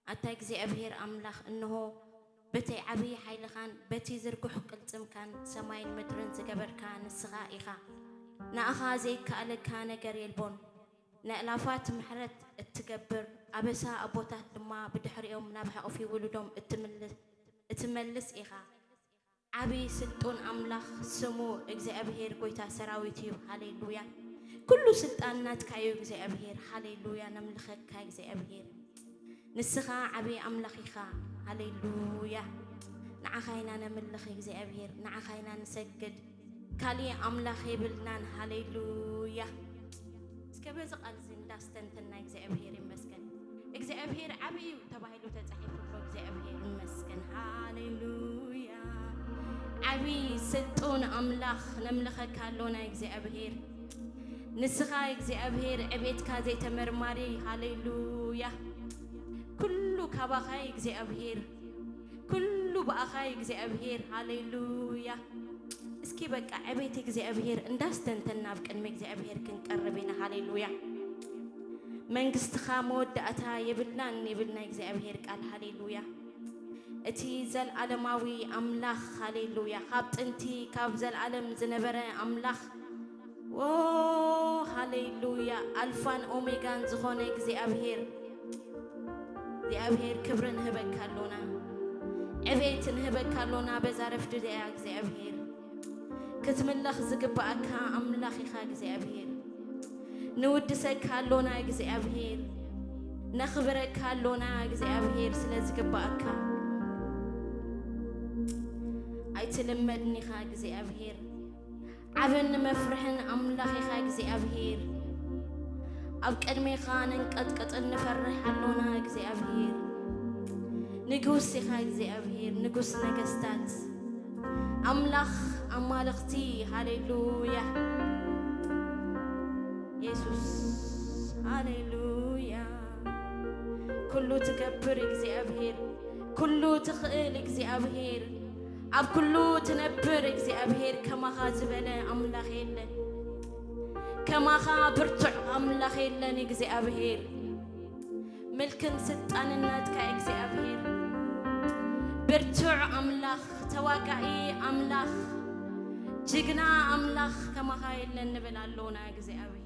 ኣታ እግዚኣብሔር ኣምላኽ፣ እንሆ በቲ ዓብዪ ሓይልኻን በቲ ዝርጉሕ ቅልጽምካን ሰማይን ምድርን ዝገበርካ ንስኻ ኢኻ። ንኣኻ ዘይከኣለካ ነገር የልቦን። ንኣእላፋት ምሕረት እትገብር፣ ኣበሳ ኣቦታት ድማ ብድሕሪኦም ናብ ሕቑፊ ውሉዶም እትምል-፣ እትመልስ ኢኻ። ዓቢ ስልጡን ኣምላኽ ስሙ እግዚኣብሔር ጐይታ ሰራዊት እዩ። ሃሌሉያ። ኩሉ ስልጣን ናትካ እዩ እግዚኣብሔር። ሃሌሉያ። ነምልኸካ እግዚኣብሔር። ንስኻ ዓቢ ኣምላኽ ኢኻ። ሃሌሉያ። ንዓኻ ኢና ነምልኽ እግዚኣብሔር። ንዓኻ ኢና ንሰግድ። ካሊእ ኣምላኽ የብልናን። ሃሌሉያ። እስከ በዚ ቃል እዚ እንዳስተንተና እግዚኣብሔር ይመስገን። እግዚኣብሔር ዓቢ እዩ ተባሂሉ ተጻሒፉ ኣሎ። እግዚኣብሔር ይመስገን። ሃሌሉያ። ዓቢ ስልጡን ኣምላኽ ነምልኸካ ኣሎና እግዚኣብሔር። ንስኻ እግዚኣብሔር ዕቤትካ ዘይተመርማሪ። ሃሌሉያ። ኩሉ ካባኻ እዩ እግዚኣብሔር። ኩሉ ብኣኻ እዩ እግዚኣብሔር። ሃሌሉያ። እስኪ በቃ ዕቤት እግዚኣብሔር እንዳስተንተን ናብ ቅድሚ እግዚኣብሔር ክንቀርብ ኢና። ሃሌሉያ። መንግስትኻ መወዳእታ የብላን ይብል ናይ እግዚኣብሔር ቃል። ሃሌሉያ። እቲ ዘልዓለማዊ ኣምላኽ፣ ሃሌሉያ፣ ካብ ጥንቲ ካብ ዘልዓለም ዝነበረ ኣምላኽ፣ ዎ፣ ሃሌሉያ፣ ኣልፋን ኦሜጋን ዝኾነ እግዚኣብሔር፣ እግዚኣብሔር ክብሪ ንህበካ ኣሎና፣ ዕቤት ንህበካ ኣሎና በዛ ረፍዲ እዚኣ እግዚኣብሔር። ክትምለኽ ዝግብኣካ ኣምላኽ ኢኻ እግዚኣብሔር። ንውድሰካ ኣሎና እግዚኣብሔር። ነኽብረካ ኣሎና እግዚኣብሔር ስለ ዝግብኣካ። ኣይትልመድን ኢኻ እግዚኣብሔር። ዓብን መፍርሕን ኣምላኽ ኢኻ እግዚኣብሔር። ኣብ ቅድሜኻ ነንቀጥቅጥን ንፈርሕ ኣሎና እግዚኣብሔር። ንጉስ ኢኻ እግዚኣብሔር፣ ንጉስ ነገስታት፣ ኣምላኽ ኣማልኽቲ። ሃሌሉያ። የሱስ፣ ሃሌሉያ። ኩሉ ትገብር እግዚኣብሔር፣ ኩሉ ትኽእል እግዚኣብሔር፣ ኣብ ኩሉ ትነብር እግዚኣብሔር፣ ከማኻ ዝበለ ኣምላኽ የለን። ከማኻ ብርቱዕ ኣምላኽ የለን እግዚኣብሔር። ምልክን ስልጣንን ናትካ እግዚኣብሔር። ብርቱዕ ኣምላኽ፣ ተዋጋኢ ኣምላኽ፣ ጅግና ኣምላኽ ከማኻ የለን ንብል ኣሎና እግዚኣብሔር።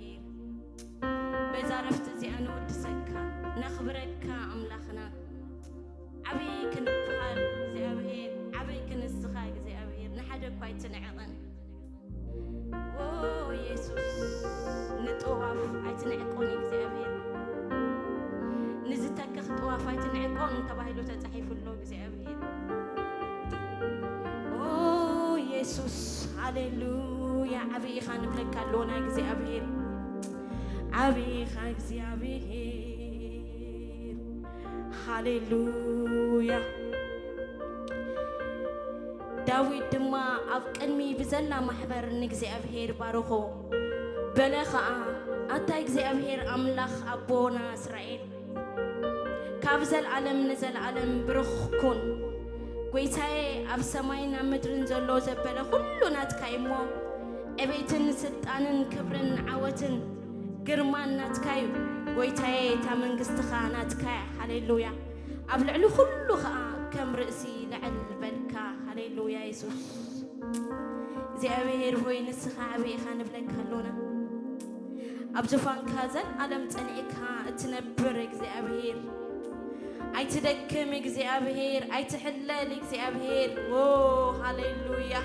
በዛ ረፍቲ እዚኣ ንውድሰካ፣ ነኽብረካ ኣምላኽና። ዓብይ ክንበሃል እግዚኣብሔር፣ ዓብይ ክንስኻ እግዚኣብሔር፣ ንሓደ እኳ ኣይትንዕቕን። ኦ የሱስ፣ ንጥዋፍ ኣይትንዕቆን እግዚኣብሔር። ንዝተክኽ ጥዋፍ ኣይትንዕቆን ተባሂሉ ተጻሒፉ ኣሎ እግዚኣብሔር። ኦ የሱስ፣ ሃሌሉያ። ዓብይ ኢኻ ንብለካ ኣሎና እግዚኣብሔር። ዓብይ ኢኻ እግዚኣብሔር። ሃሌሉያ። ዳዊት ድማ ኣብ ቅድሚ ብዘላ ማሕበር ንእግዚኣብሔር ባረኾ። በለ ኸኣ፣ ኣታ እግዚኣብሔር ኣምላኽ ኣቦና እስራኤል፣ ካብ ዘለኣለም ንዘለኣለም ብሩኽ ኩን። ጐይታየ፣ ኣብ ሰማይን ኣብ ምድርን ዘሎ ዘበለ ኹሉ ናትካ እዩ እሞ፣ ዕቤትን ስልጣንን ክብርን ዓወትን ግርማን ናትካ እዩ። ጐይታየ፣ እታ መንግስትኻ ናትካ እያ። ሃሌሉያ። ኣብ ልዕሊ ኹሉ ኸኣ ከም ርእሲ ልዕል በልካ። ሃሌሉያ የሱስ። እግዚኣብሔር ሆይ፣ ንስኻ ዓብዪ ኢኻ ንብለካ ኣሎና። ኣብ ዙፋንካ ዘልኣለም ጸኒዕካ እትነብር እግዚኣብሔር፣ ኣይትደክም እግዚኣብሔር፣ ኣይትሕለል እግዚኣብሔር። ዎ፣ ሃሌሉያ።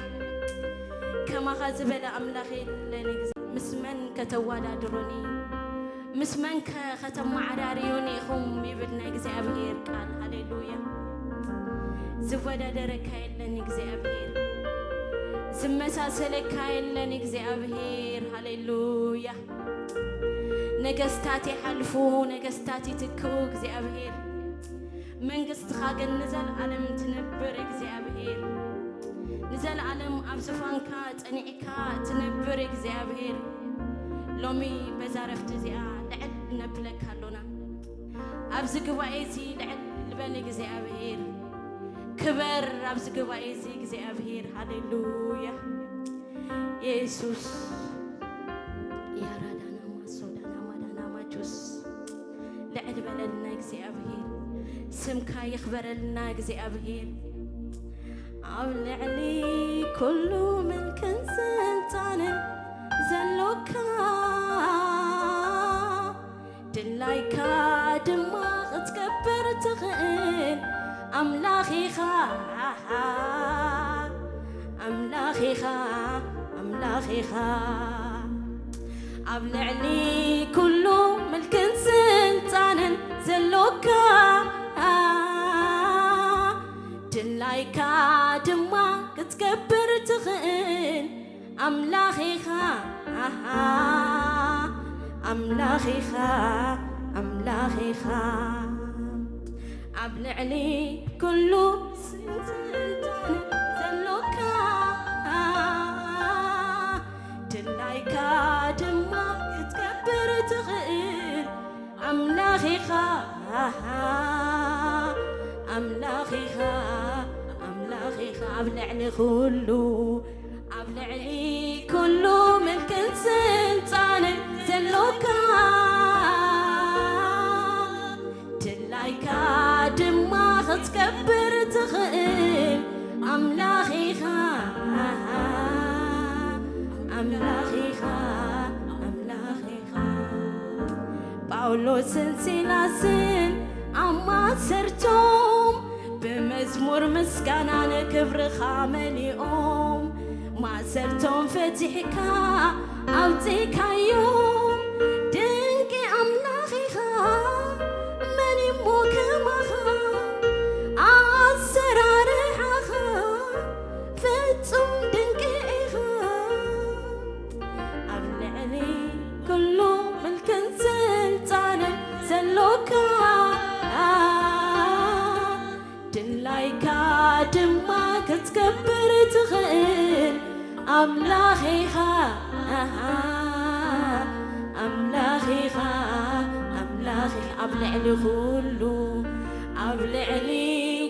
ከማኻ ዝበለ ኣምላኽ የለን። ምስ መን ከተወዳድሩኒ? ምስ መን ከ ከተመዓራርዩኒ ኢኹም? ይብል ናይ እግዚኣብሔር ቃል። ሃሌሉያ። ዝወዳደረካ የለን እግዚኣብሔር፣ ዝመሳሰለካ የለን እግዚኣብሔር። ሃሌሉያ። ነገስታት ይሓልፉ፣ ነገስታት ይትክኡ እግዚኣብሔር። መንግስትኻ ግን ንዘለኣለም ትነብር እግዚኣብሔር። ንዘለኣለም ኣብ ዙፋንካ ጸኒዕካ ትነብር እግዚኣብሔር። ሎሚ በዛ ረፍቲ እዚኣ ልዕል ነብለካ ኣሎና። ኣብዚ ጉባኤ እዚ ልዕል በል እግዚኣብሔር። ክበር ኣብዚ ጉባኤ እዚ እግዚኣብሔር። ሃሌሉያ። የሱስ። ያራዳና ማሶዳና ማዳና ማጆስ። ልዕል በለልና እግዚኣብሔር። ስምካ ይኽበረልና እግዚኣብሔር። ኣብ ልዕሊ ኩሉ ምልክን ስልጣንን ዘሎካ፣ ድላይካ ድማ ክትገብር ትኽእል ኣምላኽ ኢኻ፣ ኣምላኽ ኢኻ፣ ኣምላኽ ኢኻ። ኣብ ልዕሊ ኩሉ ምልክን ስልጣንን ዘሎካ፣ ድላይካ ድማ ክትገብር ትኽእል ኣምላኽ ኢኻ፣ ኣምላኽ ኢኻ፣ ኣምላኽ ኢኻ። ኣብ ልዕሊ ኩሉ ስልጣን ዘሎካ፣ ድላይካ ድማ ክትገብር ትኽእል ኣምላኽ ኢኻ፣ ኣምላኽ ኢኻ፣ ኣምላኽ ኢኻ። ኣብ ልዕሊ ኩሉ፣ ኣብ ልዕሊ ኩሉ ምልክን ስልጣንን ዘሎካ፣ ድላይካ ድማ ክትገብር ትኽእል ኣምላኽ ኢኻ፣ ኣምላኽ ኢኻ፣ ኣምላኽ ኢኻ። ጳውሎስን ሲላስን ኣብ ማእሰርቶም ብመዝሙር ምስጋናን ክብርኻ መሊኦም፣ ማእሰርቶም ፈቲሕካ ኣውጺእካዮም። ድንቂ ኣምላኽ ኢኻ፣ መን እሞ ከማኻ? ኣሰራርሓኻ ፍጹም ድንቂ ኢኻ። ኣብ ልዕሊ ኩሉ ምልክን ስልጣንን ዘሎካ፣ ድላይካ ድማ ክትገብር ትኽእል ኣምላኽ ኢኻ፣ ኣምላኽ ኢኻ፣ ኣምላኽ ኢኻ። ኣብ ልዕሊ ኩሉ፣ ኣብ ልዕሊ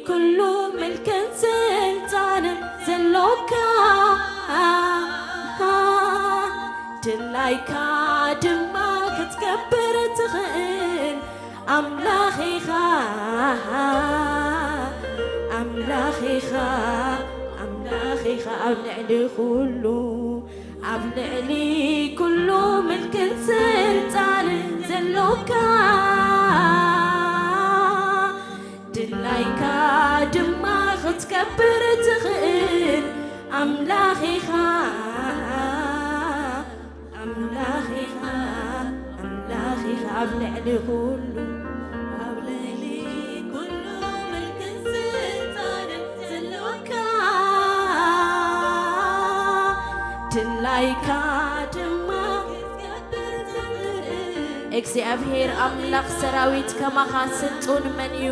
ኩሉ ምልክን ስልጣንን ዘሎካ፣ ድላይካ ድማ ክትገብር ትኽእል ኣምላኽ ኢኻ፣ ኣምላኽ ኢኻ፣ ኣምላኽ ኢኻ። ኣብ ልዕሊ ኩሉ፣ ኣብ ልዕሊ ኩሉ ምልክን ስልጣንን ዘሎካ፣ ድላይካ ድማ ክትገብር ትኽእል ኣምላኽ ኢኻ፣ ኣምላኽ ኢኻ፣ ኣምላኽ ኢኻ። ኣብ ልዕሊ ኩሉ፣ ኣብ ልዕሊ ኩሉ ምልክን ስልጣንን ዘሎካ፣ ድላይካ ድማ ክትገብር ትኽእል እግዚኣብሔር ኣምላኽ ሰራዊት ከማኻ ስልጡን መን እዩ?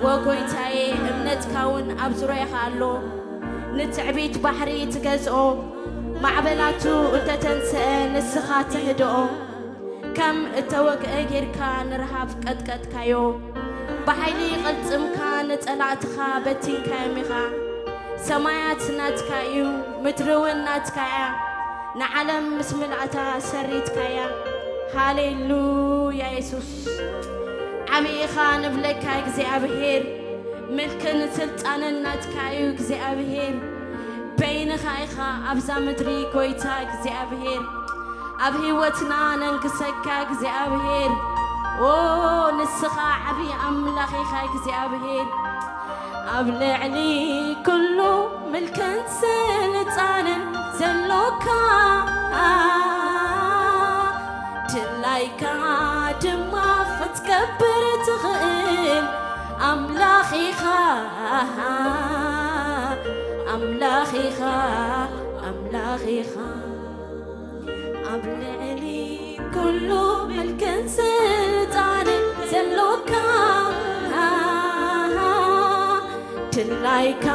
ወጎይታዬ፣ እምነትካ እውን ኣብ ዙርያኻ ኣሎ። ንትዕቢት ባሕሪ ትገዝኦ፣ ማዕበላቱ እንተተንስአ ንስኻ ተህድኦ። ከም እተወግአ ጌርካ ንረሃብ ቀጥቀጥካዮ፣ ብሓይሊ ቅልጽምካ ንጸላእትኻ በቲንካዮም ኢኻ። ሰማያት ናትካ እዩ፣ ምድሪ እውን ናትካ እያ፣ ንዓለም ምስ ምልኣታ ሰሪትካያ። ሃሌሉያ የሱስ። ዓብዪ ኢኻ ንብለካ እግዚኣብሔር፣ ምልክን ስልጣንን ናትካ እዩ እግዚኣብሔር። በይንኻ ኢኻ ኣብዛ ምድሪ ጎይታ እግዚኣብሔር። ኣብ ህይወትና ነንግሰካ እግዚኣብሔር። ኦ ንስኻ ዓብዪ ኣምላኽ ኢኻ እግዚኣብሔር። ኣብ ልዕሊ ኩሉ ምልክን ስልጣንን ዘሎካ፣ ድላይካ ድማ ክትገብር ትኽእል ኣምላኽ ኢኻ፣ ኣምላኽ ኢኻ፣ ኣምላኽ ኢኻ። ኣብ ልዕሊ ኩሉ ምልክን ስልጣንን ዘሎካ፣ ድላይካ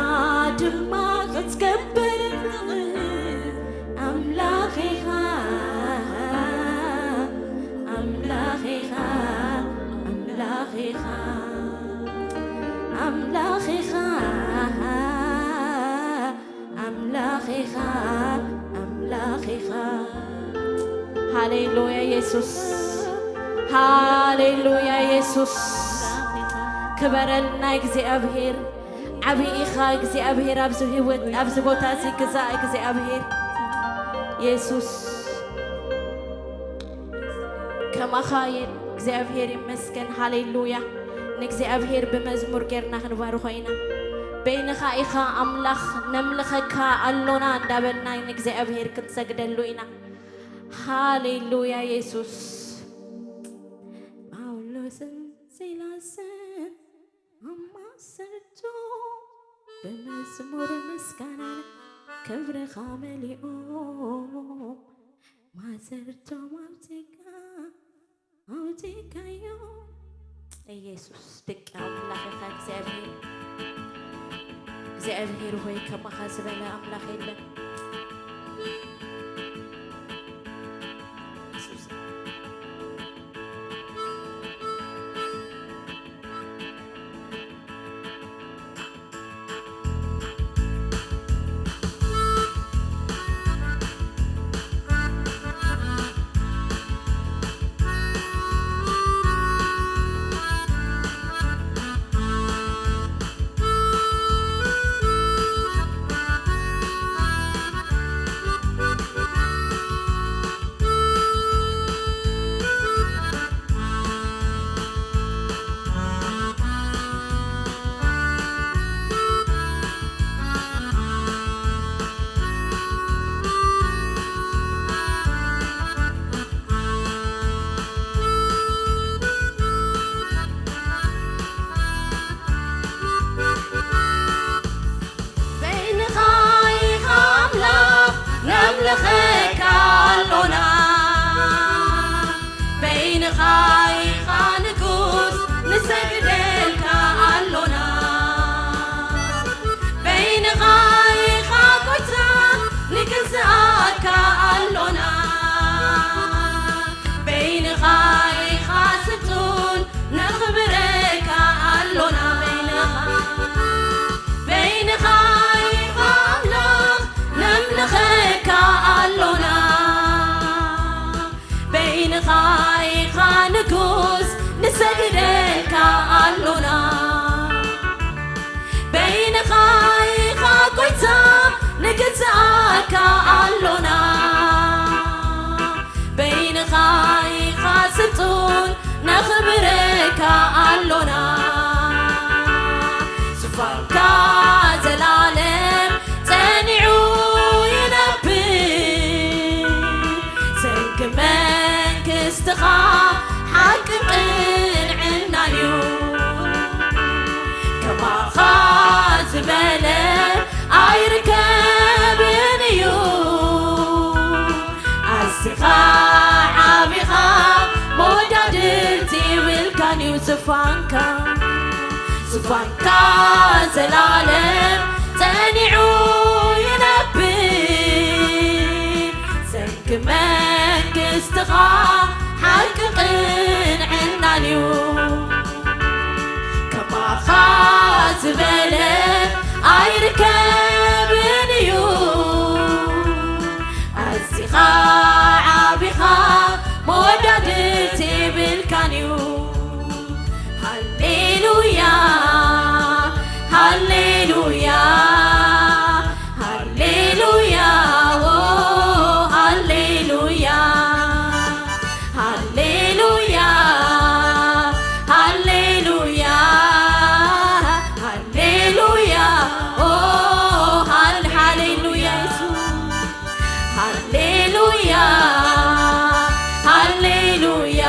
ድማ ክትገብር ትኽእል ኣምላኽ ኢኻ፣ ኣምላኽ ኢኻ፣ ኣምላኽ ኢኻ፣ ኣምላኽ ኢኻ። ኣምላኽ ኢኻ፣ ኣምላኽ ኢኻ። ሃሌሉያ የሱስ፣ ሃሌሉያ የሱስ። ክበረልና እግዚኣብሔር። ዓብዪ ኢኻ እግዚኣብሔር፣ ኣብዚ ህይወት፣ ኣብዚ ቦታ እዚ ግዛእ እግዚኣብሔር። የሱስ ከማኻ የ-፣ እግዚኣብሔር ይመስገን። ሃሌሉያ። ንእግዚኣብሔር ብመዝሙር ጌርና ክንባርኾ ኢና። በይንኻ ኢኻ ኣምላኽ፣ ነምልኸካ ኣሎና እንዳበልና ንእግዚኣብሔር ክንሰግደሉ ኢና። ሃሌሉያ የሱስ። ጳውሎስን ሲላስን ኣብ ማእሰርቶም ብመዝሙር ምስጋናን ክብርኻ መሊኦም ማእሰርቶም ኣውጺእካ ኣውጺእካዮም። ኢየሱስ ደቂ ኣምላኽ ኢኻ እግዚኣብሔር። እግዚኣብሔር ሆይ ከማኻ ዝበለ ኣምላኽ የለን። ኢየሱስ። በይንኻ ኢኻ ኣምላኽ፣ ነምልኸካ ኣሎና። በይንኻ ኢኻ ንጉስ፣ ንሰግደልካ ኣሎና። በይንኻ ኢኻ ጎይታ፣ ንግዝኣካ ኣሎና። በይንኻ ኢኻ ስልጡን፣ ነኽብረካ ኣሎና። በይንኻ፣ በይንኻ ኢኻ ኣምላኽ፣ ነምልኸካ ኣሎና። በይንኻ ኢኻ ንጉስ፣ ንሰግደልካ ኣሎና። በይንኻ ኢኻ ጎይታ፣ ንግዝኣካ ኣሎና። በይንኻ ኢኻ ስልጡን፣ ነኽብረካ ኣሎና። ዙፋንካ ዘላለም ጸኒዑ ይነብር። ሰንኪ መንግስትኻ ሓቅን ቅንዕናን እዩ። ከማኻ ዝበለ ኣይርከብን እዩ። ኣዚኻ ዓቢኻ መወዳድርቲ ይብልካን እዩ ዙፋንካ። ዙፋንካ ዘላለም ጸኒዑ ይነብር። ሰንኪ መንግስትኻ ሓቂ ቅንዕናን እዩ። ከማኻ ዝበለ ኣይርከብን እዩ። ኣዚኻ ዓቢኻ መወዳድርቲ ይብልካን እዩ። ሃሌሉያ፣ ሃሌሉያ፣ ሃሌሉያ፣ ኦ፣ ሃሌሉያ፣ ሃሌሉያ፣ ሃሌሉያ፣ ሃሌሉያ፣ ኦ፣ ሃሌ-፣ ሃሌሉያ፣ ኢየሱስ። ሃሌሉያ፣ ሃሌሉያ፣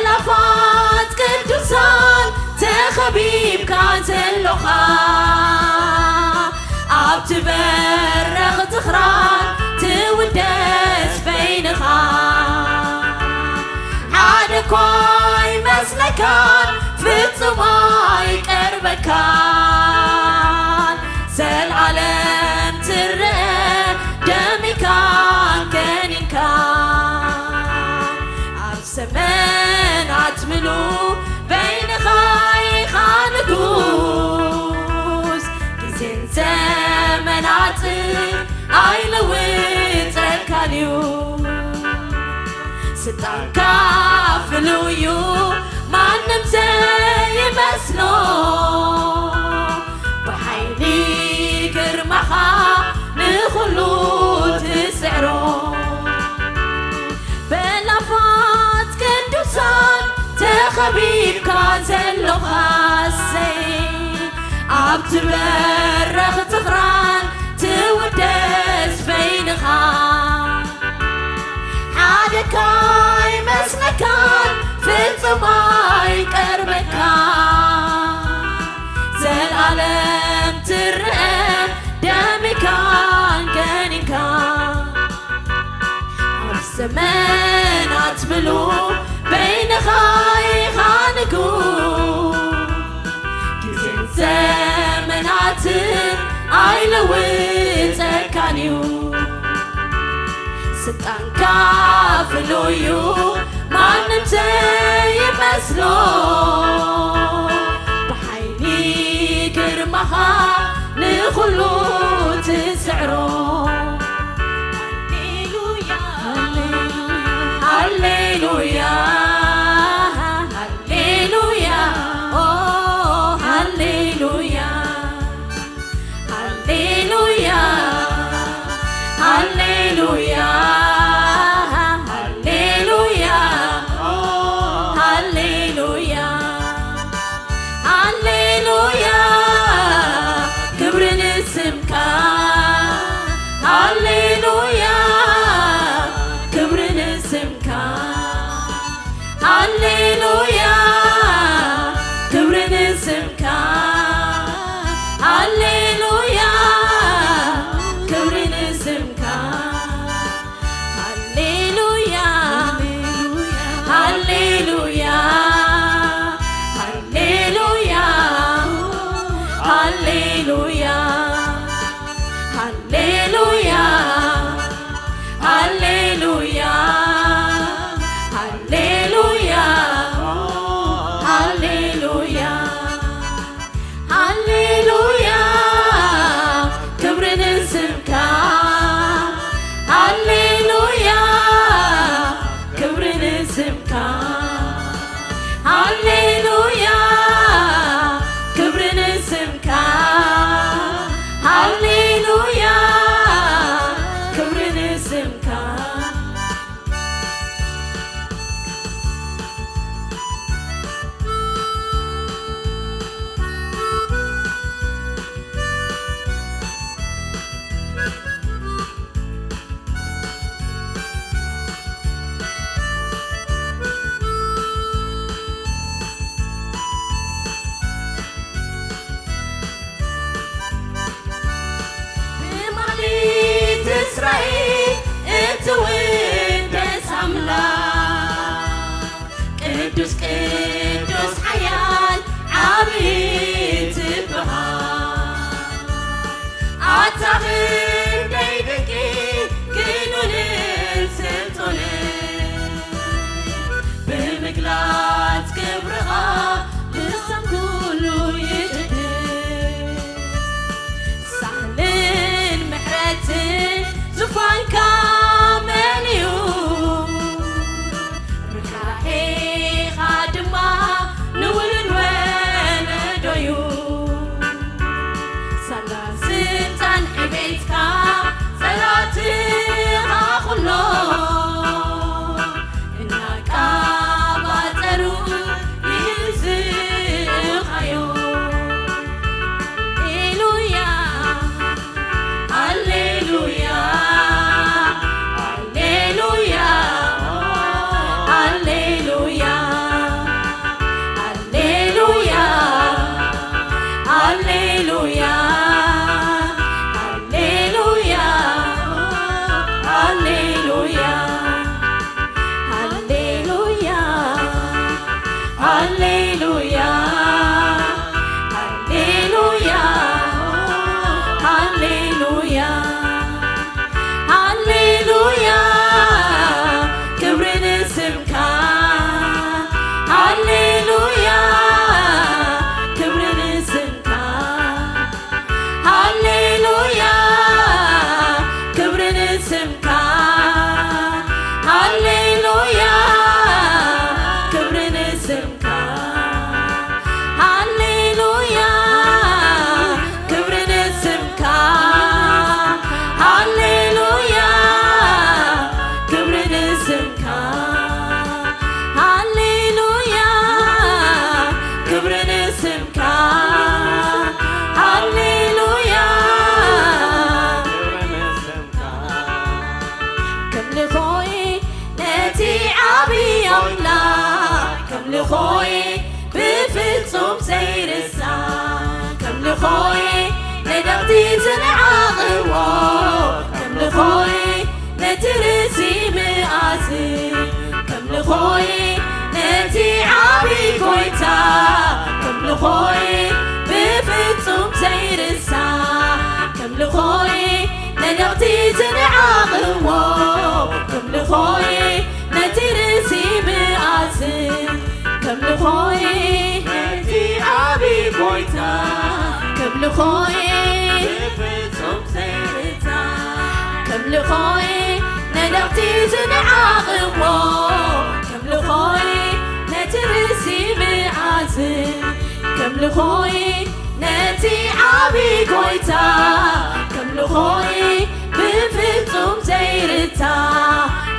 ኣእላፋት ቅዱሳን ተኸቢብካ ዘሎኻ፣ ኣብቲ በረኽ ትኽራን ትውደስ በይንኻ። ሓደ እኳ ኣይመስለካን፣ ፍጹም ኣይቀርበካን፣ ዘልኣለም ትረአ ደሚካን ከኒንካን። ኣብ ዘመናት ምሉ በይንኻ ኢኻ ንጉስ፣ ግዜን ዘመናትን ኣይለውጠካን እዩ። ስልጣንካ ፍሉይ እዩ፣ ማንም ዘይመስሎ፣ ብሓይሊ ግርማኻ ንኹሉ ትስዕሮ። በላፋት ቅዱሳን ተኸቢብካ ዘሎኻሰይ፣ ኣብቲ በረኽ ትኽራን ትውደስ በይንኻ። ሓደ እኳ ኣይመስለካን፣ ፍጹም ኣይቀርበካን፣ ዘልኣለም ትረአ ደሚካን ከኒንካን። ኣብ ዘመናት ምሉ በይንኻ ኢኻ ንጉስ፣ ግዜን ዘመናትን ኣይለውጠካን እዩ። ስልጣንካ ፍሉይ እዩ፣ ማንም ዘይመስሎ፣ ብሓይሊ ግርማኻ ንኹሉ ትስዕሮ። ሃሌሉያ፣ ሃሌሉያ፣ ሃሌሉያ፣ ኦ ሃሌሉያ፣ ሃሌሉያ፣ ሃሌሉያ፣ ሃሌሉያ፣ ኦ ሃሌሉያ፣ ሃሌሉያ፣ ክብሪ ንስምካ። ሃሌሉያ፣ ክብሪ ንስምካ። ሃሌሉያ፣ ክብሪ ንስምካ። ሃሌሉያ፣ ክብሪ ንስምካ። ሃሌሉያ፣ ሃሌሉያ፣ ሃሌሉያ፣ ሃሌሉያ፣ ሃሌሉያ፣ ሃሌሉያ፣ ሃሌሉያ፣ ሃሌሉያ። ሃሌሉያ፣ ክብሪ ንስምካ። ሃሌሉያ፣ ክብሪ ንስምካ። ሃሌሉያ፣ ክብሪ ንስምካ። ሃሌሉያ፣ ክብሪ ንስምካ። ብማህሌት እስራኤል እትውደስ ኣምላኽ፣ ቅዱስ ቅዱስ ሓያል ዓብዪ ትበሃል። ኣታ ክንደይ ድንቂ ግኑንን ስልጡንን፣ ብምግላጽ ክብርኻ ልሳን ኩሉ ይጭድር። ሳህልን ምሕረትን ዙፋንካ መን እዩ? ርሕራሄኻ ድማ ንውሉድ ወለዶ'ዩ። ሳላ ስልጣን ዕቤት ትርሲ መኣዝን ከምልኾይ ነቲ ዓቢ ጎይታ፣ ከምልኾይ ብፍጹም ዘይርሳ፣ ከምልኾይ ነደቕቲ ዝንዓቕዎ፣ ከምልኾይ ነቲ ርእሲ መኣዝን፣ ከምልኾይ ነቲ ዓቢ ጎይታ፣ ከምልኾይ ብፍጹም ዘይርሳ፣ ከምልኾይ ነደቕቲ ዝንዓቕዎ፣ ከምልኾይ ነቲ ርእሲ መኣዝን፣ ከምልኾይ ነቲ ዓቢ ጎይታ፣ ከምልኾይ ብፍጹም ዘይርታ፣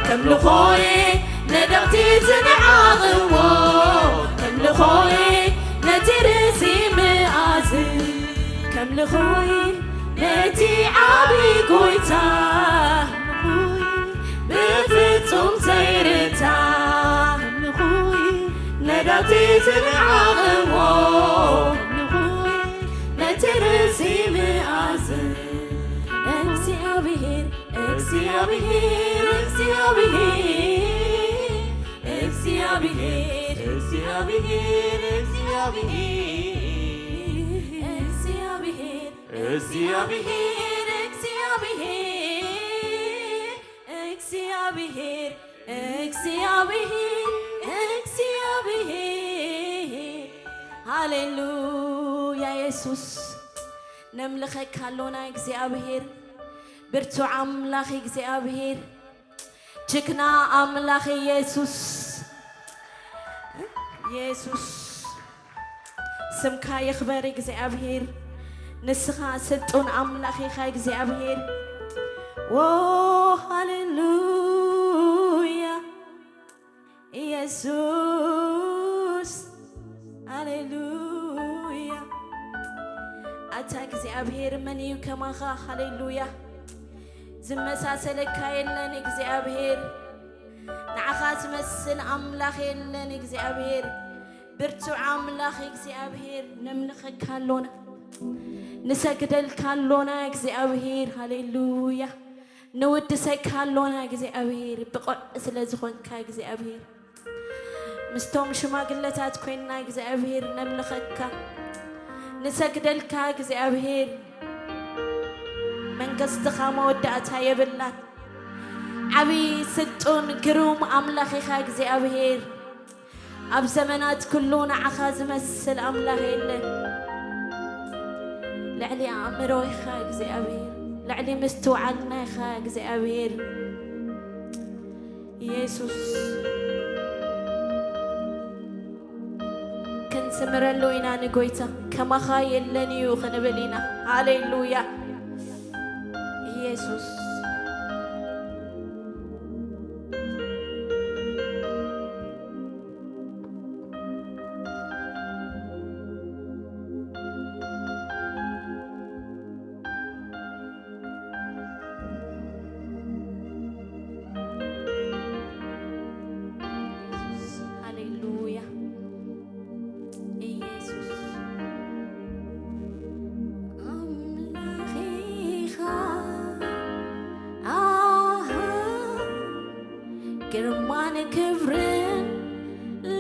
ከምልኾይ ነደቕቲ ዝንዓቕዎ፣ ከምልኾይ ነቲ ርእሲ መኣዝን፣ ከምልኾይ ነቲ ዓቢ ጎይታ፣ ከምልኾይ ብፍጹም ዘይርታ፣ ከምልኾይ ነዳቲ ዝንዓቕዎ፣ ከምልኾይ ነቲ ርእሲ መኣዝን። እግዚኣብሔር፣ እግዚኣብሔር፣ እግዚኣብሔር፣ እግዚኣብሔር፣ እግዚኣብሔር፣ እግዚኣብሔር፣ እግዚኣብሔር፣ እግዚኣብሔር፣ እግዚኣብሔር፣ እግዚኣብሔር። ሃሌሉያ የሱስ፣ ነምልኸካ ኣሎና እግዚኣብሔር፣ ብርቱዕ ኣምላኽ እግዚኣብሔር፣ ጅግና ኣምላኽ የሱስ፣ የሱስ። ስምካ ይኽበር እግዚኣብሔር፣ ንስኻ ስልጡን ኣምላኽ ኢኻ እግዚኣብሔር። ዎ ሃሌሉያ የሱስ፣ ሃሌሉያ። ኣታ እግዚኣብሔር መን እዩ ከማኻ? ሃሌሉያ። ዝመሳሰለካ የለን እግዚኣብሔር። ንዓኻ ዝመስል ኣምላኽ የለን እግዚኣብሔር። ብርቱዕ ኣምላኽ እግዚኣብሔር፣ ነምልኸካ ኣሎና፣ ንሰግደልካ ኣሎና እግዚኣብሔር። ሃሌሉያ። ንውድሰካ ኣሎና እግዚኣብሔር፣ ብቑዕ ስለ ዝኾንካ እግዚኣብሔር። ምስቶም ሽማግለታት ኮይንና እግዚኣብሔር ነምልኸካ፣ ንሰግደልካ እግዚኣብሔር። መንግስትኻ መወዳእታ የብላን። ዓቢ ስልጡን ግሩም ኣምላኽ ኢኻ እግዚኣብሔር። ኣብ ዘመናት ኩሉ ንዓኻ ዝመስል ኣምላኽ የለን። ልዕሊ ኣእምሮ ኢኻ እግዚኣብሔር፣ ልዕሊ ምስትውዓልና ኢኻ እግዚኣብሔር። የሱስ፣ ክንስምረሉ ኢና ንጎይታ፣ ከማኻ የለን እዩ ክንብል ኢና። ሃሌሉያ የሱስ። ሃሌሉያ ኢየሱስ። ኣምላኽ ኢኻ፣ ኣሃ፣ ግርማን ክብርን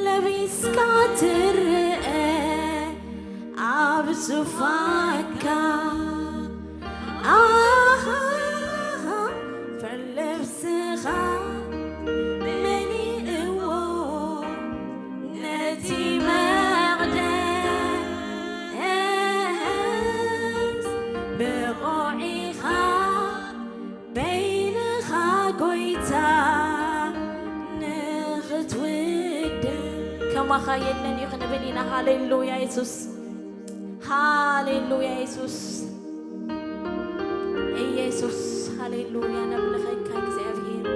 ለቢስካ ትርአ ኣብ ዙፋንካ። ኣሃ፣ ፈለብስኻ መሊእዎ ነቲ መቕደስ፣ ብቑዕ ኢኻ በይንኻ ጎይታ ንኽትውደስ። ከማኻ የለን እዩ ክንብል ኢና። ሃሌሉያ የሱስ፣ ሃሌሉያ የሱስ፣ ኢየሱስ፣ ሃሌሉያ ነምልኸካ እግዚኣብሔር።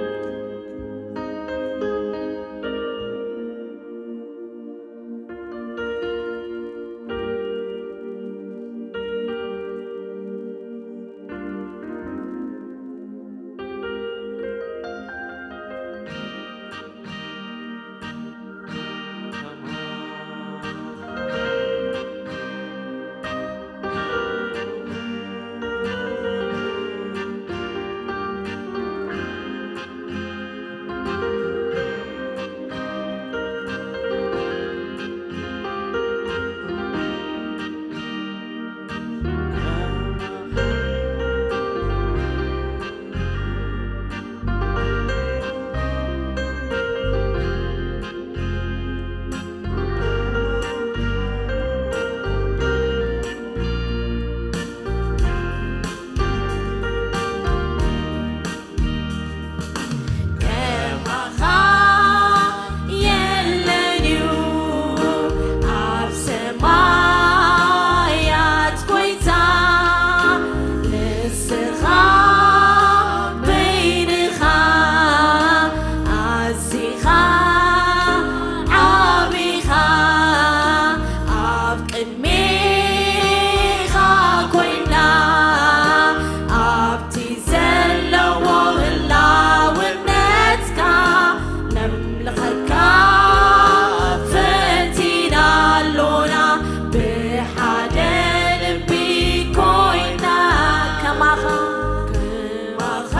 ከማኻ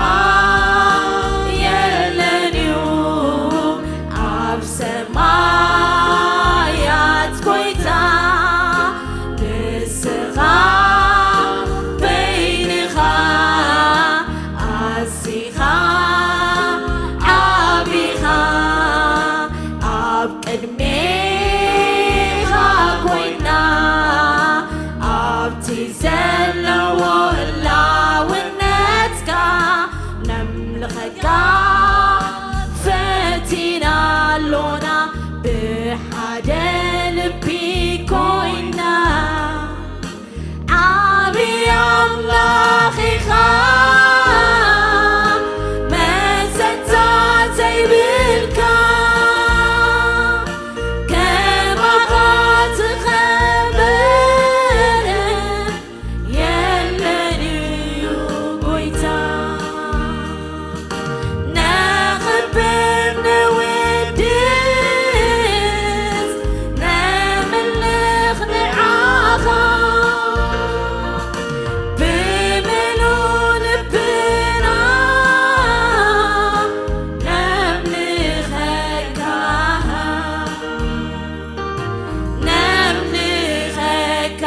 የለን እዩ ኣብ ሰማያት ጎይታ፣ ንስኻ በይንኻ ኣዚኻ ዓቢኻ፣ ኣብ ቅድሜኻ ኮይና ኣብቲ ዘለዎ ህላውነትካ ነምልኸካ ፈቲና ኣሎና ብሓደ ልቢ ኮይና። ዓቢ ኣምላኽ ኢኻ፣ መሰታ ዘይብልካ፣ ከማኻ ዝኸበረ የለን እዩ ጎይታ። ነኽብር ነወድስ ነምልኽ ንዓኻ ብምሉእ ልብና ነምልኸካ። ነምልኸካ፣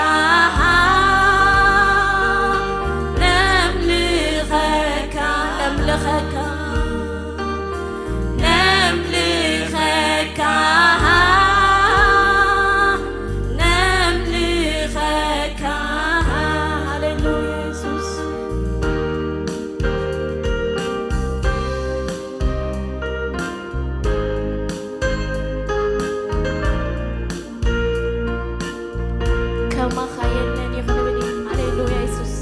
ነምልኸካ፣ ነምልኸካ፣ ነምልኸካ፣ ነምልኸካ። ሃሌሉያ የሱስ። ከማኻ የለን እዩ ክንብል ኢና። ሃሌሉያ የሱስ።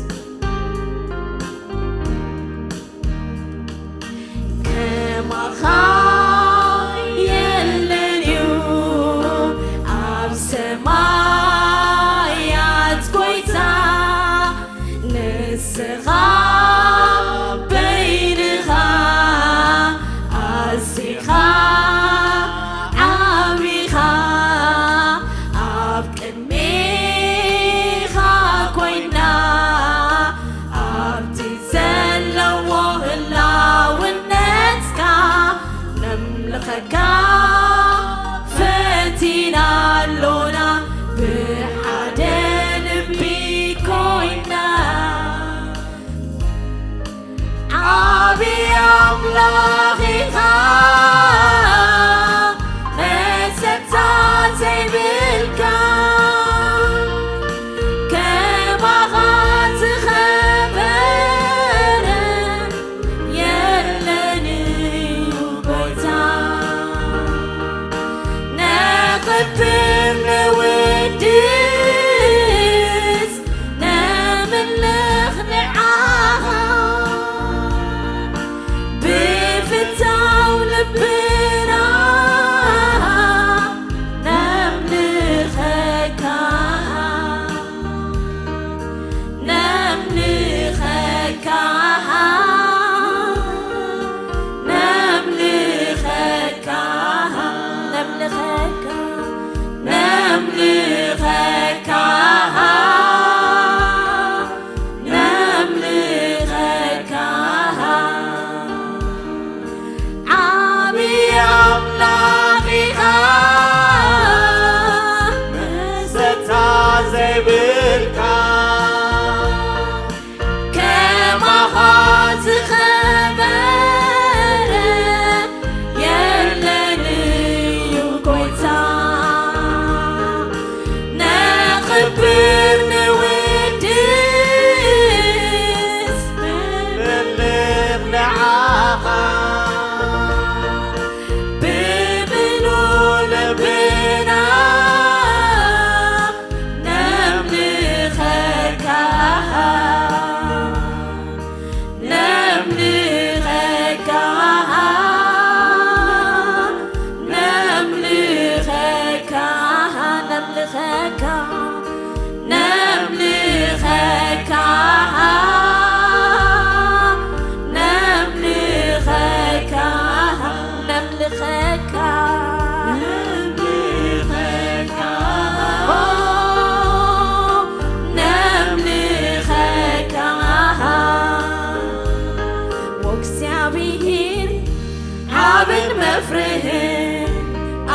ዓብን መፍርህን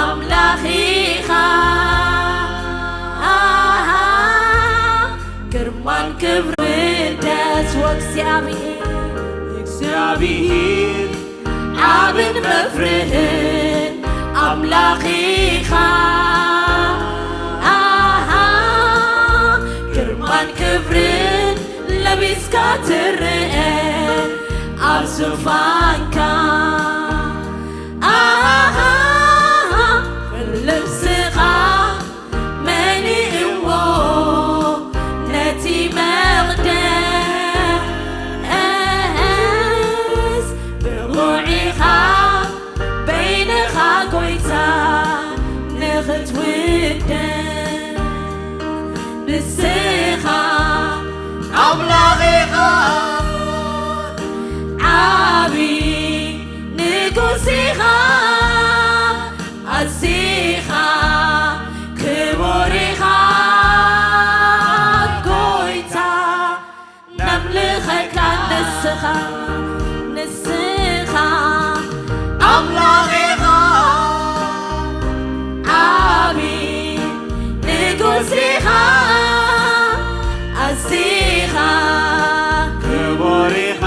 ኣምላኽ ኢኻ። ኣሃ፣ ግርማን ክብሪ ውደስ ወእግዚኣብሔር። እግዚኣብሔር ዓብን መፍርህን ኣምላኽ ኢኻ። ኣሃ፣ ግርማን ክብርን ለቢስካ ትርአ ኣብ ዙፋንካ። ኣሃ፣ ልብስኻ መሊእዎ ነቲ መቕደስ። ብቑዕ ኢኻ በይንኻ ጐይታ ንኽትውደስ። ንስኻ ኣምላኽ ኢኻ፣ ዓቢ ንጉስ ኢኻ፣ ኣዚኻ ክቡር ኢኻ ጐይታ። ነምልኸካ ንስኻ፣ ንስኻ ኣምላኽ ኢኻ፣ ዓቢ ንጉስ ኢኻ፣ ኣዚኻ ክቡር ኢኻ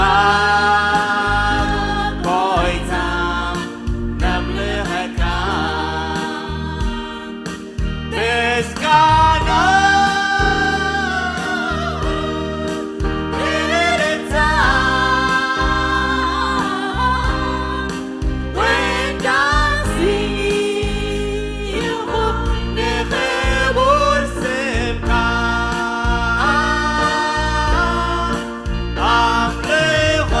ጐይታ። ነምልኸካ ምስጋና እልልታ ውዳሴ ይኹን ንኽቡር ስምካ። ኣምልኾ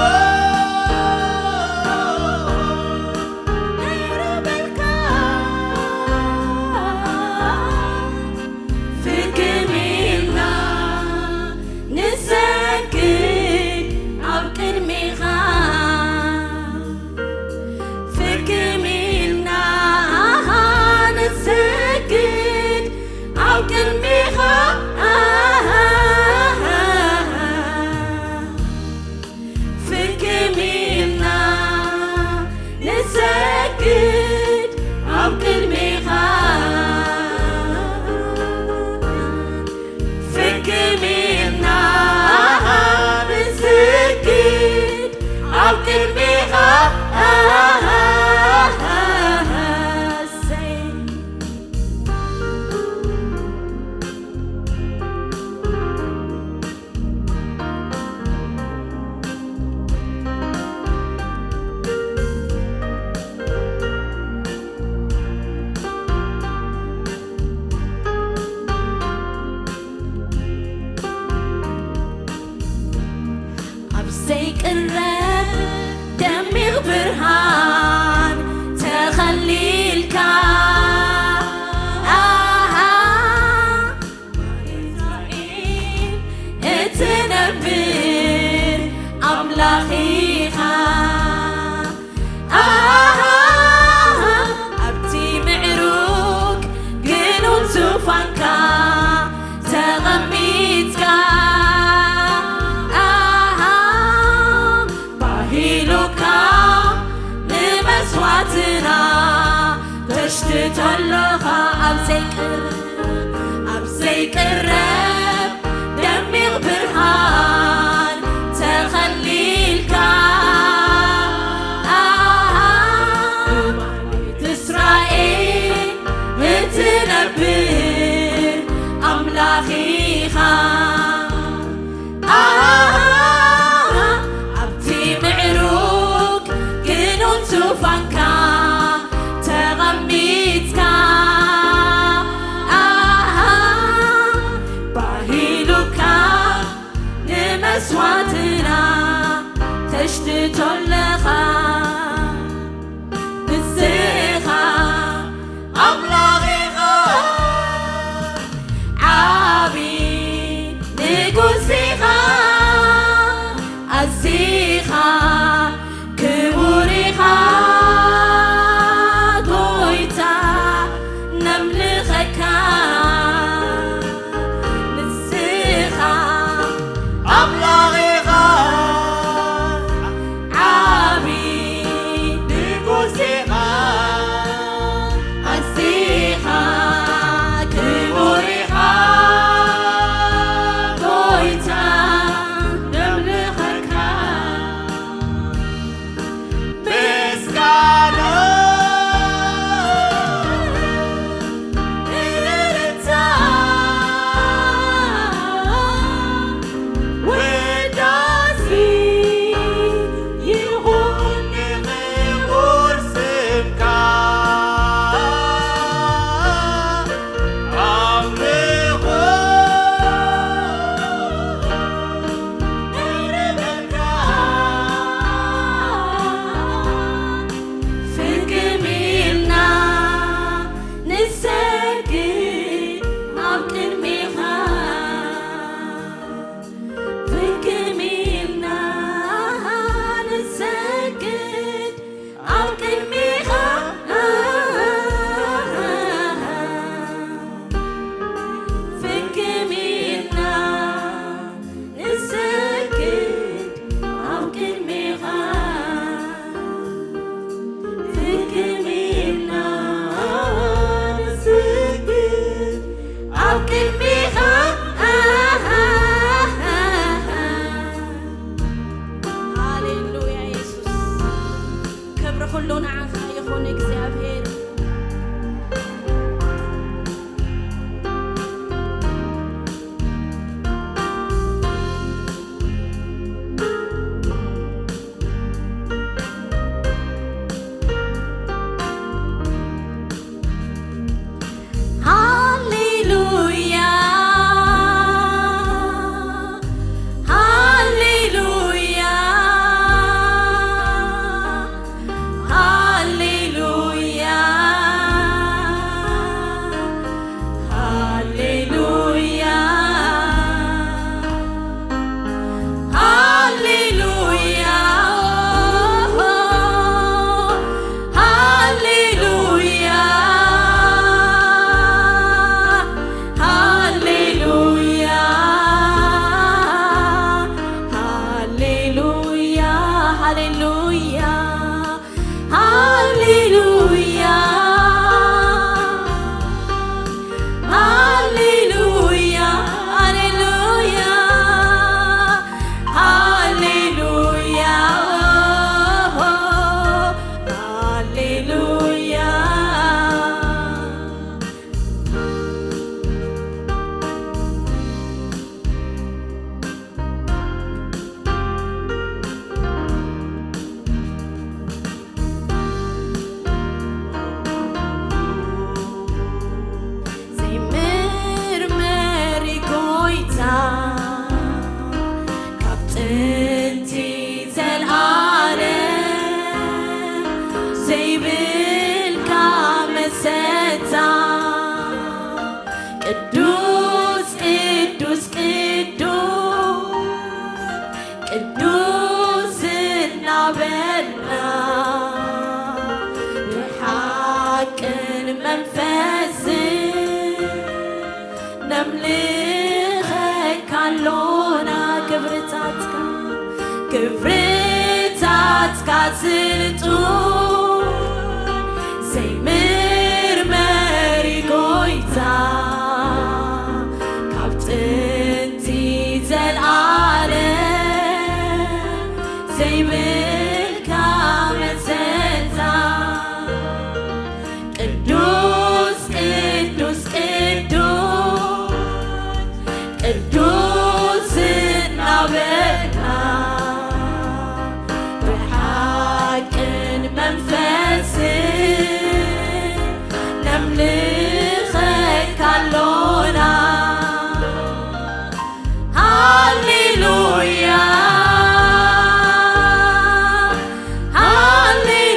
ነቕርበልካ። ፍክም ኢልና ንሰግድ ኣብ ቅድሜኻ። ፍክም ኢልና ንሰግድ ኣብ ቅድሜኻ። ፍክም ኢልና ንሰግድ ኣብ ቅድሜኻ። ፍክም ኢልና ንስግድ ኣብ ቅድሜኻ። ኣብ ዘይቅረብ ደሚቕ ብርሃን ተኸሊልካ። ኣሃ፣ እትነብር ኣምላኽ ኢኻ። ኣሃ፣ ኣብቲ ምዕሩግ ግኑን ዙፋንካ ተቐሚጥካ። ኣሃ፣ ባሂሉካ ንመስዋዕትና ተሽትቶ ኣለኻ። ኣብ ዘይቅረብ፣ ኣብ ዘይቅረብ ደሚቕ ብርሃን ተኸሊልካ። ኣሃ፣ እስራኤል እትነብር ኣምላኽ ኢኻ። ኣሃ፣ ኣብቲ ምዕሩግ ግኑን ዙፋንካ ተቐሚጥካ። ኣሃ፣ ባሂሉካ ንመስዋዕትና ተሽትቶ ኣለኻ። ንስኻ ኣምላኽ ኢኻ፣ ዓቢ ንጉስ ኢኻ፣ ኣዚኻ ክቡር ኢኻ፣ ጎይታ ነምልኸካ። ንስኻ ኣምላኽ ኢኻ፣ ዓቢ ንጉስ ሃሌሉያ፣ ሃሌሉያ፣ ሃሌሉያ፣ ሃሌሉያ፣ ሃሌሉያ፣ ሃሌሉያ። ዘይምርመር ጎይታ ካብ ጥንቲ ዘልኣለም ዘይብልካ መሰታ ቅዱስ ቅዱስ ቅዱስ ቅዱስ እናበልና ብሓቅን መንፈስን ነምልኸካ ኣሎና። ክብርታትካ ክብርታትካ ስልጡን ዘይምርመር ጎይታ ካብ ጥንቲ ዘልኣለም ዘይብልካ መሰታ ቅዱስ ቅዱስ ቅዱስ ቅዱስ እናበልና ብሓቅን መንፈስን ነምልኸካ ኣሎና። ሃሌሉያ፣ ሃሌሉያ፣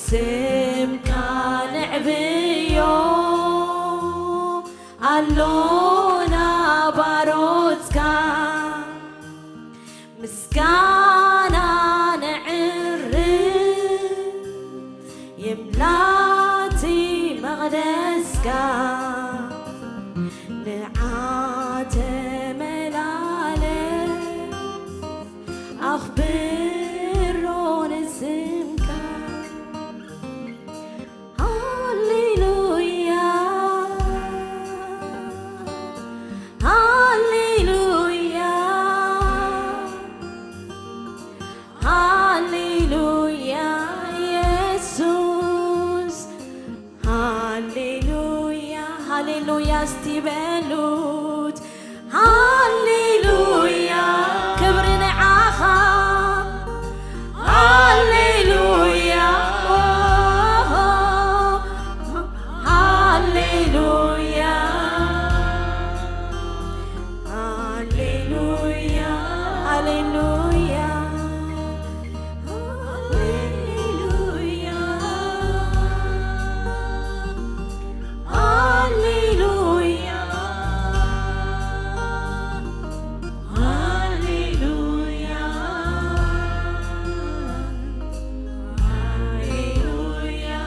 ስምካ ንዕብዮ ኣሎና ባሮትካ፣ ምስጋና ነዕርግ ይምላቲ መቕደስካ፣ ንዓተ መላለ ኣኽብሮ ንስምካ። ሃሌሉያ፣ ሃሌሉያ፣ ሃሌሉያ፣ ኢየሱስ። ሃሌሉያ፣ ሃሌሉያ እስቲ በሉት። ሃሌሉያ፣ ክብሪ ንዓኻ። ሃሌሉያ፣ ሃሌሉያ፣ ሃሌሉያ፣ ሃሌሉያ። ሃሌሉያ፣ ሃሌሉያ፣ ሃሌሉያ፣ ሃሌሉያ።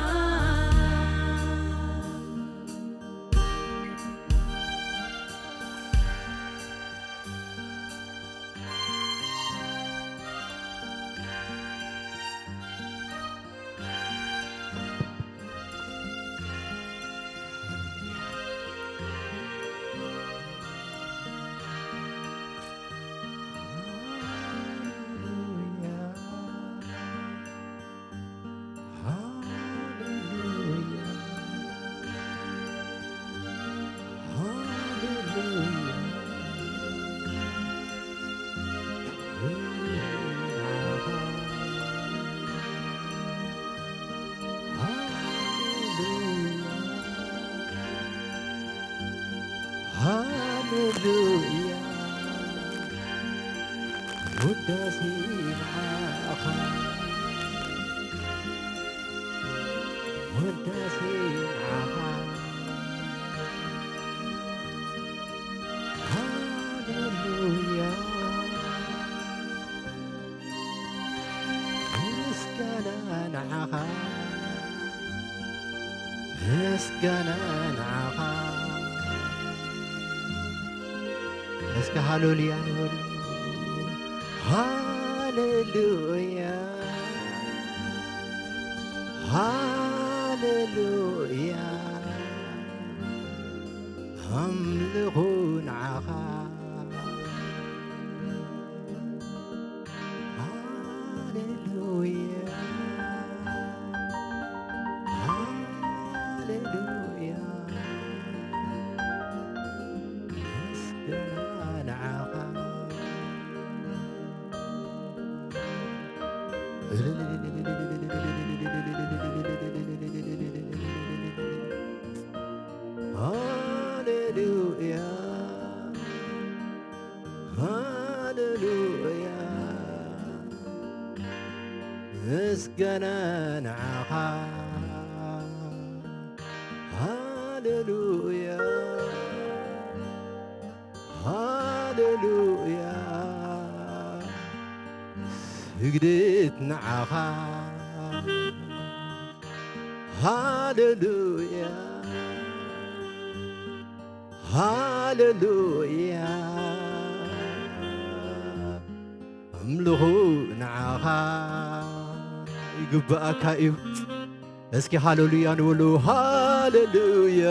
ሃሌሉያ፣ ውዳሴ ንዓኻ፣ ውዳሴ ንዓኻ። ሃሌሉያ፣ ምስጋና ንዓኻ፣ ምስጋና ንዓኻ። እስከ ሃሌሉያ ንበሉ። ሃሌሉያ፣ ሃሌሉያ፣ ኣምልኹ ንዓኻ። ሃሌሉያ፣ ሃሌሉያ፣ ምስጋና ንዓኻ። ሃሌሉያ፣ ሃሌሉያ፣ ምስጋና ንዓኻ። ሃሌሉያ፣ ሃሌሉያ፣ ስግደት ንዓኻ። ሃሌሉያ፣ ሃሌሉያ፣ ኣምልኹ ንዓኻ ይግብኣካ እዩ። እስኪ ሃሌሉያ ንበሉ። ሃሌሉያ፣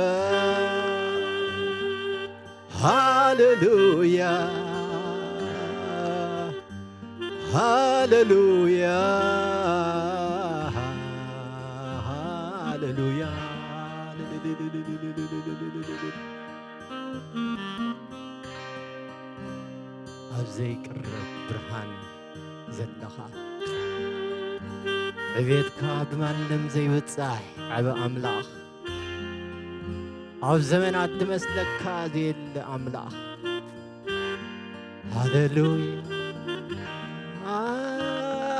ሃሌሉያ፣ ሃሌሉያ፣ ሃሌሉያ። ኣብ ዘይቅረብ ብርሃን ዘለኻ፣ ዕቤትካ ብማንም ዘይብጻሕ ዓቢ ኣምላኽ፣ ኣብ ዘመናት ዝመስለካ ዘየለ ኣምላኽ። ሃሌሉያ፣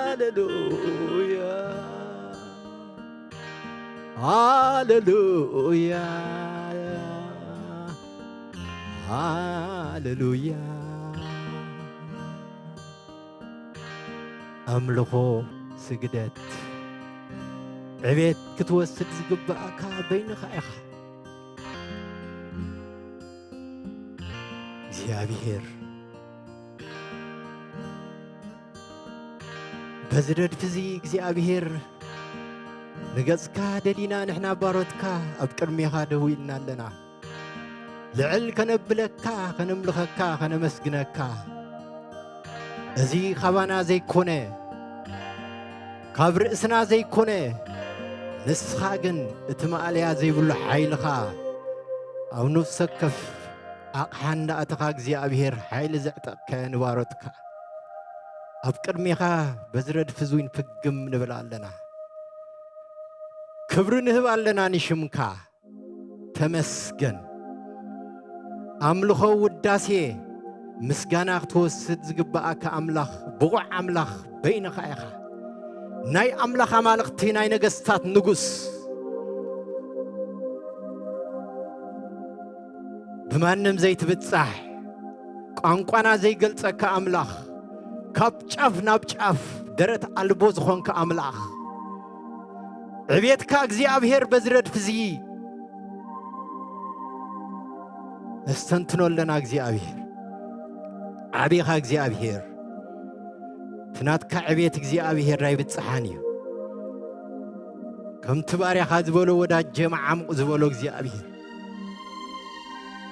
ሃሌሉያ። ሃሌሉያ፣ ሃሌሉያ። ኣምልኾ፣ ስግደት፣ ዕቤት ክትወስድ ዝግብኣካ በይንኻ ኢኻ። እግዚኣብሔር፣ በዚ ረድፊ እዚ እግዚኣብሔር፣ ንገጽካ ደሊና ንሕና ባሮትካ ኣብ ቅድሜኻ ደው ኢልና ኣለና። ልዕል ከነብለካ፣ ከነምልኸካ፣ ከነመስግነካ። እዚ ካባና ዘይኮነ፣ ካብ ርእስና ዘይኮነ፣ ንስኻ ግን እቲ ማእለያ ዘይብሉ ሓይልኻ ኣብ ነፍሲ ወከፍ ኣቕሓ እንዳእተኻ እግዚኣብሔር ሓይሊ ዘዕጠቕካዮ ንባሮትካ ኣብ ቅድሜኻ በዚ ረድፊ እዚ እውን ፍግም ንብል ኣለና። ክብሪ ንህብ ኣለና ንሽምካ። ተመስገን። ኣምልኾ፣ ውዳሴ፣ ምስጋና ክትወስድ ዝግብኣካ ኣምላኽ፣ ብቑዕ ኣምላኽ በይንኻ ኢኻ። ናይ ኣምላኽ ኣማልኽቲ፣ ናይ ነገስታት ንጉስ፣ ብማንም ዘይትብጻሕ፣ ቋንቋና ዘይገልጸካ ኣምላኽ፣ ካብ ጫፍ ናብ ጫፍ ደረት ኣልቦ ዝኾንካ ኣምላኽ፣ ዕቤትካ እግዚኣብሔር በዚ ረድፊ እዚ ነስተንትኖ ኣለና። እግዚኣብሔር ዓቢኻ፣ እግዚኣብሔር እቲ ናትካ ዕቤት እግዚኣብሔር ኣይብጽሓን እዩ። ከምቲ ባርያኻ ዝበሎ፣ ወዳጀ መዓሙቕ ዝበሎ እግዚኣብሔር፣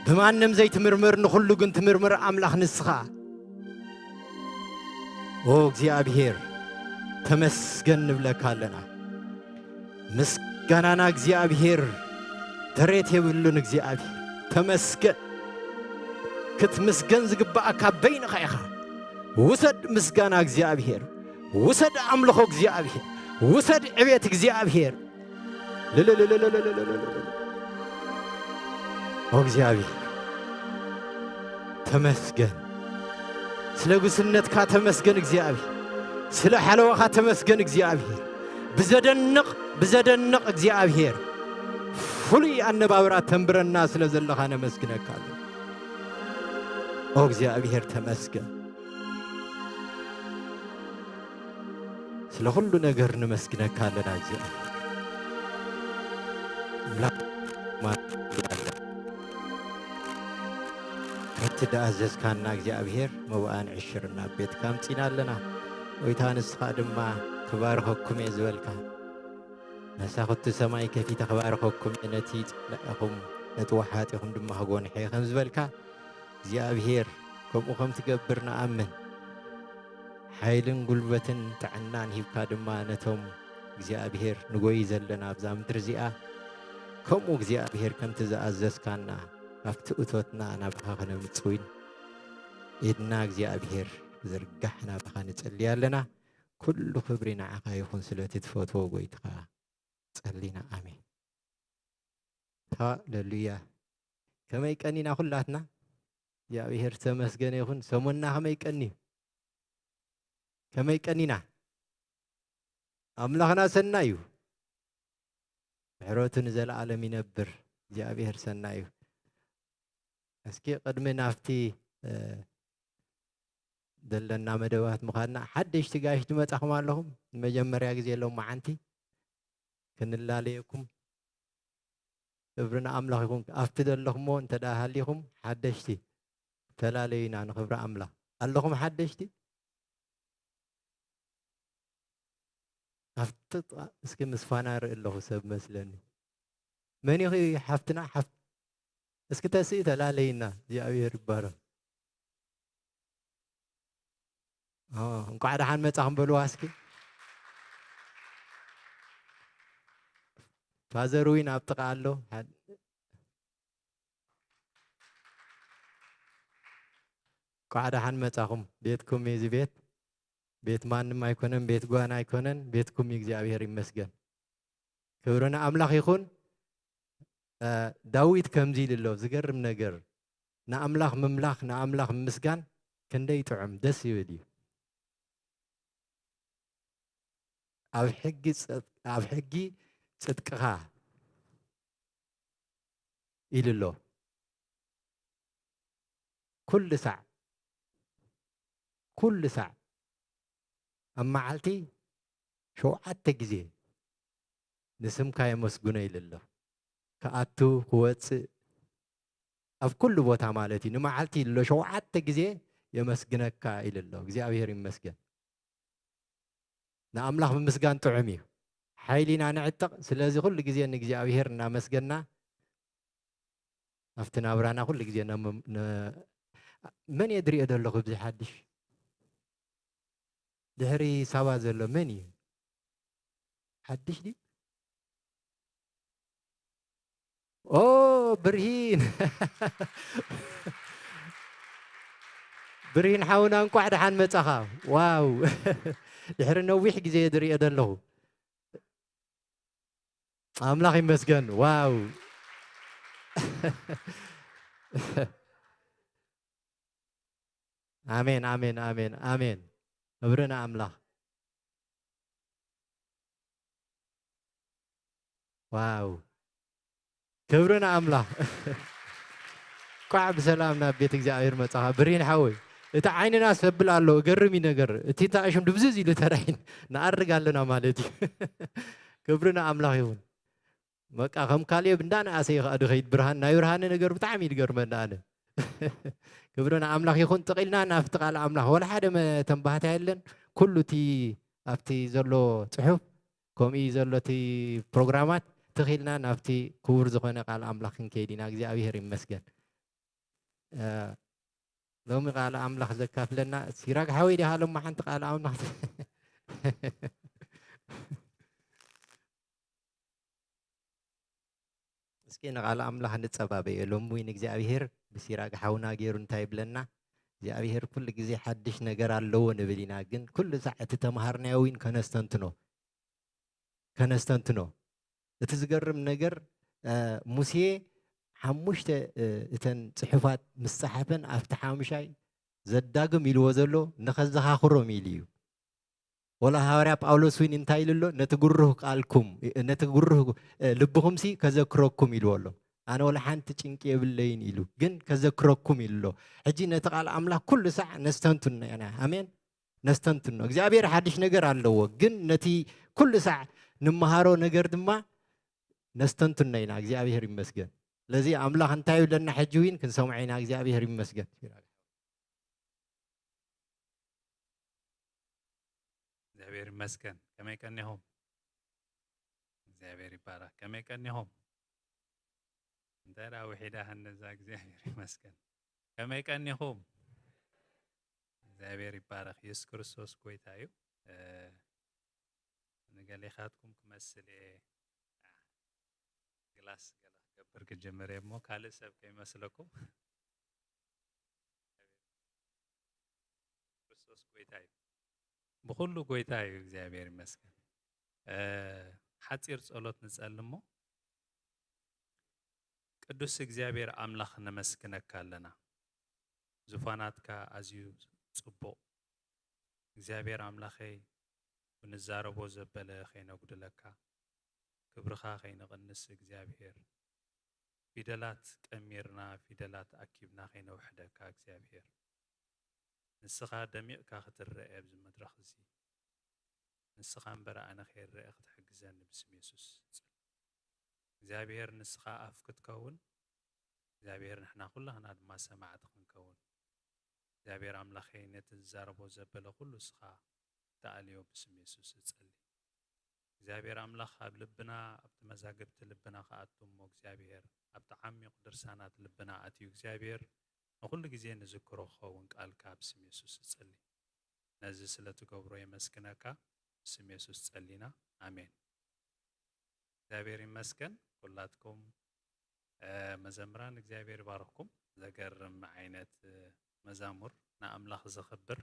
ብማንም ዘይትምርመር፣ ንኹሉ ግን ትምርምር ኣምላኽ ንስኻ። ኦ እግዚኣብሔር፣ ተመስገን ንብለካ ኣለና። ምስጋናና እግዚኣብሔር ተሬት የብሉን። እግዚኣብሔር ተመስገን። ክትምስገን ዝግብኣካ በይንኻ ኢኻ። ውሰድ ምስጋና እግዚኣብሔር፣ ውሰድ ኣምልኾ እግዚኣብሔር፣ ውሰድ ዕቤት እግዚኣብሔር። ልልልልልልልልልልል። ኦ እግዚኣብሔር ተመስገን። ስለ ጉስነትካ ተመስገን እግዚኣብሔር። ስለ ሓለዋኻ ተመስገን እግዚኣብሔር። ብዘደንቕ፣ ብዘደንቕ እግዚኣብሔር ፍሉይ ኣነባብራ ተንብረና ስለ ዘለኻ ነመስግነካ ኣለና። ኦ እግዚኣብሔር ተመስገን። ስለ ኩሉ ነገር ነመስግነካ ኣለና እግዚኣብሔር። ኣምላኽ ከምቲ ደኣዘዝካና እግዚኣብሔር መባኣን ዕሽርና ኣብ ቤትካ ኣምጺና ኣለና። ጎይታ ንስኻ ድማ ክባርኸኩም እየ ዝበልካ። መሳኹቲ ሰማይ ከፊተ ክባርኸኩም እየ፣ ነቲ ጸላኢኹም ነቲ ወሓጢኹም ድማ ክጎንሐ እየ ከም ዝበልካ እግዚኣብሔር ከምኡ ከም ትገብር ንኣምን። ሓይልን ጉልበትን ጥዕናን ሂብካ ድማ ነቶም እግዚኣብሔር ንጎይ ዘለና ኣብዛ ምድሪ እዚኣ ከምኡ እግዚኣብሔር ከምቲ ዝኣዘዝካና ኣብቲ እቶትና ናባኻ ክነምጽእ እውን ኢድና እግዚኣብሔር ዝርጋሕ ናባኻ ንጽሊ ኣለና። ኩሉ ክብሪ ንዓኻ ይኹን ስለቲ ትፈትዎ ጎይትኻ ጸሊና። ኣሜን። ሃሌሉያ። ከመይ ቀኒና ኩላትና? እግዚኣብሔር ዝተመስገነ ይኹን። ሰሙንና ከመይ ቀንዩ? ከመይ ቀኒና? ኣምላኽና ሰናይ እዩ። ምሕረቱ ንዘለኣለም ይነብር። እግዚኣብሔር ሰናይ እዩ። እስኪ ቅድሚ ናብቲ፣ እ፣ ዘለና መደባት ምዃንና ሓደሽቲ ጋሽ ትመጻኹም ኣለኹም። ንመጀመርያ ግዜ ሎመዓንቲ ክንላለየኩም ክብሪ ንኣምላኽ ይኹን። ኣብቲ ዘለኹሞ እንተ ደኣ ሃሊኹም ሓደሽቲ ተላለዩና ንኽብሪ ኣምላኽ። ኣለኹም ሓደሽቲ? ኣብቲ ጥቓ እስኪ ምስ ፋና ርኢ ኣለኹ ሰብ መስለኒ። መን ኢኺ ሓፍትና? ሓፍ-፣ እስኪ ተስኢ ተላለይና። እግዚኣብሔር ይባረኽ። ኦ፣ እንቋዕ ደሓን መጻኹም በልዋ እስኪ። ፋዘር ዊን ኣብ ጥቓ ኣሎ። ሓድ-፣ እንቋዕ ደሓን መጻኹም። ቤትኩም እዩ እዚ ቤት። ቤት ማንም ኣይኮነን፣ ቤት ጓና ኣይኮነን፣ ቤትኩም እዩ። እግዚኣብሔር ይመስገን። ክብሪ ንኣምላኽ ይኹን። እ፣ ዳዊት ከምዚ ኢሉ ኣሎ፣ ዝገርም ነገር። ንኣምላኽ ምምላኽ፣ ንኣምላኽ ምምስጋን ክንደይ ጥዑም፣ ደስ ይብል እዩ። ኣብ ሕጊ ጽ-፣ ኣብ ሕጊ ጽድቅኻ ኢሉ ኣሎ። ኩሉ ሳዕ፣ ኩሉ ሳዕ ኣብ መዓልቲ ሸውዓተ ግዜ ንስምካ የመስግኖ ኢሉ ኣሎ። ክኣቱ፣ ክወጽእ፣ ኣብ ኩሉ ቦታ ማለት እዩ። ንመዓልቲ ኢሉ ኣሎ ሸውዓተ ግዜ የመስግነካ ኢሉ ኣሎ። እግዚኣብሔር ይመስገን። ንኣምላኽ ምምስጋን ጥዑም እዩ። ሓይሊና ንዕጠቕ። ስለዚ ኩሉ ግዜ ንእግዚኣብሔር እናመስገና ኣብቲ ናብራና ኩሉ ግዜ ነም-፣ ነ-፣ መን እየ ዝሪኦ ዘለኹ? እዚ ሓድሽ ድሕሪ ሳባ ዘሎ መን እዩ? ሓድሽ ድዩ? ኦ፣ ብርሂን። ብርሂን ሓውና፣ እንቋዕ ደሓን መጻኻ። ዋው። ድሕሪ ነዊሕ ግዜ እየ ዝሪኦ ዘለኹ። ኣምላኽ ይመስገን። ዋው። ኣሜን፣ ኣሜን፣ ኣሜን፣ ኣሜን። ክብሪ ንኣምላኽ። ዋው። ክብሪ ንኣምላኽ። እንቋዕ ብሰላም ናብ ቤት እግዚኣብሔር መጻኻ። ብርሂን ሓወይ፣ እቲ ዓይንና ሰብል ኣሎ፣ እገርም እዩ ነገር። እቲ ተኣሽም ድብዝዝ ኢሉ ተራእይን፣ ንኣርግ ኣለና ማለት እዩ። ክብሪ ንኣምላኽ ይኹን። በቃ ከም ካሌብ እንዳነኣሰ እዩ ከኣ ድኸይድ። ብርሃን፣ ናይ ብርሃነ ነገር ብጣዕሚ እዩ ዝገርመኒ ኣነ። ክብሪ ንኣምላኽ ይኹን። ጥቕ ኢልና ናብቲ ቃል ኣምላኽ፣ ወላ ሓደ መተንባህታ የለን። ኩሉ እቲ ኣብቲ ዘሎ ጽሑፍ፣ ከምኡ እዩ ዘሎ እቲ ፕሮግራማት፣ ትኽ ኢልና ናብቲ ክቡር ዝኾነ ቃል ኣምላኽ ክንከይድ ኢና። እግዚኣብሔር ይመስገን። እ፣ ሎሚ ቃል ኣምላኽ ዘካፍለና ሲራክ ሓወይ ዲኻ? ሎሚ ሓንቲ ቃል ኣምላኽ እስኪ ንቃል ኣምላኽ ንጸባበዮ። ሎሚ እውን እግዚኣብሔር ብሲራክ ሓውና ገይሩ እንታይ ይብለና? እግዚኣብሔር ኩሉ ግዜ ሓድሽ ነገር ኣለዎ ንብል ኢና፣ ግን ኩሉ ሳዕ እቲ ተምሃርናዮ እውን ከነስተንትኖ፣ ከነስተንትኖ። እቲ ዝገርም ነገር፣ እ፣ ሙሴ ሓሙሽተ፣ እ፣ እተን ጽሑፋት ምስ ጸሓፈን ኣብቲ ሓሙሻይ ዘዳግም ኢልዎ ዘሎ ንኸዘኻኽሮም ኢሉ እዩ። ወላ ሃዋርያ ጳውሎስ እውን እንታይ ኢሉ ኣሎ? "ነቲ ግሩህ ቃልኩም፣ ነቲ ግሩህ፣ እ፣ ልብኹምሲ ከዘክረኩም" ኢልዎ ኣሎ። ኣነ ወላ ሓንቲ ጭንቂ የብለይን ኢሉ፣ ግን "ከዘክረኩም" ኢሉ ኣሎ። ሕጂ ነቲ ቃል ኣምላኽ ኩሉ ሳዕ ነስተንትኖ ኢና። ኣሜን። ነስተንትኖ። እግዚኣብሔር ሓድሽ ነገር ኣለዎ፣ ግን ነቲ ኩሉ ሳዕ ንመሃሮ ነገር ድማ ነስተንትኖ ኢና። እግዚኣብሔር ይመስገን። ስለዚ ኣምላኽ እንታይ ይብለና ሕጂ እውን ክንሰምዖ ኢና። እግዚኣብሔር ይመስገን። እግዚኣብሔር ይመስገን። ከመይ ቀኒኹም? እግዚኣብሔር ይባረክ። ከመይ ቀኒኹም? እንታይ ደኣ ውሒዳ ሃነዛ፣ እግዚኣብሔር ይመስገን። ከመይ ቀኒኹም? እግዚኣብሔር ይባረክ። የሱስ ክርስቶስ ጎይታ እዩ። እ፣ ንገሌኻትኩም ክመስል እየ። ግላስ ገለ ክገብር ክጅምር እየ እሞ ካልእ ሰብ ከይመስለኩም። ክርስቶስ ጎይታ እዩ። ብኹሉ ጎይታ እዩ። እግዚኣብሔር ይመስገን። እ፣ ሓጺር ጸሎት ንጸሊ እሞ፣ ቅዱስ እግዚኣብሔር ኣምላኽ ነመስግነካ ኣለና። ዙፋናትካ ኣዝዩ ጽቡቕ። እግዚኣብሔር ኣምላኸይ፣ ብንዛረቦ ዘበለ ከይነጉድለካ፣ ክብርኻ ከይንቕንስ እግዚኣብሔር፣ ፊደላት ቀሚርና፣ ፊደላት ኣኪብና ከይነውሕደካ እግዚኣብሔር፣ ንስኻ ደሚቕካ ክትረአ ኣብዚ መድረኽ እዚ፣ ንስኻ እምበር ኣነ ከይረአ ክትሕግዘኒ ብስም የሱስ እጽሊ። እግዚኣብሔር ንስኻ ኣፍ ክትከውን፣ እግዚኣብሔር ንሕና ኩላህና ድማ ሰማዕቲ ክንከውን፣ እግዚኣብሔር ኣምላኸይ ነቲ ዝዛረቦ ዘበለ ኩሉ ንስኻ ተኣልዮ ብስም የሱስ እጸሊ። እግዚኣብሔር ኣምላኽ ኣብ ልብና፣ ኣብቲ መዛግብቲ ልብና ክኣቱ እሞ እግዚኣብሔር ኣብቲ ዓሚቕ ድርሳናት ልብና ኣትዩ እግዚኣብሔር ንኹሉ ግዜ ንዝክሮ ክኸውን ቃልካ ብስም የሱስ እጸሊ። ነዚ ስለ ትገብሮ የመስግነካ። ብስም የሱስ ጸሊና። ኣሜን። እግዚኣብሔር ይመስገን። ኩላትኩም፣ እ፣ መዘምራን እግዚኣብሔር ይባርኽኩም። ዘገርም ዓይነት፣ እ፣ መዛሙር፣ ንኣምላኽ ዘኽብር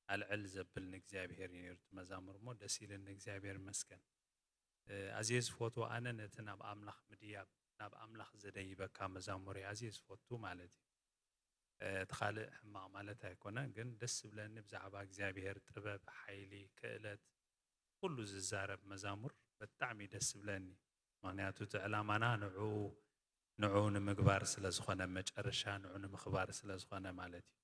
ኣልዕል ዘብል ንእግዚኣብሔር እዩ ነይሩ እቲ መዛሙር እሞ ደስ ኢልኒ። እግዚኣብሔር ይመስገን። እ፣ ኣዝየ ዝፈትዎ ኣነ ነቲ ናብ ኣምላኽ ምድያብ፣ ናብ ኣምላኽ ዘደይበካ መዛሙር እየ ኣዝየ ዝፈቱ ማለት እዩ። እ፣ እቲ ካልእ ሕማቕ ማለት ኣይኮነን፣ ግን ደስ ዝብለኒ ብዛዕባ እግዚኣብሔር ጥበብ፣ ሓይሊ፣ ክእለት፣ ኩሉ ዝዛረብ መዛሙር ብጣዕሚ ደስ ዝብለኒ። ምኽንያቱ እቲ ዕላማና ንዕኡ ንዑ ንምግባር ስለ ዝኾነ፣ መጨረሻ ንዑ ንምኽባር ስለ ዝኾነ ማለት እዩ።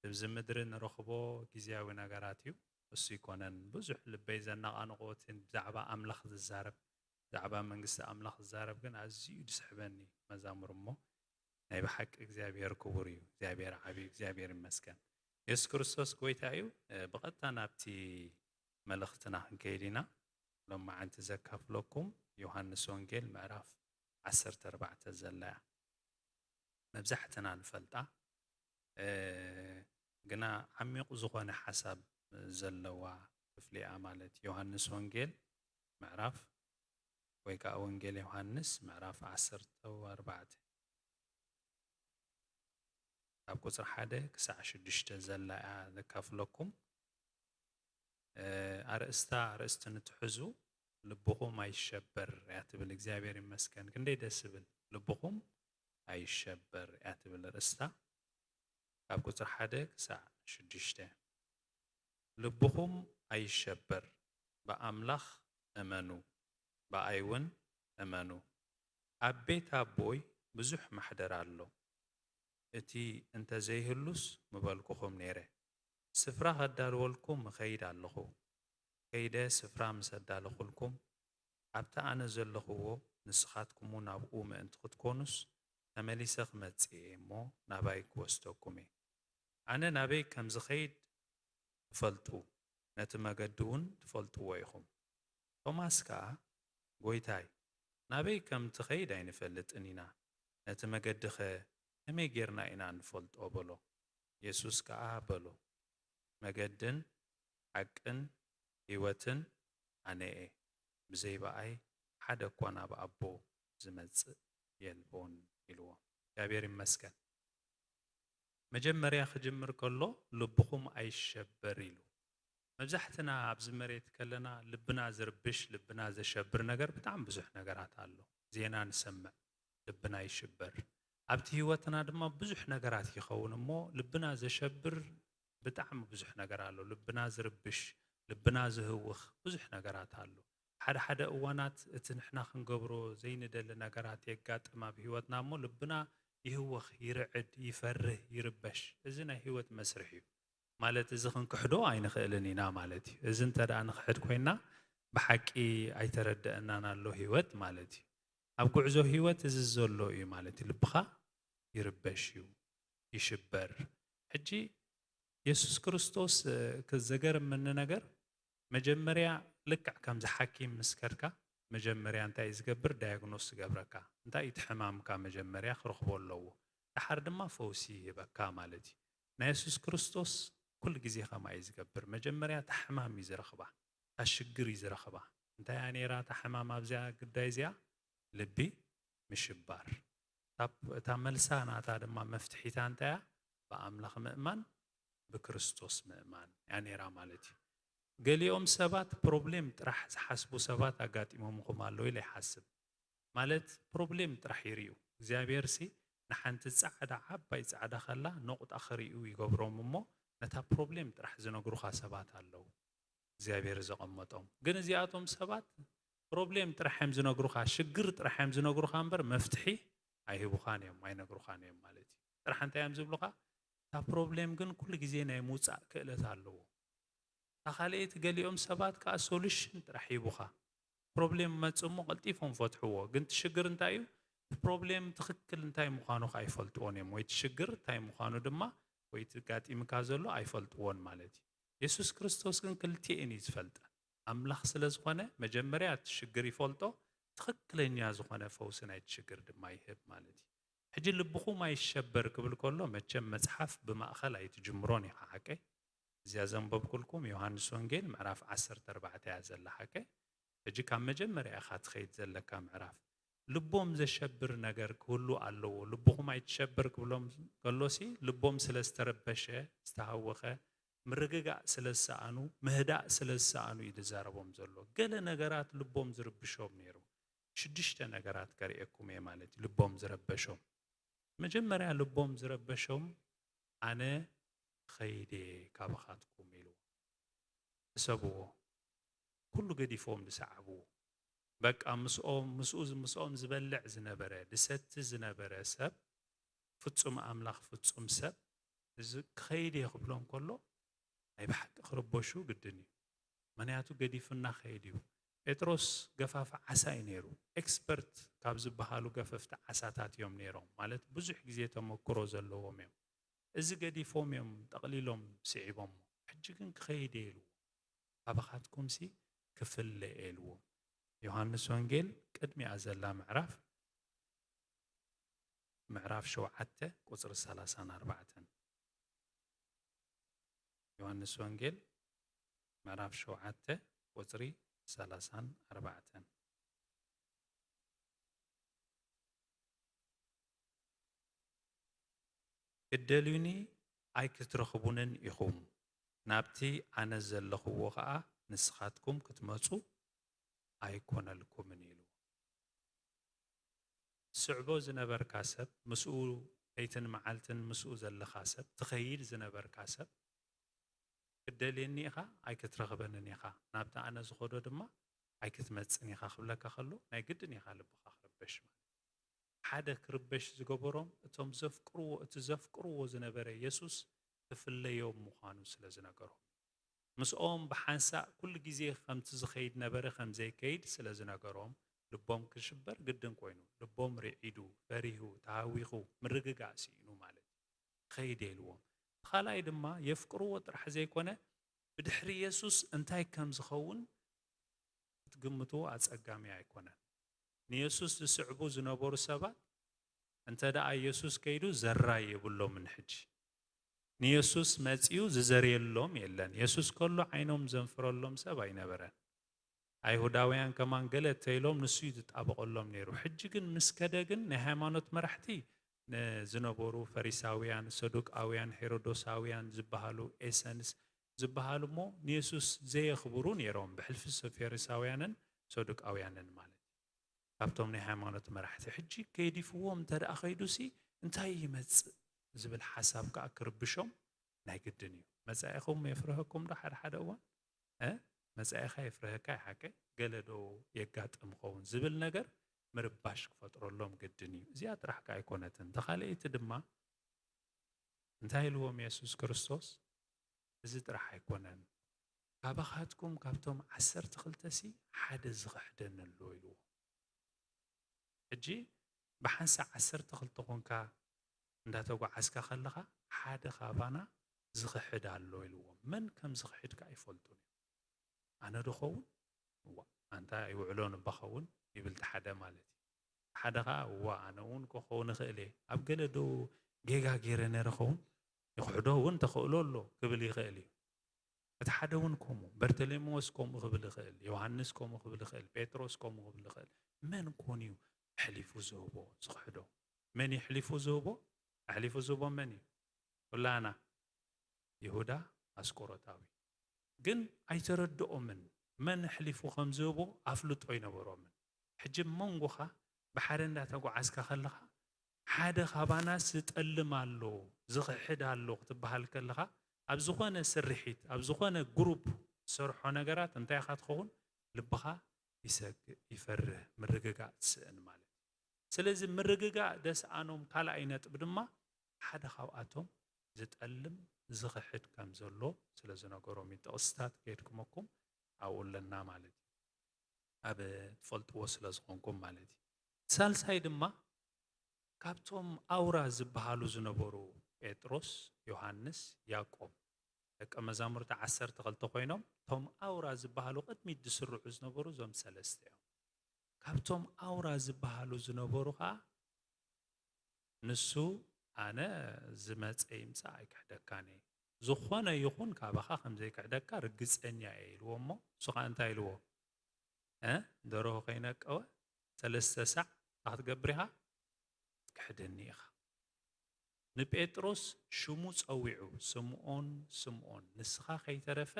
እዚ ምድሪ ንረኽቦ ግዝያዊ ነገራት እዩ። እሱ ይኮነን ብዙሕ ልበይ ዘነቓንቖ፣ እቲ ብዛዕባ ኣምላኽ ዝዛረብ፣ ብዛዕባ መንግስቲ ኣምላኽ ዝዛረብ ግን ኣዝዩ ድስሕበኒ መዛሙር። እሞ ናይ ብሓቂ እግዚኣብሔር ክቡር እዩ፣ እግዚኣብሔር ዓብዩ፣ እግዚኣብሔር ይመስገን። የሱስ ክርስቶስ ጎይታ እዩ። ብቐጥታ ናብቲ መልእኽትና ክንከይድ ኢና። ሎማዓንቲ ዘካፍለኩም ዮሃንስ ወንጌል ምዕራፍ ዓሰርተ ኣርባዕተ ዘላ እያ። መብዛሕትና ንፈልጣ፣ ግና ዓሚቕ ዝኾነ ሓሳብ ዘለዋ ክፍሊ እያ። ማለት ዮሃንስ ወንጌል ምዕራፍ ወይ ከዓ ወንጌል ዮሃንስ ምዕራፍ ዓሰርተ ኣርባዕተ ካብ ቁፅሪ ሓደ ክሳዕ ሽዱሽተ ዘላ እያ ዘካፍለኩም። ኣርእስታ ኣርእስቲ ንትሕዙ ልብኹም ኣይሸበር እያ ትብል። እግዚኣብሔር ይመስገን፣ ክንደይ ደስ ይብል። ልብኹም ኣይሸበር እያ ትብል ርእስታ። ካብ ቁፅሪ ሓደ ክሳዕ ሽዱሽተ። ልብኹም ኣይሸበር፣ ብኣምላኽ እመኑ፣ ብኣይ እውን እመኑ። ኣብ ቤት ኣቦይ ብዙሕ ማሕደር ኣሎ። እቲ እንተዘይህሉስ ምበልኩኹም ነይረ። ስፍራ ከዳልወልኩም እኸይድ ኣለኹ። ከይደ ስፍራ ምስ ኣዳለኹልኩም፣ ኣብቲ ኣነ ዘለኹዎ ንስኻትኩም እውን ኣብኡ ምእንቲ ክትኮኑስ፣ ተመሊሰ ክመጽእ እየ እሞ ናባይ ክወስደኩም እየ። ኣነ ናበይ ከም ዝኸይድ ትፈልጡ፣ ነቲ መገዲ እውን ትፈልጥዎ ኢኹም። ቶማስ ከኣ፣ ጎይታይ፣ ናበይ ከም ትኸይድ ኣይንፈልጥን ኢና፣ ነቲ መገዲ ኸ ከመይ ጌርና ኢና እንፈልጦ? በሎ። የሱስ ከኣ በሎ፣ መገድን ሓቅን ህይወትን ኣነ እየ፣ ብዘይ ብኣይ ሓደ እኳ ናብ ኣቦ ዝመጽእ የልቦን ኢልዎ። እግዚኣብሔር ይመስገን። መጀመርያ ክጅምር ከሎ ልብኹም ኣይሸበር ኢሉ። መብዛሕትና ኣብዚ መሬት ከለና ልብና ዝርብሽ፣ ልብና ዘሸብር ነገር ብጣዕሚ ብዙሕ ነገራት ኣሎ። ዜና ንሰምዕ፣ ልብና ይሽበር። ኣብቲ ህይወትና ድማ ብዙሕ ነገራት ይኸውን እሞ ልብና ዘሸብር ብጣዕሚ ብዙሕ ነገር ኣሎ። ልብና ዝርብሽ፣ ልብና ዝህውኽ ብዙሕ ነገራት ኣሎ። ሓደ ሓደ እዋናት እቲ ንሕና ክንገብሮ ዘይንደሊ ነገራት የጋጥም ኣብ ህይወትና እሞ ልብና ይህወኽ፣ ይርዕድ፣ ይፈርህ፣ ይርበሽ። እዚ ናይ ህይወት መስርሕ እዩ። ማለት እዚ ክንክሕዶ ኣይንኽእልን ኢና ማለት እዩ። እዚ እንተ ደኣ ንኽሕድ ኮይና ብሓቂ ኣይተረደአናን ኣሎ ህይወት ማለት እዩ። ኣብ ጉዕዞ ህይወት እዚ ዘሎ እዩ ማለት እዩ። ልብኻ ይርበሽ እዩ፣ ይሽበር። ሕጂ የሱስ ክርስቶስ፣ እ፣ ክ-፣ ዘገርመኒ ነገር መጀመርያ ልክዕ ከምዚ ሓኪም ምስ ከድካ መጀመርያ እንታይ እዩ ዝገብር? ዳያግኖስ ዝገብረካ። እንታይ እዩ እቲ ሕማምካ መጀመርያ ክረኽቦ ኣለዎ። ደሓር ድማ ፈውሲ ይህበካ ማለት እዩ። ናይ የሱስ ክርስቶስ ኩሉ ግዜ ከምኣ እዩ ዝገብር። መጀመርያ እታ ሕማም እዩ ዝረኽባ፣ እታ ሽግር እዩ ዝረኽባ። እንታይ እያ ነይራ እታ ሕማም ኣብዚኣ ግዳይ እዚኣ? ልቢ ምሽባር። እታ፣ እታ መልሳ ናታ ድማ መፍትሒታ እንታይ እያ? ብኣምላኽ ምእማን፣ ብክርስቶስ ምእማን እያ ነይራ ማለት እዩ። ገሊኦም ሰባት ፕሮብሌም ጥራሕ ዝሓስቡ ሰባት ኣጋጢሞምኹም ኣለዉ ኢለ ይሓስብ። ማለት ፕሮብሌም ጥራሕ ይርእዩ። እግዚኣብሔር ሲ ንሓንቲ ጻዕዳ፣ ዓባይ ጻዕዳ ከላ ነቑጣ ክርእዩ ይገብሮም እሞ ነታ ፕሮብሌም ጥራሕ ዝነግሩኻ ሰባት ኣለዉ። እግዚኣብሔር ዘቐመጦም። ግን እዚኣቶም ሰባት ፕሮብሌም ጥራሕ እዮም ዝነግሩኻ፣ ሽግር ጥራሕ እዮም ዝነግሩኻ እምበር መፍትሒ ኣይህቡኻን እዮም፣ ኣይነግሩኻን እዮም ማለት እዩ። ጥራሕ እንታይ እዮም ዝብሉኻ? እታ ፕሮብሌም ግን ኩሉ ግዜ ናይ ምውጻእ ክእለት ኣለዎ። እታ ካልኣይቲ ገሊኦም ሰባት ከኣ ሶሉሽን ጥራሕ ሂቡኻ። ፕሮብሌም መጽእ እሞ ቀልጢፎም ፈትሕዎ። ግን እቲ ሽግር እንታይ እዩ? እቲ ፕሮብሌም ትኽክል እንታይ ምዃኑ ከኣ ኣይፈልጥዎን እዮም። ወይ እቲ ሽግር እንታይ ምዃኑ ድማ፣ ወይ እቲ ጋጢምካ ዘሎ ኣይፈልጥዎን ማለት እዩ። የሱስ ክርስቶስ ግን ክልቲኤን እዩ ዝፈልጠ። ኣምላኽ ስለ ዝኾነ መጀመርያ እቲ ሽግር ይፈልጦ፣ ትኽክለኛ ዝኾነ ፈውሲ ናይቲ ሽግር ድማ ይህብ ማለት እዩ። ሕጂ ልብኹም ኣይሸበር ክብል ከሎ መቸም መጽሓፍ ብማእኸል ኣይትጅምሮን ኢኻ፣ ሓቀይ? እዚኣ ዘንበብኩልኩም ዮሃንስ ወንጌል ምዕራፍ ዓሰርተ ኣርባዕተ እያ ዘላ፣ ሓቀይ? ሕጂ ካብ መጀመርያ ኢኻ ትኸይድ ዘለካ ምዕራፍ። ልቦም ዘሸብር ነገር ክህሉ ኣለዎ። ልብኹም ኣይትሸበር ክብሎም ከሎሲ ልቦም ስለ ዝተረበሸ፣ ዝተሃወኸ፣ ምርግጋእ ስለ ዝሰኣኑ፣ ምህዳእ ስለ ዝሰኣኑ እዩ ዝዛረቦም ዘሎ። ገለ ነገራት ልቦም ዝርብሾም ነይሩ። ሽዱሽተ ነገራት ከርእየኩም እየ ማለት እዩ፣ ልቦም ዝረበሾም። መጀመርያ ልቦም ዝረበሾም፣ ኣነ ኸይደ ካባኻትኩም ኢሉ። ሕሰብዎ፣ ኩሉ ገዲፎም ዝሰዓብዎ። በቃ ምስኦም፣ ምስኡ፣ ምስኦም ዝበልዕ ዝነበረ፣ ዝሰቲ ዝነበረ ሰብ፣ ፍጹም ኣምላኽ፣ ፍጹም ሰብ፣ እዚ ክኸይድ እየ ክብሎ እንከሎ፣ ናይ ብሓቂ ክርበሹ ግድን እዩ። ምኽንያቱ ገዲፉና ከይድ እዩ። ጴጥሮስ ገፋፊ ዓሳ እዩ ነይሩ። ኤክስፐርት ካብ ዝበሃሉ ገፈፍቲ ዓሳታት እዮም ነይሮም። ማለት ብዙሕ ግዜ ተመክሮ ዘለዎም እዮም። እዚ ገዲፎም እዮም ጠቕሊሎም ስዒቦሞ። ሕጂ ግን ክኸይድ እየ ኢልዎ። ካባኻትኩምሲ ክፍለ እየ ኢልዎም። ዮሃንስ ወንጌል ቅድሚኣ ዘላ ምዕራፍ፣ ምዕራፍ ሸውዓተ ቁጽሪ ሰላሳን ኣርባዕተን። ዮሃንስ ወንጌል ምዕራፍ ሸውዓተ ቁጽሪ ሰላሳን ኣርባዕተን። "ክትደልዩኒ ኣይክትረኽቡንን ኢኹም፣ ናብቲ ኣነ ዘለኽዎ ኸኣ ንስኻትኩም ክትመጹ ኣይኮነልኩምን" ኢሉ። ትስዕቦ ዝነበርካ ሰብ፣ ምስኡ ለይትን መዓልትን ምስኡ ዘለኻ ሰብ፣ ትኸይድ ዝነበርካ ሰብ፣ "ክትደልየኒ ኢኻ፣ ኣይክትረኽበንን ኢኻ፣ ናብቲ ኣነ ዝኸዶ ድማ ኣይክትመጽን ኢኻ" ክብለካ ከሎ፣ ናይ ግድን ኢኻ ልብኻ ክርበሽ ማለት እዩ። ሓደ ክርበሽ ዝገበሮም፣ እቶም ዘፍቅርዎ፣ እቲ ዘፍቅርዎ ዝነበረ የሱስ ክፍለዮም ምዃኑ ስለ ዝነገሮም። ምስኦም ብሓንሳእ ኩሉ ግዜ ከምቲ ዝኸይድ ነበረ ከም ዘይከይድ ስለ ዝነገሮም፣ ልቦም ክሽበር ግድን ኮይኑ፣ ልቦም ርዒዱ፣ ፈሪሁ፣ ተሃዊኹ፣ ምርግጋእ ስኢኑ ማለት እዩ። ከይድ ኢልዎም። እቲ ካልኣይ ድማ የፍቅርዎ ጥራሕ ዘይኮነ፣ ብድሕሪ የሱስ እንታይ ከም ዝኸውን ክትግምትዎ ኣጸጋሚ ኣይኮነን። ንየሱስ ዝስዕቡ ዝነበሩ ሰባት፣ "እንተ ደኣ የሱስ ከይዱ ዘራይ የብሎምን ሕጂ። ንየሱስ መጺኡ ዝዘርየሎም የለን። የሱስ ከሎ ዓይኖም ዘንፍረሎም ሰብ ኣይነበረን። ኣይሁዳውያን ከማን ገለ እተኢሎም ንሱ እዩ ዝጣበቐሎም ነይሩ። ሕጂ ግን ምስ ከደ ግን ናይ ሃይማኖት መራሕቲ ን-፣ ዝነበሩ ፈሪሳውያን፣ ሰዱቃውያን፣ ሄሮዶሳውያን ዝበሃሉ፣ ኤሰንስ ዝበሃሉ እሞ ንየሱስ ዘየኽብሩ ነይሮም፣ ብሕልፊ ፈሪሳውያንን ሰዱቃውያንን ማለት እዩ። ካብቶም ናይ ሃይማኖት መራሕቲ። ሕጂ ከይዲፍዎም እንተ ደኣ ከይዱሲ እንታይ ይመጽእ ዝብል ሓሳብ ከኣ ክርብሾም ናይ ግድን እዩ። መጻኢኹም የፍርሀኩም ዶ ሓደ ሓደ እዋን? እ? መጻኢኻ የፍርሀካ እዩ ሓቀ? ገለ ዶ የጋጥም ኸውን ዝብል ነገር ምርባሽ ክፈጥረሎም ግድን እዩ። እዚኣ ጥራሕ ከኣ ኣይኮነትን። ተኻልኤይቲ ድማ እንታይ ኢልዎም የሱስ ክርስቶስ? "እዚ ጥራሕ ኣይኮነን፣ ካባኻትኩም ካብቶም ዓሰርተ ክልተሲ ሓደ ዝኽሕደኒ ኣሎ" ኢልዎም። ሕጂ ብሓንሳእ ዓሰርተ ክልተ ኮንካ እንዳተጓዓዝካ ከለኻ፣ ሓደ ካባና ዝኽሕድ ኣሎ ኢልዎም። መን ከም ዝኽሕድ ከኣ ኣይፈልጡን እዮም። ኣነ ዶ ኸውን? እዋ፣ ኣንታ ይውዕሎን እባ ኸውን ይብል እቲ ሓደ ማለት እዩ። ሓደ ኸኣ፣ እዋ፣ ኣነ እውን ክኸውን እኽእል እየ። ኣብ ገለ ዶ ጌጋ ገይረ ነይረ ኸውን? ይኽሕዶ እውን ተኽእሎ ኣሎ ክብል ይኽእል እዩ። እቲ ሓደ እውን ከምኡ፣ በርተሌሜዎስ ከምኡ ክብል ይኽእል፣ ዮሃንስ ከምኡ ክብል ይኽእል፣ ጴጥሮስ ከምኡ ክብል ይኽእል። መን ኮን እዩ ኣሕሊፉ ዝህቦ፣ ዝኽሕዶ? መን እዩ ኣሕሊፉ ዝህቦ? ኣሕሊፉ ዝህቦ መን እዩ? ኩላና። ይሁዳ ኣስቆሮታዊ። ግን ኣይተረድኦምን። መን ኣሕሊፉ ከም ዝህቦ ኣፍልጦ ኣይነበሮምን። ሕጂ ኣብ መንጎኻ ብሓደ እንዳተጓዓዝካ ከለኻ፣ ሓደ ካባናስ ዝጠልም ኣሎ፣ ዝኽሕድ ኣሎ ክትበሃል ከለኻ፣ ኣብ ዝኾነ ስርሒት፣ ኣብ ዝኾነ ግሩፕ ትሰርሖ ነገራት እንታይ ኢኻ ትኸውን? ልብኻ ይሰግእ፣ ይፈርህ፣ ምርግጋእ ትስእን ማለት እዩ። ስለዚ ምርግጋእ ደስኣኖም ካልኣይ ነጥቢ ድማ ሓደ ካብኣቶም ዝጠልም፣ ዝኽሕድ ከም ዘሎ ስለ ዝነገሮም እዩ። ጥቕስታት ከየድክመኩም ኣብኡ ኣለና ማለት እዩ። ኣብ ትፈልጥዎ ስለ ዝኾንኩም ማለት እዩ። ሳልሳይ ድማ ካብቶም ኣውራ ዝበሃሉ ዝነበሩ ጴጥሮስ፣ ዮሃንስ፣ ያዕቆብ፣ ደቀ መዛሙርቲ ዓሰርተ ክልተ ኮይኖም፣ እቶም ኣውራ ዝበሃሉ ቅድሚት ዝስርዑ ዝነበሩ እዞም ሰለስተ እዮም። ካብቶም ኣውራ ዝበሃሉ ዝነበሩ ኸኣ ንሱ፣ "ኣነ ዝመጸ ይምጻእ ኣይክሕደካን እየ። ዝኾነ ይኹን ካባኻ ከም ዘይክሕደካ ርግጸኛ እየ" ኢልዎ እሞ፣ ንሱ ኸኣ እንታይ ኢልዎ? "እ? ደርሆ ከይነቀወ ሰለስተ ሳዕ እንታይ ክትገብር ኢኻ? ክትክሕደኒ ኢኻ።" ንጴጥሮስ ሽሙ ጸዊዑ፣ "ስምዖን፣ ስምዖን፣ ንስኻ ከይተረፈ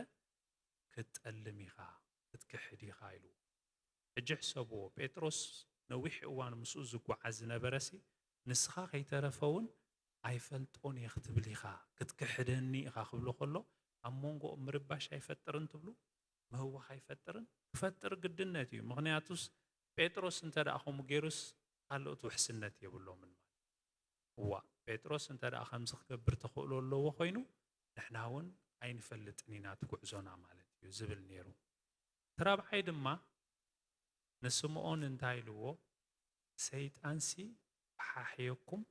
ክትጠልም ኢኻ፣ ክትክሕድ ኢኻ" ኢልዎ። ሕጂ ሕሰብዎ፣ ጴጥሮስ ነዊሕ እዋን ምስኡ ዝጓዓዝ ዝነበረሲ፣ ንስኻ ከይተረፈ እውን "ኣይፈልጦን እየ" ክትብል ኢኻ፣ "ክትክሕደኒ ኢኻ" ክብሎ ከሎ፣ ኣብ መንጎኦም ምርባሽ ኣይፈጥርን ትብሉ? ምህዋኽ ኣይፈጥርን? ክፈጥር ግድነት እዩ። ምኽንያቱስ ጴጥሮስ እንተ ደኣ ከምኡ ገይሩስ ካልኦት ውሕስነት የብሎምን ማለት እዩ። እዋ፣ ጴጥሮስ እንተ ደኣ ከምዚ ክገብር ተኽእሎ ኣለዎ ኮይኑ፣ ንሕና እውን ኣይንፈልጥን ኢና እቲ ጉዕዞና ማለት እዩ ዝብል ነይሩ። እቲ ራብዓይ ድማ ንስምዖን እንታይ ኢልዎ? ሰይጣንሲ ክሓሕየኩም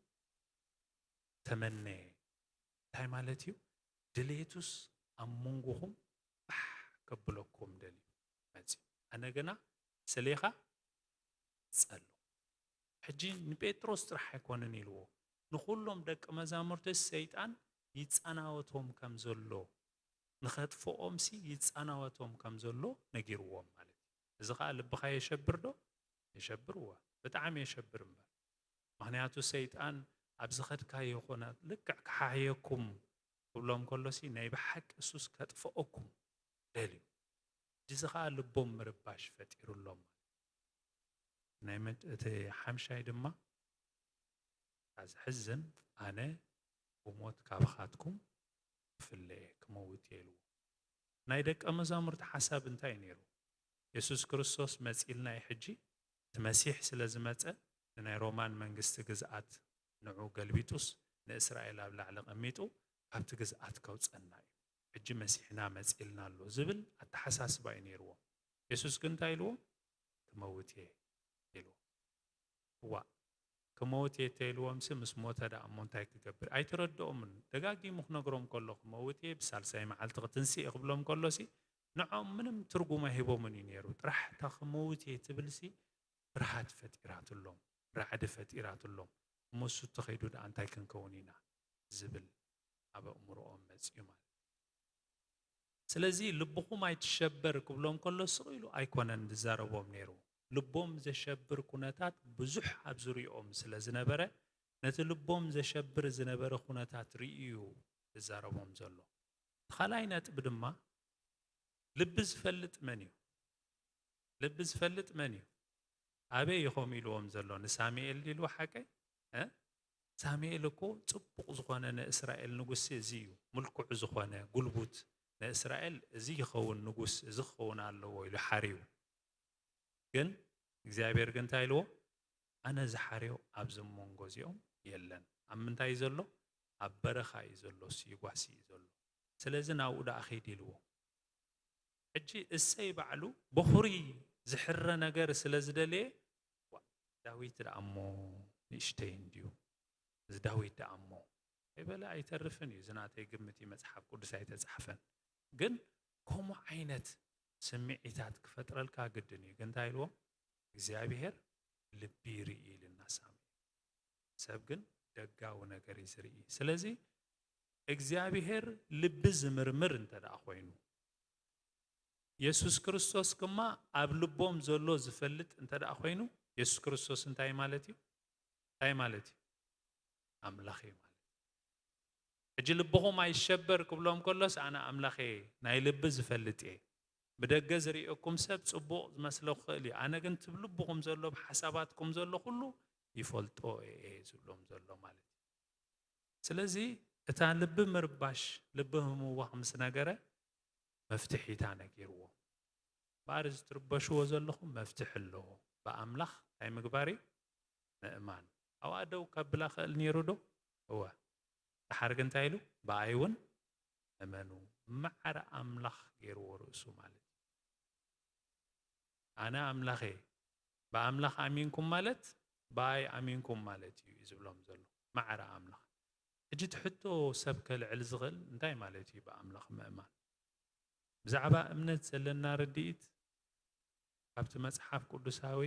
ተመነየ። እንታይ ማለት እዩ? ድሌቱስ ኣብ መንጎኹም ባሕ ከብለኩም ደልዩ መጺኡ። ኣነ ግና ስሌኻ ጸሎ። ሕጂ ንጴጥሮስ ጥራሕ ኣይኮነን ኢልዎ፣ ንኹሎም ደቂ መዛሙርትስ ሰይጣን ይጸናወቶም ከም ዘሎ፣ ንኸጥፍኦምሲ ይጸናወቶም ከም ዘሎ ነጊርዎም ማለት እዩ። እዚ ኸኣ ልብኻ የሸብር ዶ? የሸብር፣ እወ፣ ብጣዕሚ የሸብር እምበር። ምኽንያቱ ሰይጣን ኣብ ዝኸድካዮ ኾነ ልክዕ ክሓህየኩም ክብሎም ከሎሲ ናይ ብሓቂ እሱስ ከጥፍኦኩም ደልዩ። እዚ ኸኣ ልቦም ምርባሽ ፈጢሩሎም። ናይ መ-፣ እቲ ሓምሻይ ድማ፣ እታ ዘሕዝን፣ ኣነ ብሞት ካባኻትኩም ክፍለ እየ፣ ክመውት እየ ኢልዎ። ናይ ደቀ መዛሙርቲ ሓሳብ እንታይ ነይሩ? የሱስ ክርስቶስ መጺእልና እዩ ሕጂ፣ እቲ መሲሕ ስለ ዝመጸ፣ ንናይ ሮማን መንግስቲ ግዝኣት ንዑ ገልቢጡስ ንእስራኤል ኣብ ላዕሊ ቀሚጡ ካብቲ ግዝኣት ከውጸና እዩ። ሕጂ መሲሕና መጺእልና ኣሎ ዝብል ኣተሓሳስባ እዩ ነይርዎም። የሱስ ግን እንታይ ኢልዎም? ክመውት እየ ኢልዎም። እዋእ፣ ክመውት እየ እንተ ኢልዎምሲ ምስ ሞተ ደኣ እሞ እንታይ ክገብር? ኣይተረድኦምን። ደጋጊሙ ክነግሮም ከሎ ክመውት እየ፣ ብሳልሳይ መዓልቲ ክትንስእ እየ ክብሎም ከሎሲ ንዖም ምንም ትርጉም ኣይህቦምን እዩ ነይሩ። ጥራሕ እታ ክመውት እየ ትብልሲ ፍርሃት ፈጢራትሎም፣ ራዕዲ ፈጢራትሎም። እሞ እሱ እንተኸይዱ ደኣ እንታይ ክንከውን ኢና ዝብል ኣብ ኣእምሮኦም መጺኡ ማለት እዩ። ስለዚ ልብኹም ኣይትሸበር ክብሎም ከሎ ስቕ ኢሉ ኣይኮነን ዝዛረቦም ነይሩ። ልቦም ዘሸብር ኩነታት ብዙሕ ኣብ ዙርያኦም ስለ ዝነበረ ነቲ ልቦም ዘሸብር ዝነበረ ኩነታት ርእዩ ዝዛረቦም ዘሎ። እቲ ካልኣይ ነጥቢ ድማ ልቢ ዝፈልጥ መን እዩ? ልቢ ዝፈልጥ መን እዩ? ኣበይ ኢኹም ኢልዎም ዘሎ? ንሳሙኤል ድዩ ኢልዎ ሓቀይ? እ? ሳሙኤል እኮ ጽቡቕ ዝኾነ ንእስራኤል ንጉስ እዚ እዩ፣ ምልኩዕ ዝኾነ ጉልቡት ንእስራኤል እዚ ይኸውን ንጉስ፣ እዚ ክኸውን ኣለዎ ኢሉ ሓርዩ። ግን እግዚኣብሔር ግን እንታይ ኢልዎ? ኣነ ዝሓርዮ ኣብዚ መንጎ እዚኦም የለን። ኣብ ምንታይ እዩ ዘሎ? ኣብ በረኻ እዩ ዘሎ፣ እሱ ይጓሲ እዩ ዘሎ። ስለዚ ናብኡ ደኣ ኺድ ኢልዎ። ሕጂ እሰይ ባዕሉ በኹሪ ዝሕረ ነገር ስለ ዝደለየ፣ "ዋ፣ ዳዊት ደኣ እሞ ንእሽተይ እንድዩ፣ እዚ ዳዊት ደኣ እሞ" ኣይበለ ኣይተርፍን እዩ። እዚ ናተይ ግምት እዩ፣ መጽሓፍ ቅዱስ ኣይተጻሕፈን። ግን ከምኡ ዓይነት ስምዒታት ክፈጥረልካ ግድን እዩ። ግን እንታይ ኢልዎም? እግዚኣብሔር ልቢ ይርኢ ኢልና ሳሚ። ሰብ ግን ደጋዊ ነገር እዩ ዝርኢ። ስለዚ እግዚኣብሔር ልቢ ዝምርምር እንተ ደኣ ኮይኑ፣ የሱስ ክርስቶስ ድማ ኣብ ልቦም ዘሎ ዝፈልጥ እንተ ደኣ ኮይኑ፣ የሱስ ክርስቶስ እንታይ ማለት እዩ? እንታይ ማለት እዩ? ኣምላኽ እዩ ማለት እዩ። ሕጂ ልብኹም ኣይሸበር ክብሎም ከሎስ፣ ኣነ ኣምላኽ እየ፣ ናይ ልቢ ዝፈልጥ እየ። ብደገ ዝርእየኩም ሰብ ጽቡቕ ዝመስሎ ክኽእል እዩ፣ ኣነ ግን እቲ ልብኹም ዘሎ፣ ብሓሳባትኩም ዘሎ ኩሉ ይፈልጦ እየ ዝብሎም ዘሎ ማለት እዩ። ስለዚ እታ ልቢ ምርባሽ፣ ልቢ ህምዋኽ ምስ ነገረ፣ መፍትሒታ ነጊርዎ። እምበኣር እዚ ትርበሽዎ ዘለኹም መፍትሒ ኣለዎ። ብኣምላኽ እንታይ ምግባር እዩ? ምእማን። ኣብኣ ደው ከብላ ክእል ነይሩ ዶ? እወ። ደሓር ግን እንታይ ኢሉ? ብኣይ እውን እመኑ። ማዕረ ኣምላኽ ገይርዎ ርእሱ ማለት እዩ። ኣነ ኣምላኽ እየ፣ ብኣምላኽ ኣሚንኩም ማለት ብኣይ ኣሚንኩም ማለት እዩ እዩ ዝብሎም ዘሎ። ማዕረ ኣምላኽ። ሕጂ እቲ ሕቶ ሰብ ከልዕል ዝኽእል እንታይ ማለት እዩ ብኣምላኽ ምእማን? ብዛዕባ እምነት ዘለና ርድኢት ካብቲ መጽሓፍ ቅዱሳዊ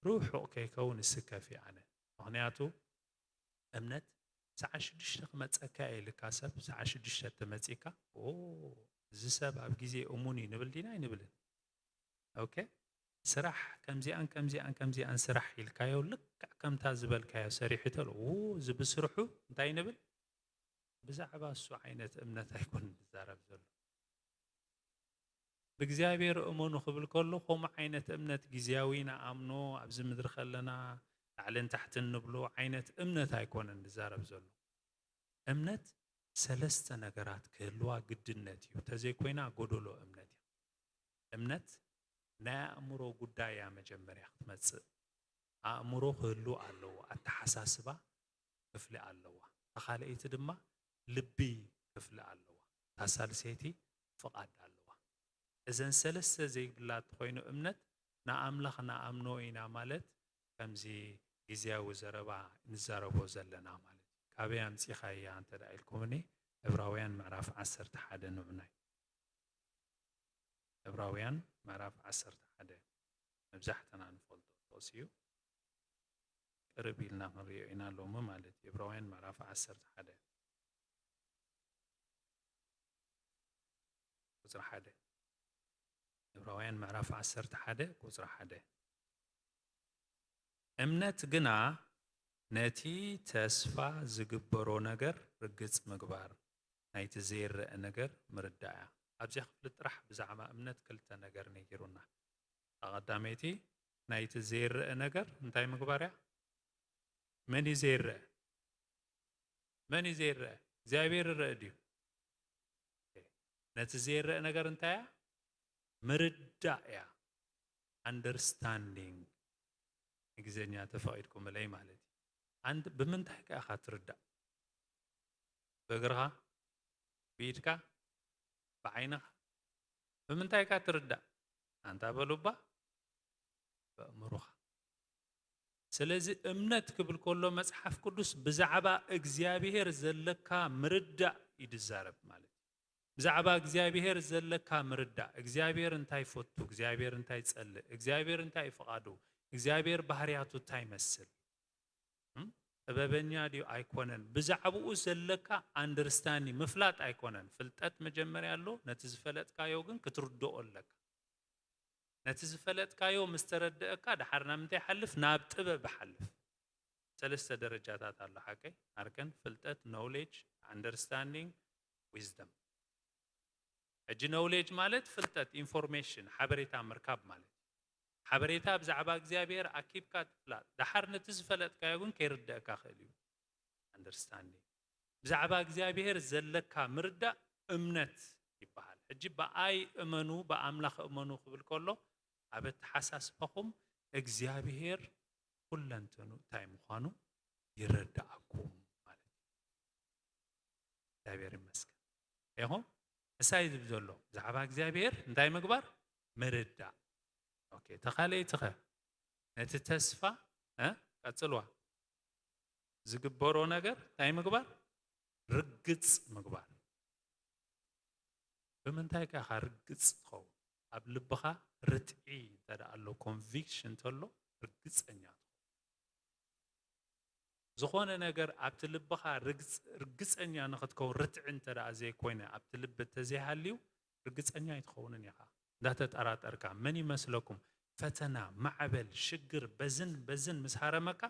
ርሑቕ ከይከውን እስከፍ እየ ኣነ። ምኽንያቱ እምነት ሰዓት ሽዱሽተ ክመጸካ እየ ኢልካ ሰብ ሰዓት ሽዱሽተ ተመጺካ፣ "ኦ፣ እዚ ሰብ ኣብ ግዜ እሙን እዩ" ንብል ዲና? ኣይንብልን። ኦኬ? ስራሕ ከምዚኣን ከምዚኣን ከምዚኣን ስራሕ ኢልካዮ፣ ልክዕ ከምታ ዝበልካዮ ሰሪሑ ተሎ፣ "ው፣ እዚ ብስርሑ" እንታይ ንብል? ብዛዕባ እሱ ዓይነት እምነት ኣይኮን ዝዛረብ ዘሎ። ብእግዚኣብሔር እመኑ ክብል ከሎ፣ ከምኡ ዓይነት እምነት ግዝያዊ ንኣምኖ፣ ኣብዚ ምድሪ ከለና ላዕልን ታሕትን ንብሎ ዓይነት እምነት ኣይኮነን ዝዛረብ ዘሎ። እምነት ሰለስተ ነገራት ክህልዋ ግድነት እዩ። ተዘይኮይና ጎደሎ እምነት እያ። እምነት ናይ ኣእምሮ ጉዳይ እያ መጀመርያ ክትመጽእ። ኣእምሮ ክህሉ ኣለዎ፣ ኣተሓሳስባ ክፍሊ ኣለዋ። ተኻልኣይቲ ድማ ልቢ ክፍሊ ኣለዋ። እታ ሳልሰይቲ ፍቓድ ኣለዋ። እዘን ሰለስተ ዘይብላ እንተኾይኑ እምነት ንኣምላኽ ንኣምኖ ኢና ማለት ከምዚ ግዝያዊ ዘረባ ንዛረቦ ዘለና ማለት እዩ። ካበይ ኣምጺኻያ እንተ ደኣ ኢልኩምኒ፣ ዕብራውያን ምዕራፍ ዓሰርተ ሓደ ንዑናይ። ዕብራውያን ምዕራፍ ዓሰርተ ሓደ መብዛሕትና ንፈልጦ ጥቕሲ እዩ። ቅርብ ኢልና ክንሪኦ ኢና ሎሚ ማለት እዩ። ዕብራውያን ምዕራፍ ዓሰርተ ሓደ ቁጽሪ ሓደ። ዕብራውያን ምዕራፍ ዓሰርተ ሓደ ቁጽሪ ሓደ። እምነት ግና ነቲ ተስፋ ዝግበሮ ነገር ርግጽ ምግባር፣ ናይቲ ዘይረአ ነገር ምርዳእ እያ። ኣብዚኣ ክፍሊ ጥራሕ ብዛዕባ እምነት ክልተ ነገር ነጊሩና። እታ ቀዳመይቲ ናይቲ ዘይረአ ነገር እንታይ ምግባር እያ? መን እዩ ዘይረአ? መን እዩ ዘይረአ? እግዚኣብሔር ይረአ ድዩ? ነቲ ዘይረአ ነገር እንታይ እያ? ምርዳእ እያ። ኣንደርስታንዲንግ፣ እንግሊዝኛ ተፈቒድኩምለይ ማለት እዩ። ኣንድ-፣ ብምንታይ ከ ኢኻ ትርዳእ? ብእግርኻ? ብኢድካ? ብዓይንኻ? ብምንታይ ኢኻ ትርዳእ? ኣንታ በሉባ፣ በእምሮኻ። ስለዚ እምነት ክብል ከሎ መጽሓፍ ቅዱስ ብዛዕባ እግዚኣብሔር ዘለካ ምርዳእ እዩ ዝዛረብ ማለት እዩ። ብዛዕባ እግዚኣብሔር ዘለካ ምርዳእ፣ እግዚኣብሔር እንታይ ይፈቱ፣ እግዚኣብሔር እንታይ ይጸልእ፣ እግዚኣብሔር እንታይ እዩ ፍቓዱ፣ እግዚኣብሔር ባህርያቱ እንታይ ይመስል፣ እም? ጥበበኛ ድዩ ኣይኮነን፣ ብዛዕባኡ ዘለካ ኣንደርስታንዲንግ ምፍላጥ ኣይኮነን። ፍልጠት መጀመርያ ኣሎ፣ ነቲ ዝፈለጥካዮ ግን ክትርድኦ ኣለካ። ነቲ ዝፈለጥካዮ ምስ ተረድእካ፣ ደሓር ናብ ምንታይ ይሓልፍ? ናብ ጥበብ ይሓልፍ። ሰለስተ ደረጃታት ኣሎ፣ ሓቀይ? ኣርከን፣ ፍልጠት፣ ኖውሌጅ፣ ኣንደርስታንዲንግ፣ ዊዝደም። ሕጂ ኖውሌጅ ማለት ፍልጠት፣ ኢንፎርሜሽን፣ ሓበሬታ ምርካብ ማለት እዩ። ሓበሬታ ብዛዕባ እግዚኣብሔር ኣኪብካ ትፍላጥ። ደሓር ነቲ ዝፈለጥካዮ ግን ከይርድእካ ክእል እዩ። ኣንደርስታንዲንግ። ብዛዕባ እግዚኣብሔር ዘለካ ምርዳእ እምነት ይበሃል። ሕጂ ብኣይ እመኑ፣ ብኣምላኽ እመኑ ክብል ከሎ፣ ኣብ ኣተሓሳስባኹም እግዚኣብሔር ኩለንተኑ እንታይ ምዃኑ ይረድኣኩም ማለት እዩ። እግዚኣብሔር ይመስገን። ኢኹም? ንሳ እዩ ዝብል ዘሎ። ብዛዕባ እግዚኣብሔር እንታይ ምግባር? ምርዳእ። ኦኬ፣ ተኻልኣይቲ ኸ? ነቲ ተስፋ፣ እ? ቀጽልዋ። ዝግበሮ ነገር እንታይ ምግባር? ርግጽ ምግባር። ብምንታይ ከ ኢኻ ርግጽ ትኸውን? ኣብ ልብኻ ርትዒ እንተ ደኣ ኣሎ፣ ኮንቪክሽን እንተሎ፣ ርግጸኛ ትኸውን። ዝኾነ ነገር ኣብቲ ልብኻ ርግጽ-፣ ርግጸኛ ንኽትከውን፣ ርትዒ እንተ ደኣ ዘይኮይነ፣ ኣብቲ ልቢ እንተዘይሃልዩ፣ ርግጸኛ ኣይትኸውንን ኢኻ። እንዳተጠራጠርካ፣ መን ይመስለኩም? ፈተና፣ ማዕበል፣ ሽግር፣ በዝን በዝን ምስ ሃረመካ፣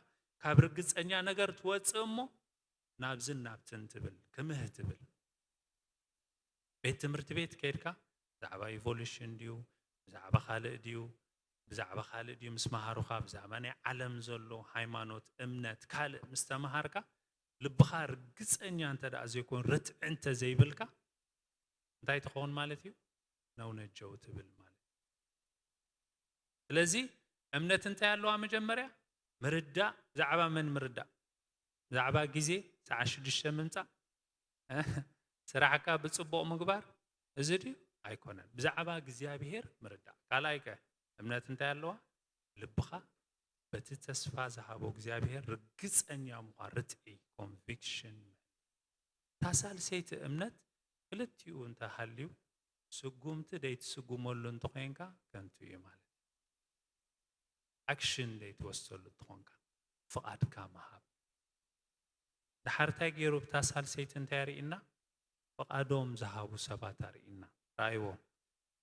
ካብ ርግጸኛ ነገር ትወጽእ እሞ፣ ናብዝን ናብትን ትብል፣ ክምህ ትብል። ቤት ትምህርቲ ቤት ከይድካ፣ ብዛዕባ ኢቮሉሽን ድዩ፣ ብዛዕባ ካልእ ድዩ፣ ብዛዕባ ካልእ ድዩ ምስ መሃሩኻ፣ ብዛዕባ ናይ ዓለም ዘሎ ሃይማኖት፣ እምነት፣ ካልእ ምስ ተመሃርካ፣ ልብኻ ርግጸኛ እንተ ደኣ ዘይኮን፣ ርትዒ እንተ ዘይብልካ፣ እንታይ ትኸውን ማለት እዩ? ነውነጀው ትብል ማለት እዩ። ስለዚ እምነት እንታይ ኣለዋ? መጀመርያ ምርዳእ። ብዛዕባ መን ምርዳእ? ብዛዕባ ግዜ ሰዓት ሽዱሽተ ምምጻእ፣ ስራሕካ ብጽቡቕ ምግባር፣ እዚ ድዩ? ኣይኮነን። ብዛዕባ እግዚኣብሔር ምርዳእ። ካልኣይ ከ እምነት እንታይ ኣለዋ? ልብኻ በቲ ተስፋ ዝሃቦ እግዚኣብሔር ርግጸኛ ምዃን፣ ርትዒ፣ ኮንቪክሽን። እታ ሳልሰይቲ እምነት ክልቲኡ እንተሃልዩ፣ ስጉምቲ ደይትስጉመሉ እንተኾይንካ ከንቱ እዩ ማለት እዩ። ኣክሽን ደይትወስደሉ እንተኾንካ፣ ፍቓድካ ምሃብ። ድሓር እንታይ ገይሩ እታ ሳልሰይቲ እንታይ ኣርእይና? ፍቓዶም ዝሃቡ ሰባት ኣርእይና። ረኣይዎ።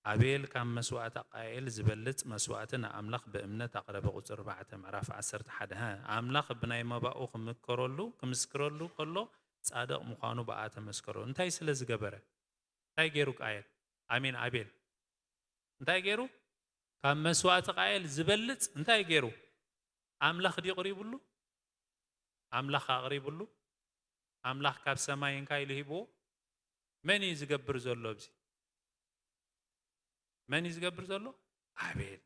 ኣቤል ካብ መስዋእቲ ቃኤል ዝበልጽ መስዋእቲ ንኣምላኽ ብእምነት ኣቕረበ። ቁጽሪ ኣርባዕተ ምዕራፍ ዓሰርተ ሓደ። ሃ፣ ኣምላኽ ብናይ መባኡ ክምከረሉ፣ ክምስክረሉ ከሎ ጻድቕ ምዃኑ ብኣ ተመስከሮ። እንታይ ስለ ዝገበረ? እንታይ ገይሩ ቃኤል? ኣሚን፣ ኣቤል። እንታይ ገይሩ? ካብ መስዋእቲ ቃኤል ዝበልጽ እንታይ ገይሩ? ኣምላኽ ድዩ ቅሪብሉ? ኣምላኽ ኣቕሪብሉ? ኣምላኽ ካብ ሰማይ እንካ ኢሉ ሂብዎ? መን እዩ ዝገብር ዘሎ ኣብዚ? መን እዩ ዝገብር ዘሎ? ኣቤል።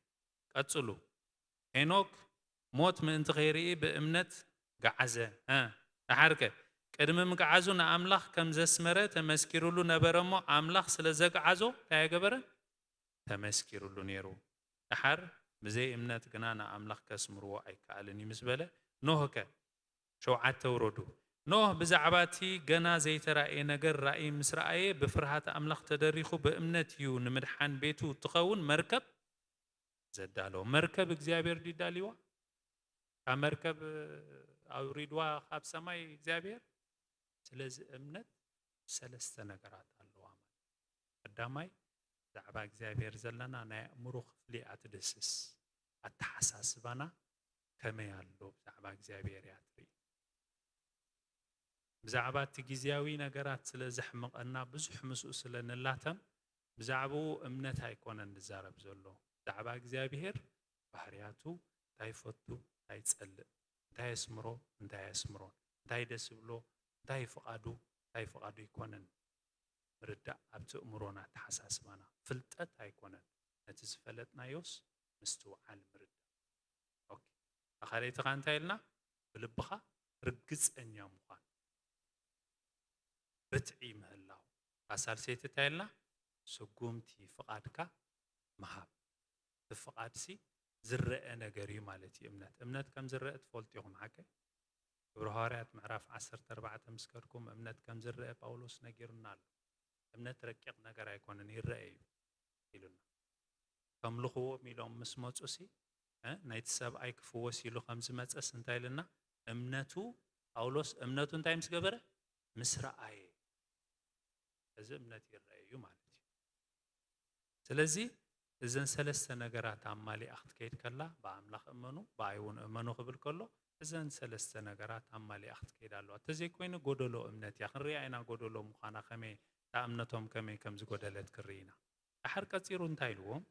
ቀጽሉ። ሄኖክ ሞት ምእንቲ ከይርኢ ብእምነት ገዓዘ። እ፣ ደሓርከ ቅድሚ ምግዓዙ ንኣምላኽ ከም ዘስመረ ተመስኪሩሉ ነበረ እሞ፣ ኣምላኽ ስለ ዘግዓዞ እንታይ ኣገበረ? ተመስኪሩሉ ነይሩ። ደሓር ብዘይ እምነት ግና ንኣምላኽ ከስምርዎ ኣይከኣልን እዩ ምስ በለ፣ ኖህ ከ ሸውዓተ ውረዱ። ኖህ ብዛዕባ እቲ ገና ዘይተራእየ ነገር ራእይ ምስ ረኣየ፣ ብፍርሃት ኣምላኽ ተደሪኹ ብእምነት እዩ ንምድሓን ቤቱ እትኸውን መርከብ ዘዳለወ። መርከብ እግዚኣብሔር ድዩ ዳልዋ? ካብ መርከብ ኣውሪድዋ ካብ ሰማይ እግዚኣብሔር? ስለዚ እምነት ሰለስተ ነገራት ኣለዋ ማለት እዩ። ቀዳማይ ብዛዕባ እግዚኣብሔር ዘለና ናይ ኣእምሮ ክፍሊ እያ ትድህስስ። ኣተሓሳስባና ከመይ ኣሎ ብዛዕባ እግዚኣብሔር እያ ትርኢ። ብዛዕባ እቲ ግዝያዊ ነገራት ስለ ዘሕምቐና ብዙሕ ምስኡ ስለ ንላተም ብዛዕባኡ እምነት ኣይኮነን ዝዛረብ ዘሎ። ብዛዕባ እግዚኣብሔር ባህርያቱ እንታይ ይፈቱ እንታይ ይጸልእ እንታይ የስምሮ እንታይ የስምሮን እንታይ ደስ ብሎ እንታይ ፍቓዱ እንታይ ፍቓዱ ይኮነን ምርዳእ ኣብቲ እምሮና ኣተሓሳስባና ፍልጠት ኣይኮነን ነቲ ዝፈለጥናዮስ ምስትውዓል ምርዳእ ኦኬ ካልኣይቲ ከኣ እንታይ ኢልና ብልብኻ ርግጸኛ ምዃን ርትዒ ምህላው እታ ሳልሰይቲ እንታይ ኢልና ስጉምቲ ፍቓድካ ምሃብ ብፍቓድሲ ዝረአ ነገር እዩ ማለት እዩ እምነት እምነት ከም ዝረአ ትፈልጡ ኢኹም ሓቀይ ግብረ ሃዋርያት ምዕራፍ ዓሰርተ ኣርባዕተ ምስ ከድኩም እምነት ከም ዝረአ ጳውሎስ ነጊሩና ኣሎ እምነት ረቂቕ ነገር ኣይኮነን ይረአ እዩ ኢሉና ከምልኽዎም ኢሎም ምስ መፁ ሲ ናይቲ ሰብኣይ ክፍወስ ኢሉ ከም ዝመፀስ እንታይ ኢልና እምነቱ ጳውሎስ እምነቱ እንታይ ምስ ገበረ ምስ ረኣየ እዚ እምነት ይረአ እዩ ማለት እዩ ስለዚ እዘን ሰለስተ ነገራት ኣማሊኣ ክትከይድ ከላ ብኣምላኽ እመኑ ብኣይ እውን እመኑ ክብል ከሎ እዘን ሰለስተ ነገራት ኣማሊኣ ክትከይድ ኣለዋ እንተዘይኮይኑ ጎደሎ እምነት እያ ክንሪኣ ኢና ጎደሎ ምዃና ከመይ እታ እምነቶም ከመይ ከም ዝጎደለት ክርኢ ኢና ደሓር ቀፂሩ እንታይ ኢልዎም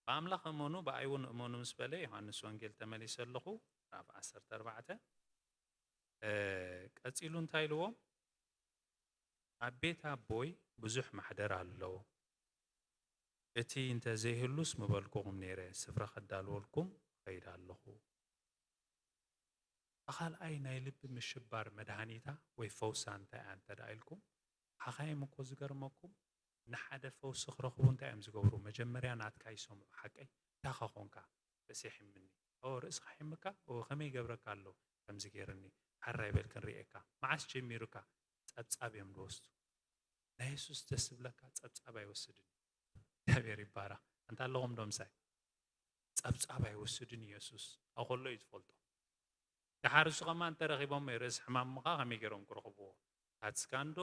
ብኣምላኽ እመኑ ብኣይ እውን እመኑ ምስ በለ ዮሃንስ ወንጌል ተመሊሰ ኣለኹ ምዕራፍ ዓሰርተ ኣርባዕተ ቀፂሉ እንታይ ኢልዎም ኣብ ቤት ኣቦይ ብዙሕ ማሕደር ኣሎ እቲ እንተዘይህሉስ ምበልኩኹም ነይረ ስፍራ ከዳልወልኩም ኸይድ ኣለኹ እታ ካልኣይ ናይ ልቢ ምሽባር መድሃኒታ ወይ ፈውሳ እንታይ እያ እንተ ኢልኩም ሓኻይም እኮ ዝገርመኩም ንሓደ ፈውሲ ክረኽቡ እንታይ እዮም ዝገብሩ መጀመርያ ናትካ ይሰምዑ ሓቀይ እንታይ ኸኾንካ ርእሲ ይሕምኒ ኦ ርእስኻ ይሕምካ ኦ ከመይ ይገብረካ ኣሎ ከምዚ ገይርኒ ሓራይ በል ክንርእየካ መዓስ ጀሚሩካ ጸብጻብ እዮም ዝወስዱ ናይ የሱስ ደስ ዝብለካ ጸብጻብ ኣይወስድን እግዚኣብሔር ይባረኽ እንታ ኣለኹም ዶ ምሳይ ጸብጻብ ኣይወስድን ኢየሱስ ኣው ከሎ እዩ ዝፈልጦ ደሓር እሱ ከማ እንተረኺቦም ርእሲ ሕማምኻ ከመይ ገይሮም ክረኽብዎ ካትስካን ዶ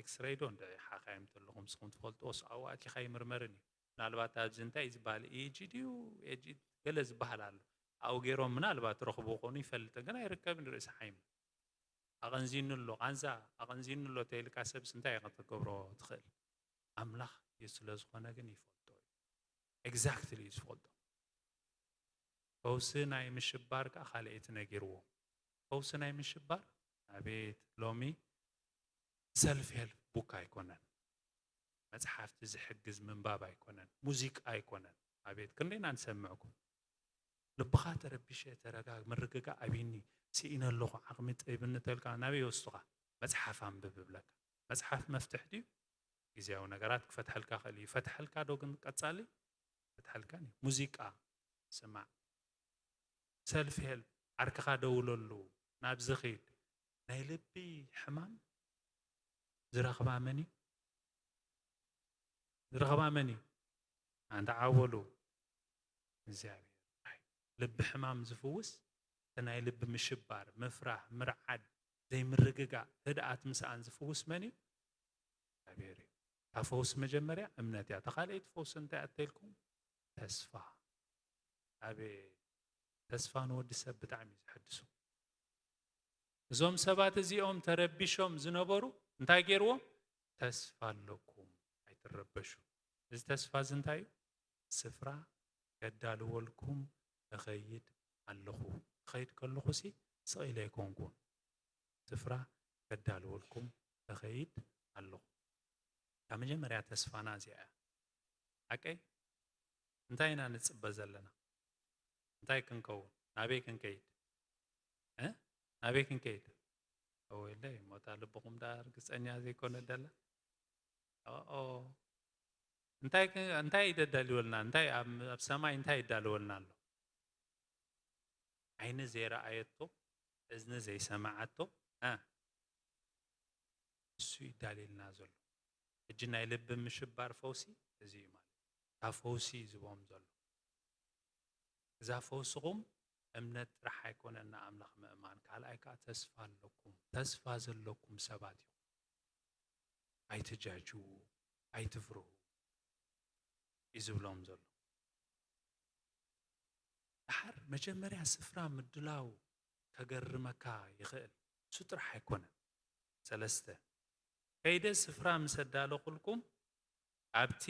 ኤክስሬይ ዶ እንደ ሓኻይም ተለኹም ስኹም ትፈልጥዎ ኣብኡ ኣቲኻ ይምርመርን እዩ ምናልባት ኣብዚ እንታይ እዩ ዝበሃል ኢጂ ድዩ ኤጂ ገለ ዝበሃል ኣሎ ኣብኡ ገይሮም ምናልባት ረኽቡ ኾኑ ይፈልጥን ግን ኣይርከብን ርእሲ ሓይም ኣቐንዚኑ ኣሎ ቃንዛ ኣቐንዚኑ ኣሎ ተይልካ ሰብስ እንታይ ኢኻ ክትገብሮ ትኽእል ኣምላኽ እዩ ስለ ዝኾነ ግን ይፈልጦ እዩ ኤግዛክትሊ እዩ ዝፈልጦ ፈውሲ ናይ ምሽባር ከዓ ካልአይቲ ነጊርዎ ፈውሲ ናይ ምሽባር ኣቤት ሎሚ ሰልፍ ሄልፕ ቡክ ኣይኮነን መፅሓፍቲ ዝሕግዝ ምንባብ ኣይኮነን ሙዚቃ ኣይኮነን ኣቤት ክንደይና ንሰምዕኩም ልብኻ ተረቢሸ ተረጋግ ምርግጋእ ኣቢኒ ስኢነ ኣለኹ ዓቕሚ ጠይብኒ ተልካ ናበይ ወስዱኻ መፅሓፍ ኣንብብ እብለካ መፅሓፍ መፍትሕ ድዩ ግዜያዊ ነገራት ክፈትሐልካ ክእል እዩ ፈትሐልካ ዶ ግን ቀፃሊ ፈትሐልካን እዩ ሙዚቃ ስማዕ ሰልፍ ሄልፕ ዓርክኻ ደውለሉ ናብዚ ኺድ ናይ ልቢ ሕማም ዝረኽባ መን እዩ ዝረኽባ መን እዩ ኣንተ ዓወሉ እግዚኣብሔር ልቢ ሕማም ዝፍውስ እቲ ናይ ልቢ ምሽባር ምፍራህ ምርዓድ ዘይምርግጋእ ህድኣት ምስኣን ዝፍውስ መን እዩ እግዚኣብሔር እዩ እታ ፈውሲ መጀመርያ እምነት እያ ተኻልአይቲ ፈውሲ እንታይ ኣተልኩም ተስፋ ኣቤት ተስፋ ንወዲ ሰብ ብጣዕሚ እዩ ዘሐድሶ እዞም ሰባት እዚኦም ተረቢሾም ዝነበሩ እንታይ ገይርዎም ተስፋ ኣለኩም ኣይትረበሹ እዚ ተስፋ እዚ እንታይ እዩ ስፍራ ከዳልወልኩም እኸይድ ኣለኹ እኸይድ ከለኹ ሲ ስቕ ኢለ ኣይኮንኩን ስፍራ ከዳልወልኩም እኸይድ ኣለኹ ካብ መጀመርያ ተስፋና እዚኣ እያ ሓቀይ እንታይ ኢና ንጽበ ዘለና? እንታይ ክንከውን? ናበይ ክንከይድ? እ? ናበይ ክንከይድ? ወይለይ፣ ሞታ ልብኹም ደኣ ርግጸኛ ዘይኮነ ደላ? ኦኦ። እንታይ ክ-፣ እንታይ ደዳልወልና? እንታይ ኣብ፣ ኣብ ሰማይ እንታይ ይዳለወልና ኣሎ? ዓይኒ ዘይረኣየቶ፣ እዝኒ ዘይሰማዓቶ፣ እ? እሱ ይዳልልና ዘሎ። ሕጂ ናይ ልቢ ምሽባር ፈውሲ እዚ እዩ ማለት። እታ ፈውሲ ዝቦም ዘሎ። እዛ ፈውስኹም እምነት ጥራሕ ኣይኮነን ንኣምላኽ ምእማን፣ ካልኣይ ከኣ ተስፋ ኣለኩም። ተስፋ ዘለኩም ሰባት ኢኹም። ኣይትጃጅዉ፣ ኣይትፍርሁ እዩ ዝብሎም ዘሎ። ደሓር መጀመርያ ስፍራ ምድላው ከገርመካ ይኽእል። እሱ ጥራሕ ኣይኮነን። ሰለስተ፣ ከይደ ስፍራ ምስ ኣዳለኹልኩም፣ ኣብቲ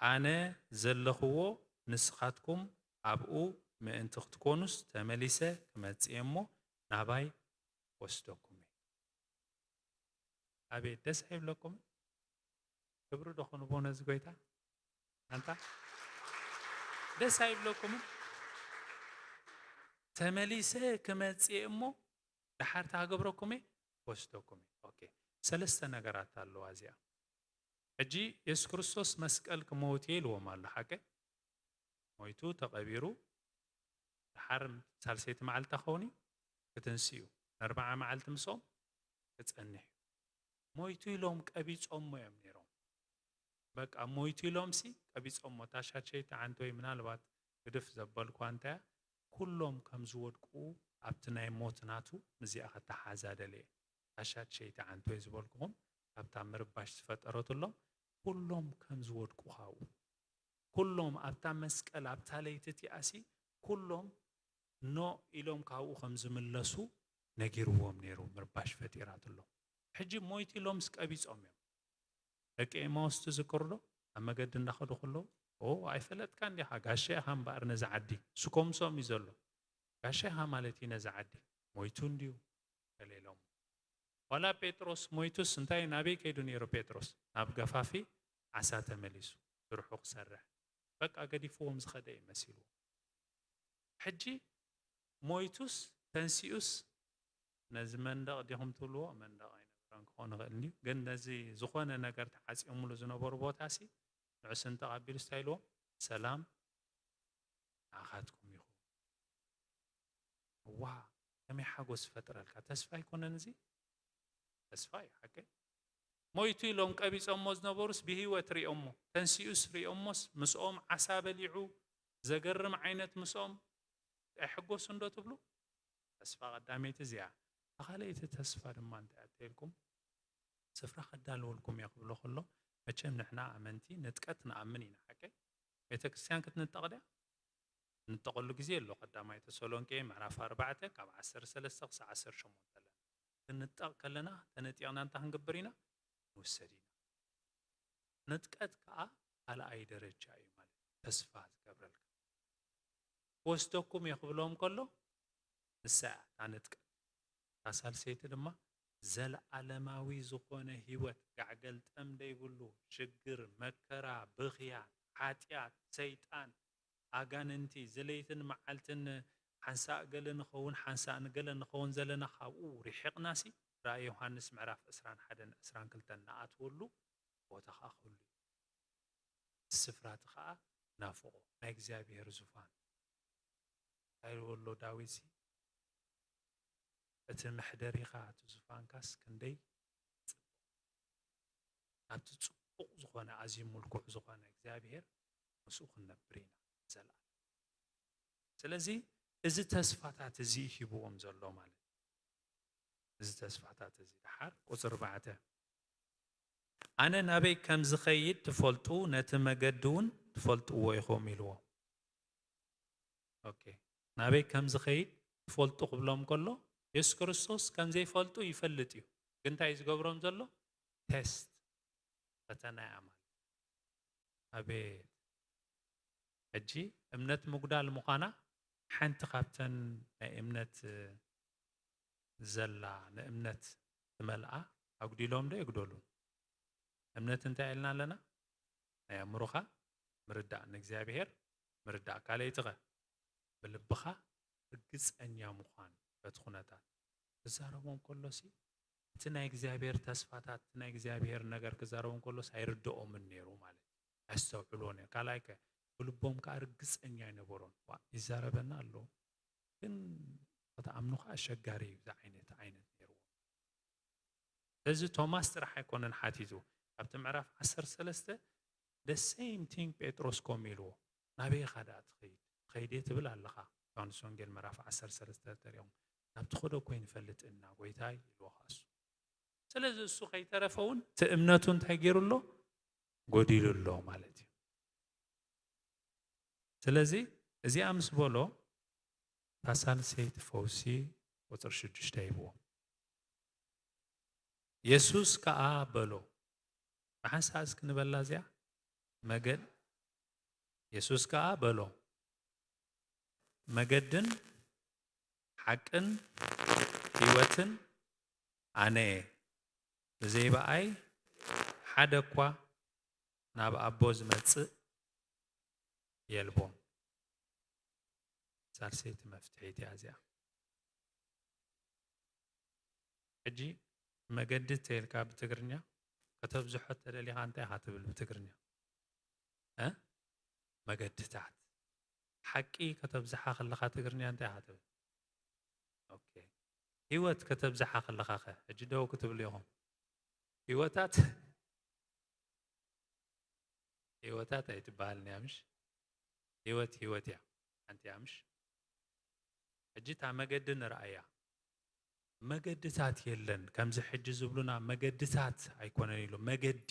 ኣነ ዘለኽዎ ንስኻትኩም ኣብኡ ምእንቲ ክትኮኑስ፣ ተመሊሰ ክመጽእ እየ እሞ ናባይ ወስደኩም እየ። ኣቤት ደስ ኣይብለኩምን? ክብሪ ዶ ክንቦ ነዚ ጎይታ? ኣንታ ደስ ኣይብለኩምን? ተመሊሰ ክመጽእ እየ እሞ ደሓር ታገብረኩም እየ፣ ክወስደኩም እየ። ኦኬ፣ ሰለስተ ነገራት ኣለዋ እዚኣ። ሕጂ የሱስ ክርስቶስ መስቀል ክመውት እየ ኢልዎም ኣሎ፣ ሓቀይ? ሞይቱ ተቐቢሩ፣ ደሓር ሳልሰይቲ መዓልቲ ክኸውን እዩ፣ ክትንስኡ፣ ንኣርብዓ መዓልቲ ምስኦም ክጸንሕ እዩ። ሞይቱ ኢሎም ቀቢጾሞ እዮም ነይሮም። በቃ ሞይቱ ኢሎምሲ ቀቢጾሞ። እታ ሻሸይቲ ዓንተወይ ምናልባት ግድፍ ዘበልኳ እንተያ፣ ኩሎም ከም ዝወድቁ ኣብቲ ናይ ሞት ናቱ ምስዚኣ ከተሓዛደለ እየ። እታ ሻሸይቲ ዓንተወይ ዝበልኩኹም ካብታ ምርባሽ ዝፈጠረትሎም ኩሎም ከም ዝወድቁ ካብኡ። ኩሎም ኣብታ መስቀል ኣብታ ለይቲ እቲኣሲ ኩሎም ኖ ኢሎም ካብኡ ከም ዝምለሱ ነጊርዎም ነይሩ፣ ምርባሽ ፈጢራትሎም። ሕጂ ሞይቱ ኢሎምስ ቀቢጾም እዮም። ደቂ ኤማውስ ትዝክሩ ዶ? ኣብ መገዲ እንዳኸዱ ከለዉ፣ "ኦ፣ ኣይፈለጥካን ዲኻ? ጋሻ ኢኻ እምበኣር ነዚ ዓዲ። እሱ ከም ምስኦም እዩ ዘሎ። ጋሻ ኢኻ ማለት እዩ ነዚ ዓዲ። ሞይቱ እንድዩ" ገለ ኢሎም። ዋላ ጴጥሮስ ሞይቱስ እንታይ፣ ናበይ ከይዱ ነይሩ ጴጥሮስ? ናብ ገፋፊ ዓሳ ተመሊሱ፣ ስርሑ ክሰርሕ። በቃ ገዲፍዎም ዝኸደ እዩ መሲልዎ። ሕጂ ሞይቱስ ተንሲኡስ ነዚ መንደቕ ዲኹም ትብልዎ? መንደቕ ኣይነበረን ክኾን ይኽእል እንድዩ። ግን ነዚ ዝኾነ ነገር ተዓጽዮምሉ ዝነበሩ ቦታሲ ንዑ ስንጥቕ ኣቢሉስ እንታይ ኢልዎም? "ሰላም ንዓኻትኩም ይኹን።" እዋ፣ ከመይ ሓጎስ ይፈጥረልካ! ተስፋ ኣይኮነን እዚ? ተስፋ እዩ፣ ሓቀይ። ሞይቱ ኢሎም ቀቢጾሞ ዝነበሩስ ብህይወት ሪኦሞ፣ ተንሲኡስ ሪኦሞስ፣ ምስኦም ዓሳ በሊዑ፣ ዘገርም ዓይነት ምስኦም ኣይሕጎሱን ዶ ትብሉ? ተስፋ ቀዳመይቲ እዚኣ። እታ ካልኣይቲ ተስፋ ድማ እንታይ እያ ተልኩም? ስፍራ ከዳልወልኩም እየ ክብሎ ከሎ፣ መቸም ንሕና ኣመንቲ ንጥቀት ንኣምን ኢና፣ ሓቀይ? ቤተ ክርስቲያን ክትንጠቕ ድያ? ንጠቐሉ ግዜ ኣሎ። ቀዳማይ ተሰሎንቄ ምዕራፍ ኣርባዕተ ካብ ዓሰርተ ሰለስተ ክሳብ ዓሰርተ ሸሞንተ ኣለና። ክንጠቕ ከለና ተነጢቕና እንታይ ክንገብር ኢና? ንውሰድ ኢና። ንጥቀት ከኣ ካልኣይ ደረጃ እዩ ማለት እዩ። ተስፋ ዝገብረልካ። ክወስደኩም እየ ክብሎም ከሎ ንሳ እያ እታ ንጥቀት። እታ ሳልሰይቲ ድማ ዘለዓለማዊ ዝኾነ ህይወት፣ ጋዕ ገልጠም ዘይብሉ፣ ሽግር፣ መከራ፣ ብኽያት፣ ሓጢኣት፣ ሰይጣን፣ ኣጋንንቲ፣ ዝለይትን መዓልትን ሓንሳእ ገለ ንኸውን፣ ሓንሳእ ንገለ ንኸውን ዘለና ካብኡ ርሒቕናሲ፣ ራእይ ዮሃንስ ምዕራፍ ዕስራን ሓደን ዕስራን ክልተን ንኣትወሉ ቦታ ኸኣ ክህሉ እዩ። እቲ ስፍራ እቲ ኸኣ ናፍቖ፣ ናይ እግዚኣብሔር ዙፋን። እንታይ ኢልዎ ኣሎ ዳዊትሲ? "እቲ መሕደሪኻ፣ እቲ ዙፋንካስ ክንደይ ጽቡቕ። ኣብቲ ጽቡቕ ዝኾነ፣ ኣዝዩ ምልኩዕ ዝኾነ እግዚኣብሔር ምስኡ ክንነብር ኢና ንዘለኣለም።" ስለዚ እዚ ተስፋታት እዚ ሂብዎም ዘሎ ማለት እዩ። እዚ ተስፋታት እዚ ደሓር ቁጽሪ ኣርባዕተ፣ "ኣነ ናበይ ከም ዝኸይድ ትፈልጡ፣ ነቲ መገዲ እውን ትፈልጥዎ ኢኹም" ኢልዎ። ኦኬ፣ ናበይ ከም ዝኸይድ ትፈልጡ ክብሎም ከሎ፣ የሱስ ክርስቶስ ከም ዘይፈልጡ ይፈልጥ እዩ። ግን እንታይ እዩ ዝገብሮም ዘሎ? ቴስት፣ ፈተና እያ ማለት። ኣቤት! ሕጂ እምነት ምጉዳል ምዃና ሓንቲ ካብተን ናይ እምነት ዘላ፣ ንእምነት ትመልኣ፣ ኣጉዲሎም ዶ የጉደሉን? እምነት እንታይ ኢልና ኣለና? ናይ ኣእምሮኻ ምርዳእ፣ ንእግዚኣብሔር ምርዳእ። ካልኣይቲ ኸ? ብልብኻ ርግጸኛ ምዃን በቲ ኩነታት። ክዛረቦም ከሎሲ እቲ ናይ እግዚኣብሔር ተስፋታት፣ እቲ ናይ እግዚኣብሔር ነገር ክዛረቦም ከሎስ ኣይርድኦምን ነይሩ ማለት እዩ። ኣስተውዕልዎ ነይሩ። ካልኣይ ከ? ብልቦም ከኣ ርግጸኛ ኣይነበሮን። ዋ፣ ይዛረበና ኣሎ፣ ግን ክትኣምኑ ከኣ ኣሸጋሪ እዩ፣ እዚ ዓይነት ዓይነት ነይርዎ። ስለዚ ቶማስ ጥራሕ ኣይኮነን ሓቲቱ። ኣብቲ ምዕራፍ ዓሰርተ ሰለስተ the same thing ጴጥሮስ ከምኡ ኢልዎ፣ ናበይ ኢኻ ደኣ ትኸይድ? ትኸይድ እየ ትብል ኣለኻ። ዮሃንስ ወንጌል ምዕራፍ ዓሰርተ ሰለስተ ተሪኦም፣ ናብ ትኸዶ እኮ ይንፈልጥ እና ጎይታይ ኢልዎ ከኣ እሱ። ስለዚ እሱ ከይተረፈ እውን እቲ እምነቱ እንታይ ገይሩ ኣሎ? ጎዲሉ ኣሎ ማለት እዩ። ስለዚ እዚኣ ምስ በሎ እታ ሳልሰይቲ ፈውሲ ቁፅሪ ሽዱሽተ ሂብዎ። የሱስ ከኣ በሎ፣ ብሓንሳእ እስኪ ንበላ እዚኣ፣ መገድ፣ የሱስ ከኣ በሎ፣ መገድን ሓቅን ህይወትን ኣነ እየ፣ ብዘይ ብኣይ ሓደ እኳ ናብ ኣቦ ዝመጽእ የልቦን። ሳልሰይቲ መፍትሒት እያ እዚኣ። ሕጂ መገዲ ተይልካ ብትግርኛ ከተብዝሖ ተደሊኻ እንታይ ኢኻ ትብል ብትግርኛ? እ? መገድታት። ሓቂ ከተብዝሓ ከለኻ ትግርኛ እንታይ ኢኻ ትብል? ኦኬ። ህይወት ከተብዝሓ ከለኻ ኸ? ሕጂ ደው ክትብሉ ኢኹም። ህይወታት፣ ህይወታት ኣይትበሃልን እያ ምሽ? ህይወት ህይወት እያ። ሓንቲ እያ ምሽ? ሕጂ እታ መገዲ ንርኣያ። መገድታት የለን። ከምዚ ሕጂ ዝብሉና መገድታት ኣይኮነን ኢሉ። መገዲ፣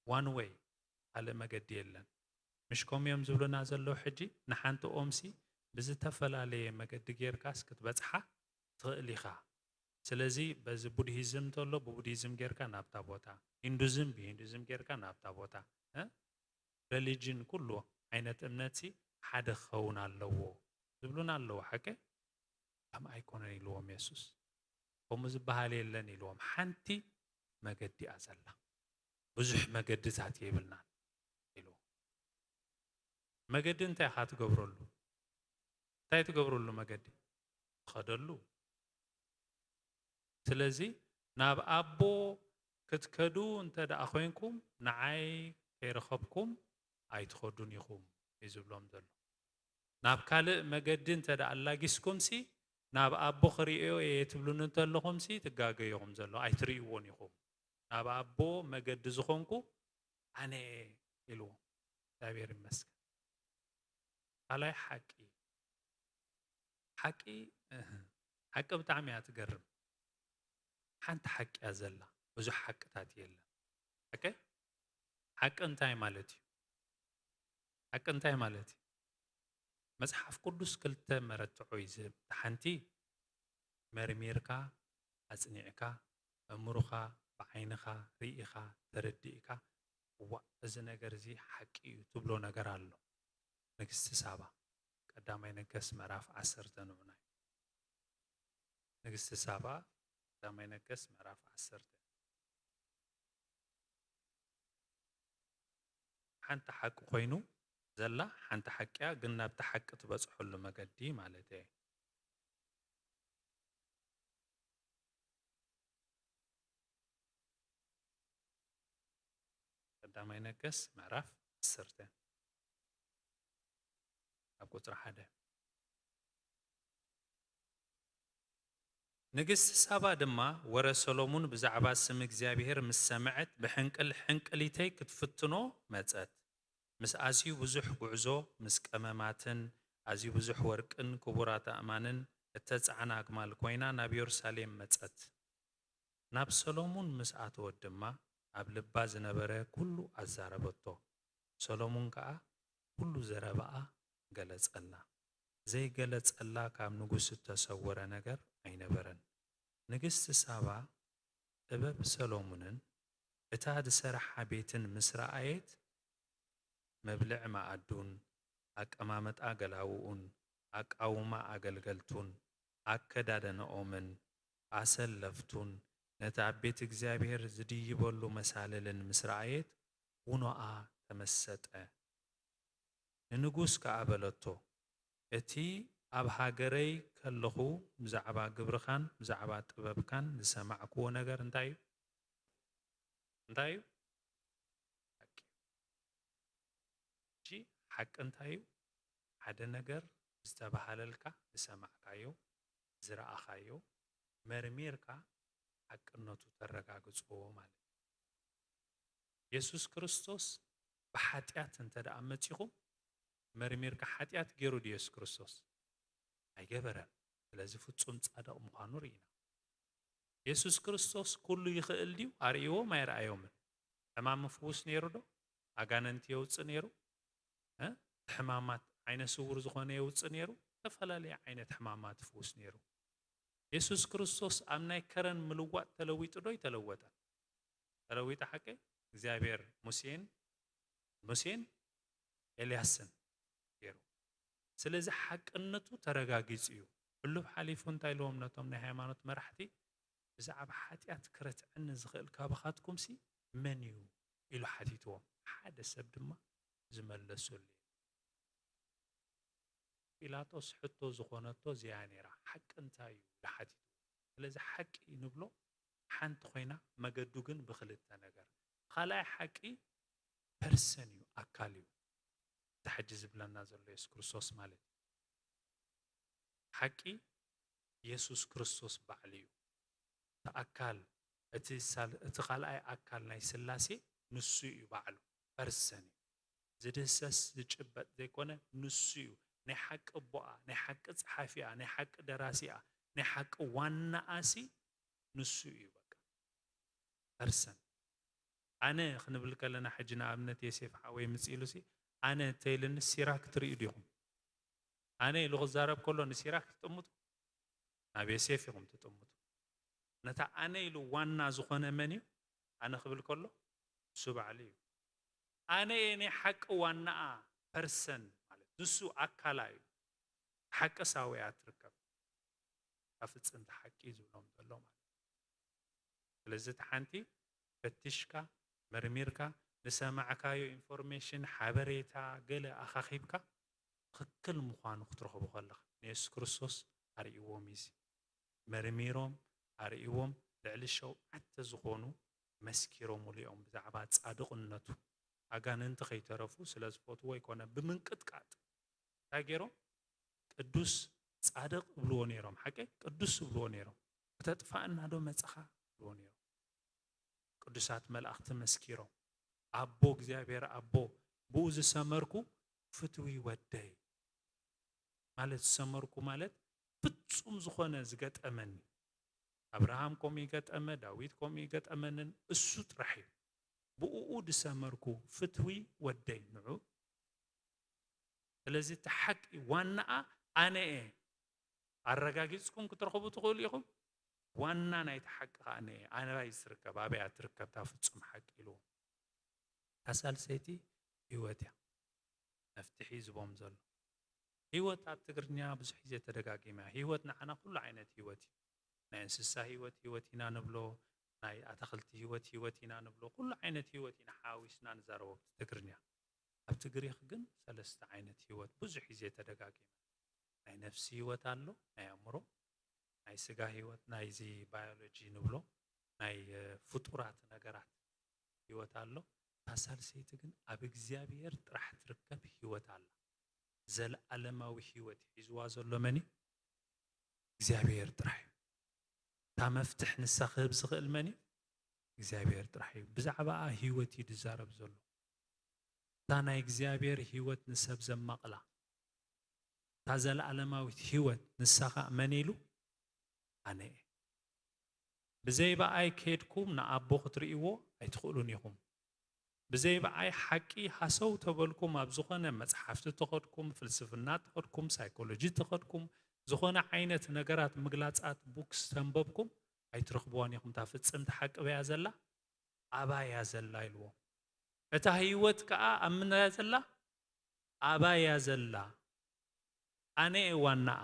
ዋን ዌይ፣ ካልእ መገዲ የለን። ምሽ ከምኡ እዮም ዝብሉና ዘለዉ ሕጂ? ንሓንቲ ኦምሲ ብዝተፈላለየ መገዲ ጌርካስ ክትበጽሓ ትኽእል ኢኻ። ስለዚ በዚ ቡድሂዝም እንተሎ ብቡድሂዝም ጌርካ ናብታ ቦታ፣ ሂንዱዝም ብሂንዱዝም ጌርካ ናብታ ቦታ፣ እ? ረሊጅን ኩሉ ዓይነት እምነትሲ ሓደ ክኸውን ኣለዎ ዝብሉና ኣለዉ። ሓቂ? ከምኡ ኣይኮነን ኢልዎም የሱስ። ከምኡ ዝበሃል የለን ኢልዎም። ሓንቲ መገዲ እያ ዘላ። ብዙሕ መገድታት የብልናን ኢልዎም። መገዲ እንታይ ኢኻ ትገብረሉ? እንታይ ትገብረሉ መገዲ? ትኸደሉ። ስለዚ ናብ ኣቦ ክትከዱ እንተ ደኣ ኮይንኩም፣ ንዓይ ከይረኸብኩም ኣይትኸዱን ኢኹም እዩ ዝብሎም ዘሎ። ናብ ካልእ መገዲ እንተ ደኣ ኣላጊስኩምሲ፣ ናብ ኣቦ ክርእዮ እየ ትብሉኒ እንተለኹምሲ፣ ትጋገዩ ኢኹም ዘሎ፣ ኣይትርእይዎን ኢኹም። ናብ ኣቦ መገዲ ዝኾንኩ ኣነ እየ ኢልዎም። እግዚኣብሔር ይመስገን። ካልኣይ ሓቂ። ሓቂ፣ እህ፣ ሓቂ ብጣዕሚ እያ ትገርም። ሓንቲ ሓቂ እያ ዘላ፣ ብዙሕ ሓቅታት የለን። ኦኬ? ሓቂ እንታይ ማለት እዩ? ሓቂ እንታይ ማለት እዩ? መጽሓፍ ቅዱስ ክልተ መረትዖ እዩ ዝህብ። እታ ሓንቲ መርሚርካ፣ ኣጽኒዕካ፣ ኣእምሮኻ ብዓይንኻ ርኢኻ፣ ተረዲእካ፣ እዋእ፣ እዚ ነገር እዚ ሓቂ እዩ ትብሎ ነገር ኣሎ። ንግስቲ ሳባ፣ ቀዳማይ ነገስት ምዕራፍ ዓሰርተ ንዑና እዩ። ንግስቲ ሳባ፣ ቀዳማይ ነገስት ምዕራፍ ዓሰርተ። ሓንቲ ሓቂ ኮይኑ ዘላ ሓንቲ ሓቂ እያ፣ ግን ናብቲ ሓቂ ትበጽሐሉ መገዲ ማለት እየ። ቀዳማይ ነገስት ምዕራፍ ዓሰርተ ኣብ ቁጽሪ ሓደ። ንግስቲ ሳባ ድማ ወረ ሰሎሙን ብዛዕባ ስም እግዚኣብሔር ምስ ሰምዐት ብሕንቅል ሕንቅሊተይ ክትፍትኖ መጸት። ምስ ኣዝዩ ብዙሕ ጉዕዞ፣ ምስ ቀመማትን ኣዝዩ ብዙሕ ወርቅን ክቡራት ኣእማንን እተጻዕና ኣግማል ኮይና ናብ የሩሳሌም መጸት። ናብ ሰሎሙን ምስ ኣተወት ድማ ኣብ ልባ ዝነበረ ኩሉ ኣዛረበቶ። ሰሎሙን ከኣ ኩሉ ዘረባኣ ገለጸላ። ዘይገለጸላ ካብ ንጉስ እተሰወረ ነገር ኣይነበረን። ንግስቲ ሳባ ጥበብ ሰሎሙንን እታ ዝሰርሓ ቤትን ምስ ረኣየት፣ መብልዕ መኣዱን፣ ኣቀማምጣ ገላውኡን፣ ኣቃውማ ኣገልገልቱን፣ ኣከዳድናኦምን፣ ኣሰለፍቱን፣ ነቲ ኣብ ቤት እግዚኣብሔር ዝድይበሉ መሳልልን ምስ ረኣየት፣ ውኖኣ ተመሰጠ። ንንጉስ ከኣ በለቶ፣ እቲ ኣብ ሃገረይ ከለኹ ብዛዕባ ግብርኻን ብዛዕባ ጥበብካን ዝሰማዕክዎ ነገር እንታይ እዩ? እንታይ እዩ? ሓቂ። ሕጂ ሓቂ እንታይ እዩ? ሓደ ነገር ዝተባህለልካ፣ ዝሰማዕካዮ፣ ዝረኣኻዮ መርሚርካ ሓቅነቱ ተረጋግጾ ማለት እዩ። የሱስ ክርስቶስ ብሓጢኣት እንተ ደኣ መጺኹም መርሚርካ፣ ሓጢኣት ገይሩ ድዩ የሱስ ክርስቶስ? ኣይገበረን። ስለዚ ፍጹም ጻድቕ ምዃኑ ርኢና። የሱስ ክርስቶስ ኩሉ ይኽእል ድዩ? ኣርእይዎም ኣይረኣዮምን። ሕማም ፍዉስ ነይሩ ዶ? ኣጋንንቲ የውጽእ ነይሩ? እ? ሕማማት፣ ዓይነ ስውር ዝኾነ የውጽእ ነይሩ? ዝተፈላለየ ዓይነት ሕማማት ፍዉስ ነይሩ። የሱስ ክርስቶስ ኣብ ናይ ከረን ምልዋጥ ተለዊጡ ዶ? ኣይተለወጠን። ተለዊጡ ሓቂ እግዚኣብሔር ሙሴን፣ ሙሴን ኤልያስን ገይሩ። ስለዚ ሓቅነቱ ተረጋጊጹ እዩ። ሕሉፍ ሓሊፉ እንታይ ኢልዎም ነቶም ናይ ሃይማኖት መራሕቲ? ብዛዕባ ሓጢኣት ክረትዐኒ ዝኽእል ካባኻትኩምሲ መን እዩ? ኢሉ ሓቲትዎም። ሓደ ሰብ ድማ ዝመለሰሉ የለን። ጲላጦስ ሕቶ ዝኾነቶ እዚኣ ነይራ። ሓቂ እንታይ እዩ? ኢሉ ሓቲትዎ። ስለዚ ሓቂ ንብሎ ሓንቲ ኮይና፣ መገዱ ግን ብኽልተ ነገር። ካልኣይ ሓቂ ፐርሰን እዩ፣ ኣካል እዩ። እቲ ሕጂ ዝብለና ዘሎ የሱስ ክርስቶስ ማለት እዩ። ሓቂ የሱስ ክርስቶስ ባዕሉ እዩ። እቲ ኣካል፣ እቲ ሳል-፣ እቲ ካልኣይ ኣካል ናይ ስላሴ ንሱ እዩ ባዕሉ፣ ፐርሰን እዩ። ዝድህሰስ ዝጭበጥ ዘይኮነ ንሱ እዩ። ናይ ሓቂ ኣቦኣ፣ ናይ ሓቂ ጸሓፊኣ፣ ናይ ሓቂ ደራሲኣ፣ ናይ ሓቂ ዋናኣሲ ንሱ እዩ። በቃ ፐርሰን። ኣነ ክንብል ከለና ሕጂ ንኣብነት የሴፍ ሓወይ ምጽእ ኢሉሲ ኣነ እንተኢሉኒ ሲራክ ትርእዩ ዲኹም? ኣነ ኢሉ ክዛረብ ከሎ ንሲራክ ትጥምቱ? ናብ የሴፍ ኢኹም ትጥምቱ። ነታ ኣነ ኢሉ ዋና ዝኾነ መን እዩ? ኣነ ክብል ከሎ ንሱ ባዕሉ እዩ። ኣነ እየ ናይ ሓቂ ዋናኣ ፐርሰን ማለት ንሱ ኣካላ እዩ። ሓቂ ሳውያ ትርከብ። ኣብ ፍጽምቲ ሓቂ ዝብሎም ዘሎ ማለት እዩ። ስለዚ እቲ ሓንቲ ፈቲሽካ መርሚርካ ንሰማዕካዮ ኢንፎርሜሽን ሓበሬታ ገለ ኣኻኺብካ ትኽክል ምዃኑ ክትረኽቦ ከለኻ ንየሱስ ክርስቶስ ኣርእይዎም እዩ። መርሚሮም ኣርእይዎም ልዕሊ ሸውዓተ ዝኾኑ መስኪሮምሉ እዮም ብዛዕባ ጻድቕነቱ። ኣጋንንቲ ከይተረፉ ስለ ዝፈትዎ ኣይኮነ ብምንቅጥቃጥ እንታይ ገይሮም? ቅዱስ ጻድቕ እብልዎ ነይሮም። ሓቂ ቅዱስ እብልዎ ነይሮም። ክተጥፋእና ዶ መጻኻ እብልዎ ነይሮም። ቅዱሳት መላእኽቲ መስኪሮም ኣቦ እግዚኣብሔር ኣቦ ብኡ ዝሰመርኩ ፍትዊ ወደይ ማለት ዝሰመርኩ ማለት ፍጹም ዝኾነ ዝገጠመኒ ኣብርሃም ከምኡ ይገጠመ ዳዊት ከምኡ ይገጠመንን እሱ ጥራሕ እዩ ብእኡ ዝሰመርኩ ፍትዊ ወደይ ንዑ ስለዚ እቲ ሓቂ ዋናኣ ኣነ እየ ኣረጋጊጽኩም ክትረኽቡ ትኽእሉ ኢኹም ዋና ናይቲ ሓቂ ከዓ ኣነ እየ ኣበይ ትርከብ ኣበያ ትርከብ እታ ፍጹም ሓቂ ኢልዎም እታ ሳልሰይቲ ህይወት እያ መፍትሒ ዝቦም ዘሎ ህይወት ኣብ ትግርኛ ብዙሕ ግዜ ተደጋጊማ እያ ህይወት ንዓና ኩሉ ዓይነት ህይወት እዩ ናይ እንስሳ ህይወት ህይወት ኢና ንብሎ ናይ ኣታኽልቲ ህይወት ህይወት ኢና ንብሎ ኩሉ ዓይነት ህይወት ኢና ሓዋዊስና ንዛረቦ ብትግርኛ ኣብቲ ግሪኽ ግን ሰለስተ ዓይነት ህይወት ብዙሕ ግዜ ተደጋጊማ ናይ ነፍሲ ህይወት ኣሎ ናይ ኣእምሮ ናይ ስጋ ህይወት ናይዚ ባዮሎጂ ንብሎ ናይ ፍጡራት ነገራት ህይወት ኣሎ እታ ሳልሰይቲ ግን ኣብ እግዚኣብሔር ጥራሕ ትርከብ ህይወት ኣላ ዘለዓለማዊ ህይወት ሒዝዋ ዘሎ መን እዩ እግዚኣብሔር ጥራሕ እዩ እታ መፍትሕ ንሳ ክህብ ዝኽእል መን እዩ እግዚኣብሔር ጥራሕ እዩ ብዛዕባኣ ህይወት እዩ ዝዛረብ ዘሎ እታ ናይ እግዚኣብሔር ህይወት ንሰብ ዘማቕላ እታ ዘለዓለማዊት ህይወት ንሳ ኸኣ መን ኢሉ ኣነ እየ ብዘይ ብኣይ ከድኩም ንኣቦ ክትርእይዎ ኣይትኽእሉን ኢኹም ብዘይ ብኣይ ሓቂ ሃሰው ተበልኩም ኣብ ዝኾነ መጽሓፍቲ ተኸድኩም ፍልስፍና ተኸድኩም ሳይኮሎጂ ተኸድኩም ዝኾነ ዓይነት ነገራት ምግላጻት ቡክስ ተንበብኩም ኣይትረኽብዋን ኢኹም እታ ፍጽምቲ ሓቂ በያ ዘላ ኣባያ ዘላ ኢልዎም እታ ህይወት ከኣ ኣብ ምንያ ዘላ ኣባያ ዘላ ኣነ እየ ዋናኣ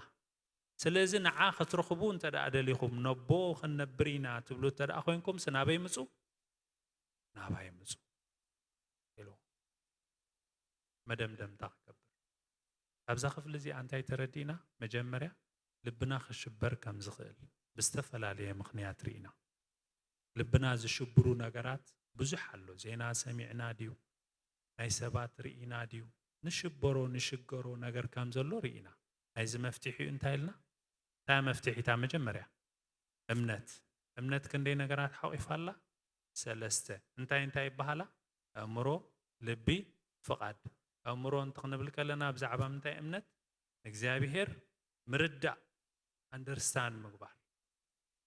ስለዚ ንዓ ክትረኽቡ እንተ ደኣ ደሊኹም ነቦ ክንነብር ኢና ትብሉ እንተ ደኣ ኮይንኩም ስናበይ ምጹ ናባይ ምጹ ኢሉ መደምደምታ ክገብር ካብዛ ክፍሊ እዚኣ እንታይ ተረዲእና? መጀመርያ ልብና ክሽበር ከም ዝኽእል ብዝተፈላለየ ምኽንያት ርኢና። ልብና ዝሽብሩ ነገራት ብዙሕ ኣሎ። ዜና ሰሚዕና ድዩ? ናይ ሰባት ርኢና ድዩ? ንሽበሮ ንሽገሮ ነገር ከም ዘሎ ርኢና። ናይዚ መፍትሒኡ እንታይ ኢልና? እንታይ መፍትሒታ? መጀመርያ እምነት። እምነት ክንደይ ነገራት ሓቂፋ ኣላ? ሰለስተ። እንታይ እንታይ ይበሃላ? ኣእምሮ፣ ልቢ፣ ፍቓድ። ኣእምሮ እንተ ክንብል ከለና ብዛዕባ ምንታይ እምነት? ንእግዚኣብሔር ምርዳእ፣ ኣንደርስታንድ ምግባር።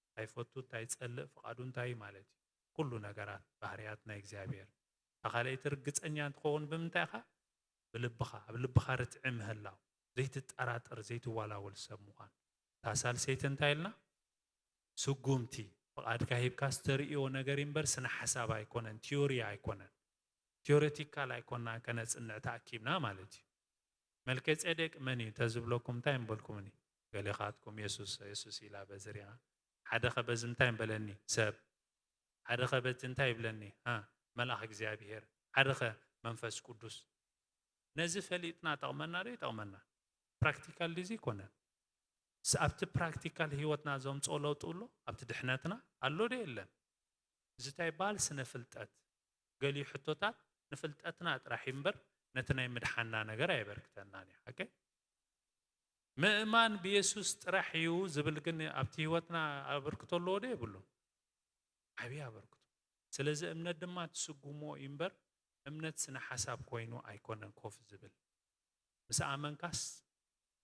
እንታይ ይፈቱ፣ እንታይ ይጸልእ፣ ፍቓዱ እንታይ እዩ ማለት እዩ። ኩሉ ነገራት፣ ባህርያት ናይ እግዚኣብሔር። እታ ካልኣይቲ ርግጸኛ እንትኸውን ብምንታይ ኢኻ? ብልብኻ፣ ኣብ ልብኻ ርትዒ ምህላው፣ ዘይትጠራጠር፣ ዘይትዋላወል ሰብ ምዃን። እታ ሳልሰይቲ እንታይ ኢልና? ስጉምቲ፣ ፍቓድካ ሂብካ ዝተርእዮ ነገር እምበር ስነ ሓሳብ ኣይኮነን፣ ቲዮሪ ኣይኮነን። ቲዮሬቲካል ኣይኮና ከነጽንዕ ተኣኪብና ማለት እዩ። መልከጼዴቅ መን እዩ ተዝብለኩም እንታይ ምበልኩምኒ? ገሌኻትኩም የሱስ፣ የሱስ ኢላ በዚ ሪኣ። ሓደ ኸ በዚ እንታይ ምበለኒ? ሰብ። ሓደ ኸ በቲ እንታይ ይብለኒ? ሃ፣ መልኣኽ እግዚኣብሔር። ሓደ ኸ መንፈስ ቅዱስ። ነዚ ፈሊጥና ጠቕመና ዶ ይጠቕመና? ፕራክቲካል ዲዚ ይኮነን። ስ-፣ ኣብቲ ፕራክቲካል ህይወትና ዘምጽኦ ለውጢ ኣሎ? ኣብቲ ድሕነትና ኣሎ ዶ የለን? እዚ እንታይ ይበሃል? ስነ ፍልጠት። ገሊኡ ሕቶታት ንፍልጠትና ጥራሕ እዩ እምበር ነቲ ናይ ምድሓና ነገር ኣየበርክተናን እዩ። ሓቀይ? ምእማን ብየሱስ ጥራሕ እዩ ዝብል ግን ኣብቲ ህይወትና ኣበርክቶ ኣለዎ ዶ የብሉን? ዓብዪ ኣበርክቶ። ስለዚ እምነት ድማ ትስጉሞ እዩ እምበር እምነት ስነ ሓሳብ ኮይኑ ኣይኮነን ኮፍ ዝብል። ምስ ኣመንካስ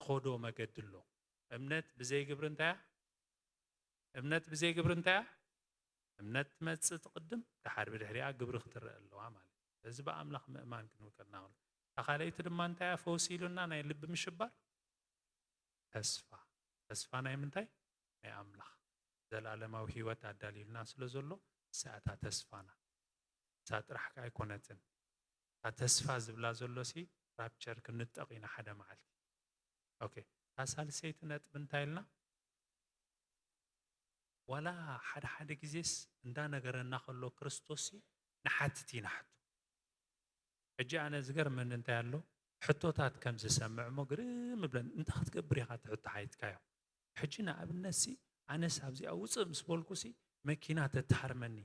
ትኸዶ መገዲ ኣሎ። እምነት ብዘይ ግብሪ እንታይ እያ? እምነት ብዘይ ግብሪ እንታይ እያ? እምነት ትመጽእ ትቕድም፣ ደሓር ብድሕሪኣ ግብሪ ክትረአ ኣለዋ ማለት እዩ። እዚ ብኣምላኽ ምእማን ክንብል ከለና፣ እታ ካልኣይቲ ድማ እንታይ እያ? ፈውሲ ኢሉና ናይ ልቢ ምሽባር፣ ተስፋ። ተስፋ ናይ ምንታይ? ናይ ኣምላኽ። ዘላለማዊ ህይወት ኣዳልዩልና ስለ ዘሎ፣ ንሳ እታ ተስፋና። ንሳ ጥራሕ ከኣ ኣይኮነትን። እታ ተስፋ ዝብላ ዘሎ ሲ፣ ራፕቸር ክንጠቕ ኢና ሓደ መዓልቲ። ኦኬ፣ እታ ሳልሰይቲ ነጥቢ እንታይ ኢልና? ዋላ ሓደ ሓደ ግዜስ እንዳነገረና ከሎ ክርስቶስ ሲ፣ ንሓትት ኢና ሕቶ። ሕጂ ኣነ ዝገርመኒ እንታይ ኣሎ፣ ሕቶታት ከም ዝሰምዕ እሞ ግርም ይብለኒ። እንታይ ክትገብር ኢኻ እቲ ሕቶ ሓቲትካዮ? ሕጂ ንኣብነት ሲ፣ ኣነስ ኣብዚኣ ውፅእ ምስ በልኩ ሲ፣ መኪና ተትሃርመኒ።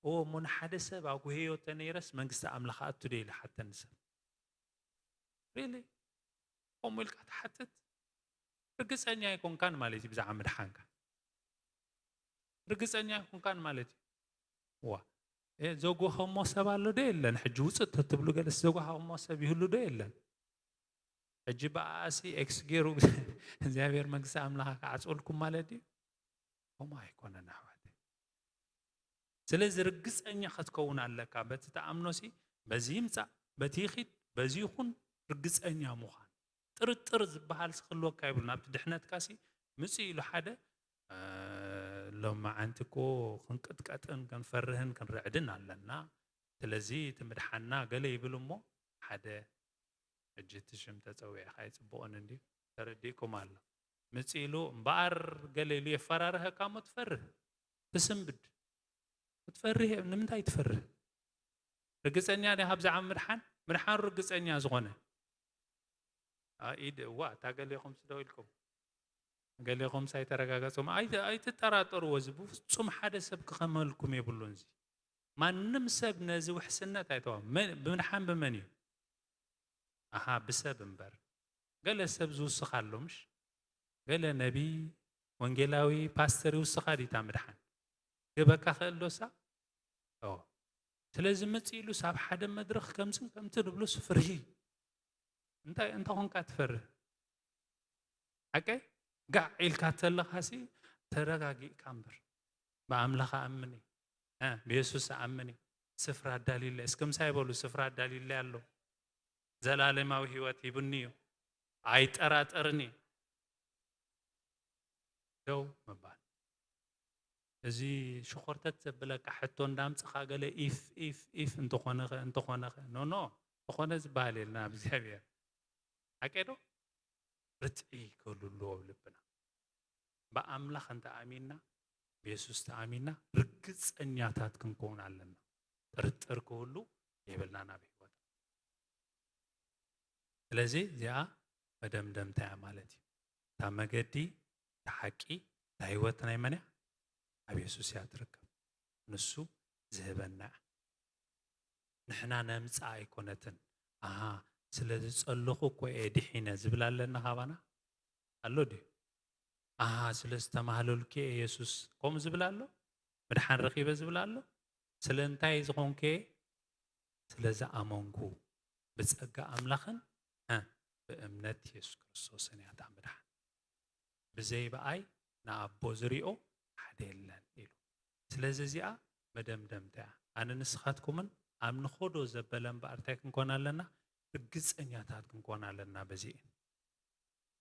እዎ እሞ ንሓደ ሰብ ኣጉህዮ ተነይረስ መንግስቲ ኣምላኽ ኣቱ ዶ ኢለ ሓተኒ ሰብ። ሪሊ? ከምኡ ኢልካ ትሓትት? ርግጸኛ ኣይኮንካን ማለት እዩ ብዛዕባ ምድሓንካ። ርግጸኛ ኣይኮንካን ማለት እዩ። ዋ፣ እ፣ ዘጓኸሞ ሰብ ኣሎ ዶ የለን? ሕጂ ውጽእ ተትብሉ ገለስ ዘጓኸሞ ሰብ ይህሉ ዶ የለን? ሕጂ ብኣኣሲ ኤክስ ገይሩ እግዚኣብሔር መንግስቲ ኣምላኽ ክዓጽወልኩም ማለት ድዩ? ከምኡ ኣይኮነን ኣሕዋተይ። ስለዚ ርግጸኛ ክትከውን ኣለካ። በቲ ትኣምኖሲ በዚ ይምጻእ፣ በቲ ይኺድ፣ በዚ ይኹን ርግጸኛ ምዃን። ጥርጥር ዝበሃል ክህልወካ የብሉን። ኣብቲ ድሕነትካሲ ምጽእ ኢሉ ሓደ፣ እ፣ ሎማዓንቲ እኮ ክንቅጥቀጥን ክንፈርህን ክንርዕድን ኣለና። ስለዚ እቲ ምድሓና ገለ ይብል እሞ ሓደ ሕጂ እቲ ሽም ተጸዊዕካ ኣይጽቡቕን እንድዩ። ተረዲእኩም ኣሎ። ምጽእ ኢሉ እምበኣር ገለ ኢሉ የፈራርሀካ እሞ ትፈርህ። ትስንብድ። ክትፈርህ እየ። ንምንታይ ትፈርህ? ርግጸኛ ዲኻ ብዛዕባ ምድሓን? ምድሓን ርግጸኛ ዝኾነ። ኣ፣ ኢድ፣ እዋ፣ እታ ገሌኹምስ ደው ኢልኩም? ገሌኹምስ ኣይተረጋገጹም? ኣይ-፣ ኣይትጠራጠርዎ። እዚ ብፍጹም ሓደ ሰብ ክኸመልኩም የብሉን። እዚ ማንም ሰብ ነዚ ውሕስነት ኣይተዋም። መን፣ ብምድሓን ብመን እዩ? ኣሃ፣ ብሰብ እምበር። ገለ ሰብ ዝውስኻ ኣሎ፣ ምሽ? ገለ ነቢ፣ ወንጌላዊ፣ ፓስተር ይውስኻ ድዩ እታ ምድሓን? ክህበካ ክእል ዶ እሳ? ኦ። ስለዚ ምጽእ ኢሉስ ኣብ ሓደ መድረኽ ከምዝን ከምትን ዝብሉስ ፍርሂ። እንታይ፣ እንታይ ኾንካ ትፈርህ? ሓቀይ? ጋዕ ኢልካ ተለኻሲ ተረጋጊእካ እምበር። ብኣምላኽ ኣምን እየ። እ፣ ብየሱስ ኣምን እየ። ስፍራ ኣዳልዩለይ። እስኪ ምሳይ በሉ፣ ስፍራ ኣዳልዩለይ ኣሎ። ዘላለማዊ ህይወት ሂቡኒ እዩ። ኣይጠራጠርን እየ። ደው ምባል። እዚ ሽኾርተት ዘብለካ ሕቶ እንዳምጽኻ ገለ ኢፍ፣ ኢፍ፣ ኢፍ እንተኾነ ኸ፣ እንተኾነ ኸ? ኖ፣ ኖ፣ እንተኾነ ዝበሃል የለን ኣብ እግዚኣብሔር። ሓቀይ ዶ? ርትዒ ክህሉ ኣለዎ ኣብ ልብና። ብኣምላኽ እንተ ኣሚንና፣ ብየሱስ ተኣሚንና፣ ርግጸኛታት ክንከውን ኣለና። ጥርጥር ክህሉ የብልናን ኣብ ህይወትና። ስለዚ እዚኣ መደምደምታ እያ ማለት እዩ። እታ መገዲ፣ እታ ሓቂ፣ እታ ህይወት ናይ መን እያ? ኣብ የሱስ እያ ትርከብ። ንሱ ዝህበና እያ። ንሕና ነምጽኣ ኣይኮነትን። ኣሃ፣ ስለ ዝጸለኹ እኮ እየ ድሒነ ዝብል ኣለና ካባና? ኣሎ ድዩ? ኣሃ፣ ስለ ዝተማህለልኩ እየ የሱስ ከምኡ ዝብል ኣሎ? ምድሓን ረኺበ ዝብል ኣሎ? ስለ እንታይ ዝኾንኩ እየ? ስለ ዝኣመንኩ፣ ብጸጋ ኣምላኽን፣ እ፣ ብእምነት የሱስ ክርስቶስን እያ እታ ምድሓን። ብዘይ ብኣይ ንኣቦ ዝሪኦ ሓደ የለን ኢሉ። ስለዚ እዚኣ መደምደምታ እያ። ኣነ ንስኻትኩምን ኣብ ንኸዶ ዘበለ እምበኣር እንታይ ክንኮን ኣለና? ርግጸኛታት ክንኮን ኣለና። በዚኤን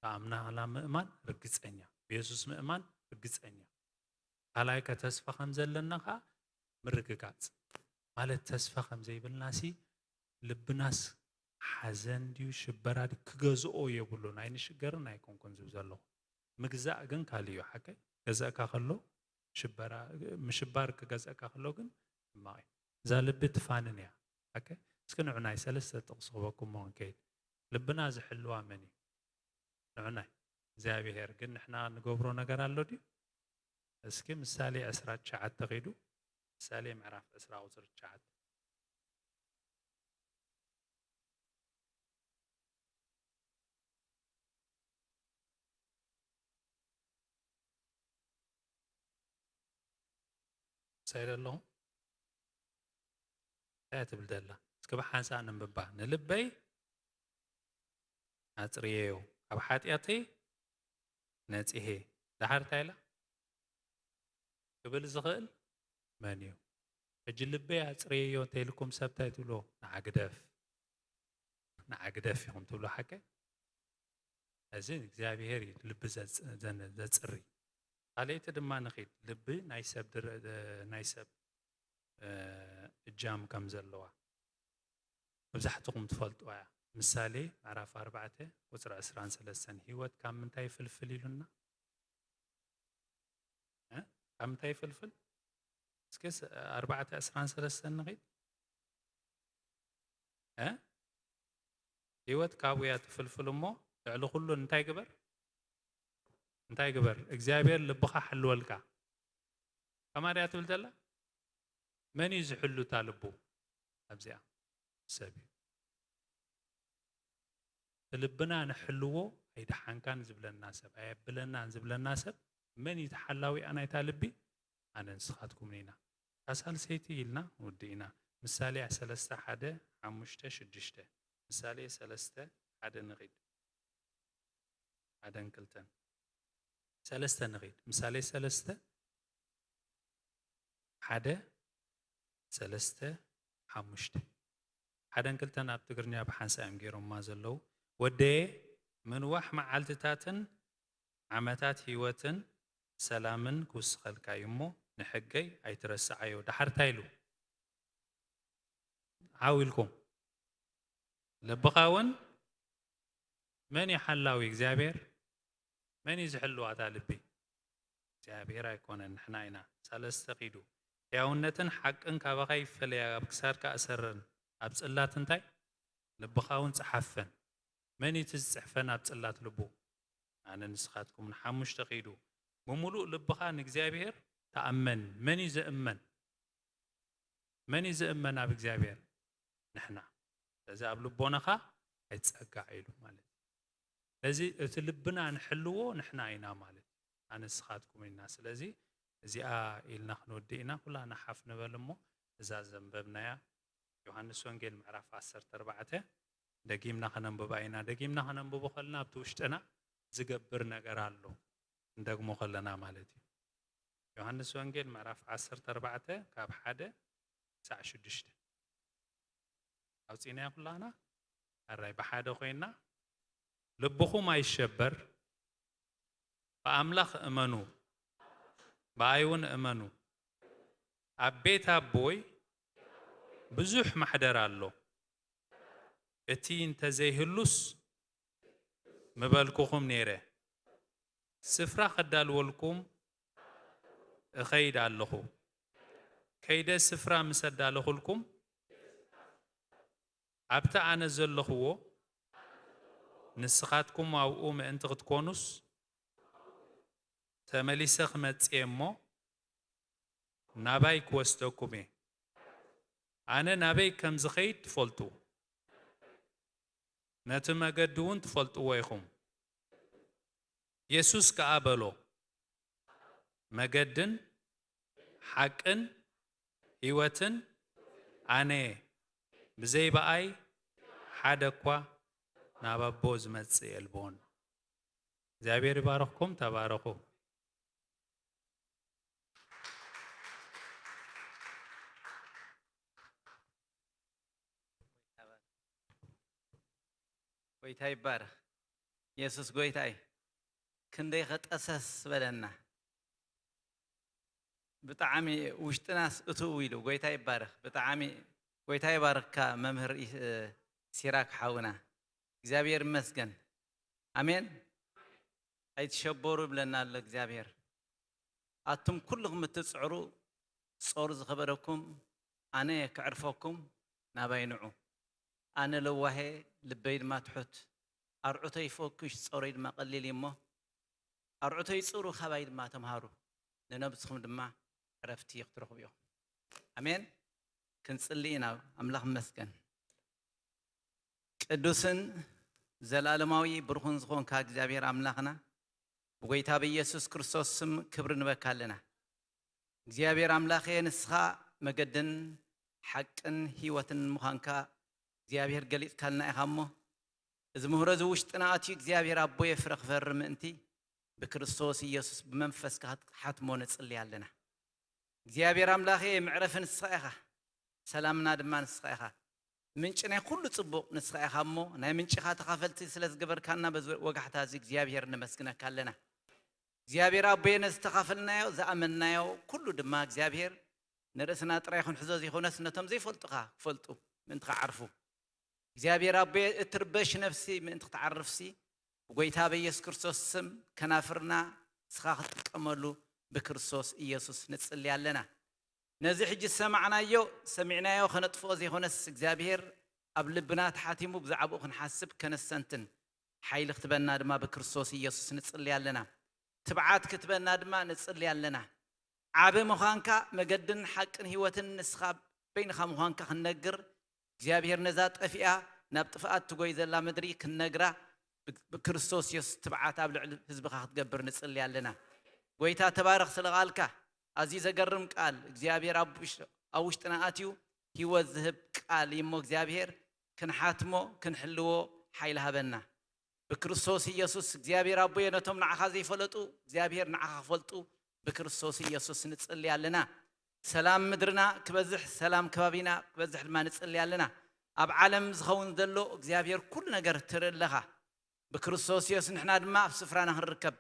ብኣምላኽና ምእማን ርግጸኛ፣ ብየሱስ ምእማን ርግጸኛ። ካልኣይ ከ ተስፋ ከም ዘለና ኸዓ ምርግጋጽ። ማለት ተስፋ ከም ዘይብልናሲ ልብናስ ሓዘን ድዩ ሽበራ ድዩ ክገዝኦ የብሉን። ኣይንሽገርን ኣይኮንኩን ዝብል ዘለኹ። ምግዛእ ግን ካልእ እዩ። ሓቀይ ገዛእካ ከሎ ሽበራ፣ ምሽባር ክገዛእካ ከሎ ግን ሕማቕ እዩ። እዛ ልቢ ትፋንን እያ። ሓቀይ እስኪ ንዑናይ ሰለስተ ጥቕሲ ክበኩም እሞ ክንከይድ። ልብና ዝሕልዋ መን እዩ? ንዑናይ እግዚኣብሔር። ግን ንሕና ንገብሮ ነገር ኣሎ ድዩ? እስኪ ምሳሌ ዕስራ ትሽዓተ ኺዱ። ምሳሌ ምዕራፍ ዕስራ ቁጽሪ ትሽዓተ። ሳይለ ኣለኹ። እንታይ ትብል ዘላ? እስኪ ብሓንሳእ ነንብባ። ንልበይ ኣጽርየዮ፣ ካብ ሓጢኣተይ ነጺሄ። ደሓር እንታይ ኢላ? ክብል ዝኽእል መን እዩ? ሕጂ ልበይ ኣጽርየዮ እንተኢልኩም ሰብ እንታይ ትብሎ? ንዓግደፍ። ንዓግደፍ ኢኹም ትብሎ ሓቀ? እዚ እግዚኣብሔር እዩ ልቢ ዘጽ-፣ ዘን-፣ ዘጽሪ። ካልኣይቲ ድማ ንኺድ። ልቢ ናይ ሰብ ድር-፣ ናይ ሰብ፣ እ፣ እጃም ከም ዘለዋ መብዛሕትኹም ትፈልጥዋ እያ። ምሳሌ ምዕራፍ ኣርባዕተ ቁጽሪ ዕስራን ሰለስተን፣ ህይወት ካብ ምንታይ ይፍልፍል ኢሉና? እ? ካብ ምንታይ ይፍልፍል? እስኪ ስ-፣ ኣርባዕተ ዕስራን ሰለስተን ንኺድ። እ? ህይወት ካብኡ እያ ትፍልፍል እሞ ልዕሊ ኩሉ እንታይ ግበር? እንታይ ግበር? እግዚኣብሔር ልብኻ ሕልወልካ። ከማን እያ ትብል ዘላ? መን እዩ ዝሕሉ እታ ልቡ? ኣብዚኣ ሰብ እዩ። እቲ ልብና ንሕልዎ ኣይደሓንካን ዝብለና ሰብ፣ ኣየብለናን ዝብለና ሰብ መን እዩ? ተሓላዊኣ ናይታ ልቢ ኣነ ንስኻትኩምን ኢና። እታ ሳልሰይቲ ኢልና ንውድእ ኢና። ምሳሌ ሰለስተ ሓደ፣ ሓሙሽተ፣ ሽዱሽተ። ምሳሌ ሰለስተ ሓደ ንኺድ። ሓደን ክልተን። ሰለስተ ንኺድ። ምሳሌ ሰለስተ ሓደ፣ ሰለስተ፣ ሓሙሽተ። ሓደን ክልተን ኣብ ትግርኛ ብሓንሳእ እዮም ገይሮማ ዘለዉ። ወደየ፣ ምንዋሕ መዓልትታትን ዓመታት ህይወትን ሰላምን ክውስኸልካ እዩ እሞ፣ ንሕገይ ኣይትረስዓዮ። ደሓር እንታይ ኢሉ? ዓው ኢልኩም። ልብኻ እውን መን እዩ ሓላዊ? እግዚኣብሔር። መን እዩ ዝሕልዋ እታ ልቢ? እግዚኣብሔር ኣይኮነን፣ ንሕና ኢና። ሰለስተ ኺዱ። ሕያውነትን ሓቅን ካባኻ ይፈለያ፣ ኣብ ክሳድካ እሰረን፣ ኣብ ጽላት እንታይ? ልብኻ እውን ጸሓፈን። መን እዩ እቲ ዝጽሕፈን ኣብ ጽላት ልቡ? ኣነ ንስኻትኩም። ንሓሙሽተ ኺዱ። ብምሉእ ልብኻ ንእግዚኣብሔር ተኣመን። መን እዩ ዝእመን? መን እዩ ዝእመን ኣብ እግዚኣብሔር? ንሕና። ስለዚ ኣብ ልቦናኻ ኣይትጸጋዕ ኢሉ ማለት እዩ። ስለዚ እቲ ልብና ንሕልዎ ንሕና ኢና ማለት እዩ። ኣነ ንስኻትኩም ኢና። ስለዚ እዚኣ ኢልና ክንወድእ ኢና። ኩላና ሓፍ ንበል እሞ እዛ ዘንበብናያ ዮሃንስ ወንጌል ምዕራፍ ዓሰርተ ኣርባዕተ ደጊምና ከነንብባ ኢና። ደጊምና ከነንብቦ ከለና ኣብቲ ውሽጥና ዝገብር ነገር ኣሎ። እንደግሞ ከለና ማለት እዩ። ዮሃንስ ወንጌል ምዕራፍ ዓሰርተ ኣርባዕተ ካብ ሓደ ክሳዕ ሽዱሽተ። ኣውጺእናዮ ኩላና? ኣራይ ብሓደ ኮይና፣ ልብኹም ኣይሸበር፣ ብኣምላኽ እመኑ፣ ብኣይ እውን እመኑ። ኣብ ቤት ኣቦይ ብዙሕ ማሕደር ኣሎ። እቲ እንተዘይህሉስ ምበልኩኹም ነይረ። ስፍራ ከዳልወልኩም እኸይድ ኣለኹ። ከይደ ስፍራ ምስ ኣዳለኹልኩም፣ ኣብቲ ኣነ ዘለኹዎ ንስኻትኩም ኣብኡ ምእንቲ ክትኮኑስ፣ ተመሊሰ ክመጽእ እየ እሞ፣ ናባይ ክወስደኩም እየ። ኣነ ናበይ ከም ዝኸይድ ትፈልጡ፣ ነቲ መገዲ እውን ትፈልጥዎ ኢኹም። የሱስ ከኣ በሎ፣ መገድን ሓቅን ህይወትን ኣነ እየ፣ ብዘይ ብኣይ ሓደ እኳ ናብ ኣቦ ዝመጽእ የልቦን። እግዚኣብሔር ይባርኽኩም። ተባረኹ። ጎይታ ይባረኽ። የሱስ ጎይታ እዩ። ክንደይ ከጠሰስ በለና። ብጣዕሚ ውሽጥናስ እትው ኢሉ። ጎይታ ይባረኽ። ብጣዕሚ ጎይታ ይባርኽካ መምህር ኢ- ሲራክ ሓውና። እግዚኣብሔር ይመስገን። ኣሜን። ኣይትሸበሩ ይብለና ኣሎ እግዚኣብሔር። ኣቱም ኩልኹም እትጽዕሩ ጾር ዝኸበደኩም ኣነ ክዕርፈኩም ናባይ ንዑ። ኣነ ለዋሄ ልበይ ድማ ትሑት። ኣርዑተይ ፈኩሽ ጾረይ ድማ ቀሊል እዩ እሞ ኣርዑተይ ጽሩ ካባይ ድማ ተምሃሩ። ንነብስኹም ድማ ዕረፍቲ ክትረኽቡ ኢኹም። ኣሜን። ክንጽሊ ኢና። ኣምላኽ ይመስገን። ቅዱስን ዘላለማዊ ብሩኽን ዝኾንካ እግዚኣብሔር ኣምላኽና ብጎይታ ብኢየሱስ ክርስቶስ ስም ክብሪ ንበካ ኣለና። እግዚኣብሔር ኣምላኸ ንስኻ መገድን ሓቅን ህይወትን ምዃንካ እግዚኣብሔር ገሊጽካልና ኢኻ እሞ እዚ ምህሮ እዚ ውሽጥና ኣትዩ እግዚኣብሔር ኣቦየ ፍረ ክፈሪ ምእንቲ ብክርስቶስ ኢየሱስ ብመንፈስካ ክትሓትሞ ንጽሊ ኣለና። እግዚኣብሔር ኣምላኸ መዕረፊ ንስኻ ኢኻ፣ ሰላምና ድማ ንስኻ ኢኻ። ምንጪ ናይ ኩሉ ጽቡቕ ንስኻ ኢኻ እሞ ናይ ምንጭኻ ተኻፈልቲ ስለ ዝገበርካና በዚ ወጋሕታ እዚ እግዚኣብሔር ነመስግነካ ኣለና። እግዚኣብሔር ኣቦየ ነዚ ዝተኻፈልናዮ ዝኣመንናዮ ኩሉ ድማ እግዚኣብሔር ንርእስና ጥራይ ክንሕዞ ዘይኮነስ ነቶም ዘይፈልጡኻ ክፈልጡ ምእንቲ ክዓርፉ እግዚኣብሔር ኣቦየ እትርበሽ ነፍሲ ምእንቲ ክትዓርፍሲ ብጎይታ በኢየሱስ ክርስቶስ ስም ከናፍርና ንስኻ ክትጥቀመሉ ብክርስቶስ ኢየሱስ ንጽሊ ኣለና። ነዚ ሕጂ ዝሰማዕናዮ ሰሚዕናዮ ከነጥፍኦ ዘይኮነስ እግዚኣብሔር ኣብ ልብና ተሓቲሙ ብዛዕባኡ ክንሓስብ ከነስተንትን ሓይሊ ክትበና ድማ ብክርስቶስ ኢየሱስ ንጽሊ ኣለና። ትብዓት ክትበና ድማ ንጽሊ ኣለና። ዓቢ ምዃንካ መገድን ሓቅን ህይወትን ንስኻ በይንኻ ምዃንካ ክንነግር እግዚኣብሔር ነዛ ጠፊኣ ናብ ጥፍኣት ትጎይ ዘላ ምድሪ ክንነግራ ብክርስቶስ የሱስ ትብዓት ኣብ ልዕሊ ህዝብኻ ክትገብር ንጽሊ ኣለና። ጎይታ ተባረኽ ስለ ቃልካ። ኣዝዩ ዘገርም ቃል እግዚኣብሔር ኣብ ውሽጥና ኣትዩ ህይወት ዝህብ ቃል እሞ እግዚኣብሔር ክንሓትሞ ክንሕልዎ ሓይሊ ሃበና። ብክርስቶስ ኢየሱስ እግዚኣብሔር ኣቦየ ነቶም ንዓኻ ዘይፈለጡ እግዚኣብሔር ንዓኻ ክፈልጡ ብክርስቶስ ኢየሱስ ንጽሊ ኣለና። ሰላም ምድርና ክበዝሕ፣ ሰላም ከባቢና ክበዝሕ ድማ ንጽሊ ኣለና። ኣብ ዓለም ዝኸውን ዘሎ እግዚኣብሔር ኩሉ ነገር ትርኢ ኣለኻ። ብክርስቶስ ኢየሱስ ንሕና ድማ ኣብ ስፍራና ክንርከብ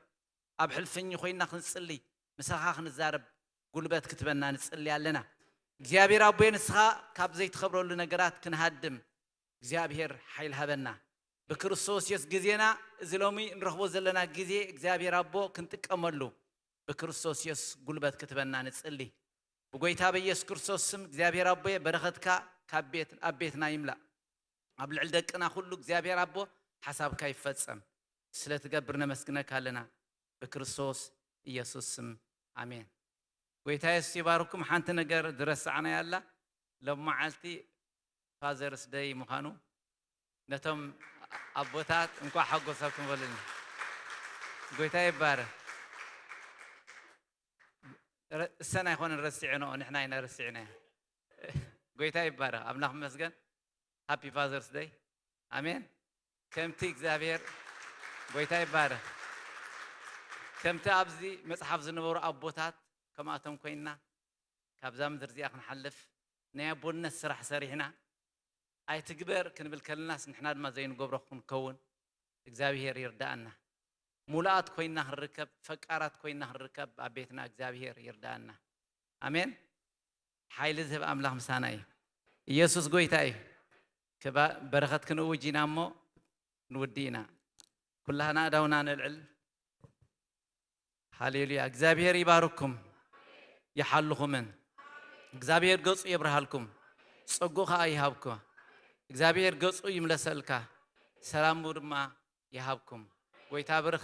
ኣብ ሕልፍኝ ኮይና ክንጽሊ ምሳኻ ክንዛረብ ጉልበት ክትበና ንጽሊ ኣለና። እግዚኣብሔር ኣቦየ ንስኻ ካብ ዘይትኸብረሉ ነገራት ክንሃድም እግዚኣብሔር ሓይል ሃበና። ብክርስቶስ የሱስ ግዜና እዚ ሎሚ ንረኽቦ ዘለና ግዜ እግዚኣብሔር ኣቦ ክንጥቀመሉ ብክርስቶስ የሱስ ጉልበት ክትበና ንጽሊ። ብጎይታ በኢየሱስ ክርስቶስ ስም እግዚኣብሔር ኣቦየ በረኸትካ ካብ ቤት ኣብ ቤትና ይምላእ። ኣብ ልዕሊ ደቅና ኩሉ እግዚኣብሔር ኣቦ ሓሳብካ ይፈጸም። ስለ ትገብር ነመስግነካ ኣለና ብክርስቶስ ኢየሱስ ስም ኣሜን። ጎይታ የሱስ ይባርኩም። ሓንቲ ነገር ዝረሳዕናያ ኣላ። ሎም መዓልቲ ፋዘርስ ደይ ምዃኑ ነቶም ኣቦታት እንኳዕ ሓጎሰኩም በሉኒ። ጎይታ ይባረክ። እሰን ኣይኮነን ረሲዕንኦ ንሕና ኢና ረሲዕናዮ። ጎይታ ይባረክ። ኣምላኽ ይመስገን። ሃፒ ፋዘርስ ደይ። ኣሜን። ከምቲ እግዚኣብሔር ጎይታ ይባረክ። ከምቲ ኣብዚ መጽሓፍ ዝነበሩ ኣቦታት ከምኣቶም ኮይንና ካብዛ ምድሪ እዚኣ ክንሓልፍ ናይ ኣቦነት ስራሕ ሰሪሕና ኣይትግበር ክንብል ከለናስ ንሕና ድማ ዘይንገብሮ ክንከውን እግዚኣብሔር ይርዳኣና። ሙሉኣት ኮይንና ክንርከብ ፈቃራት ኮይንና ክንርከብ ኣብ ቤትና እግዚኣብሔር ይርዳኣና። ኣሜን። ሓይሊ ዝህብ ኣምላኽ ምሳና እዩ። ኢየሱስ ጎይታ እዩ። በረኸት ክንእውጅ ኢና እሞ ክንውዲ ኢና። ኩላህና ኣእዳውና ነልዕል። ሃሌሉያ። እግዚኣብሔር ይባርኩም ይሓልኹምን። እግዚኣብሔር ገጹ የብርሃልኩም ጸጉ ኸኣ ይሃብኩ። እግዚኣብሔር ገጹ ይምለሰልካ ሰላሙ ድማ ይሃብኩም። ጎይታ ብርኽ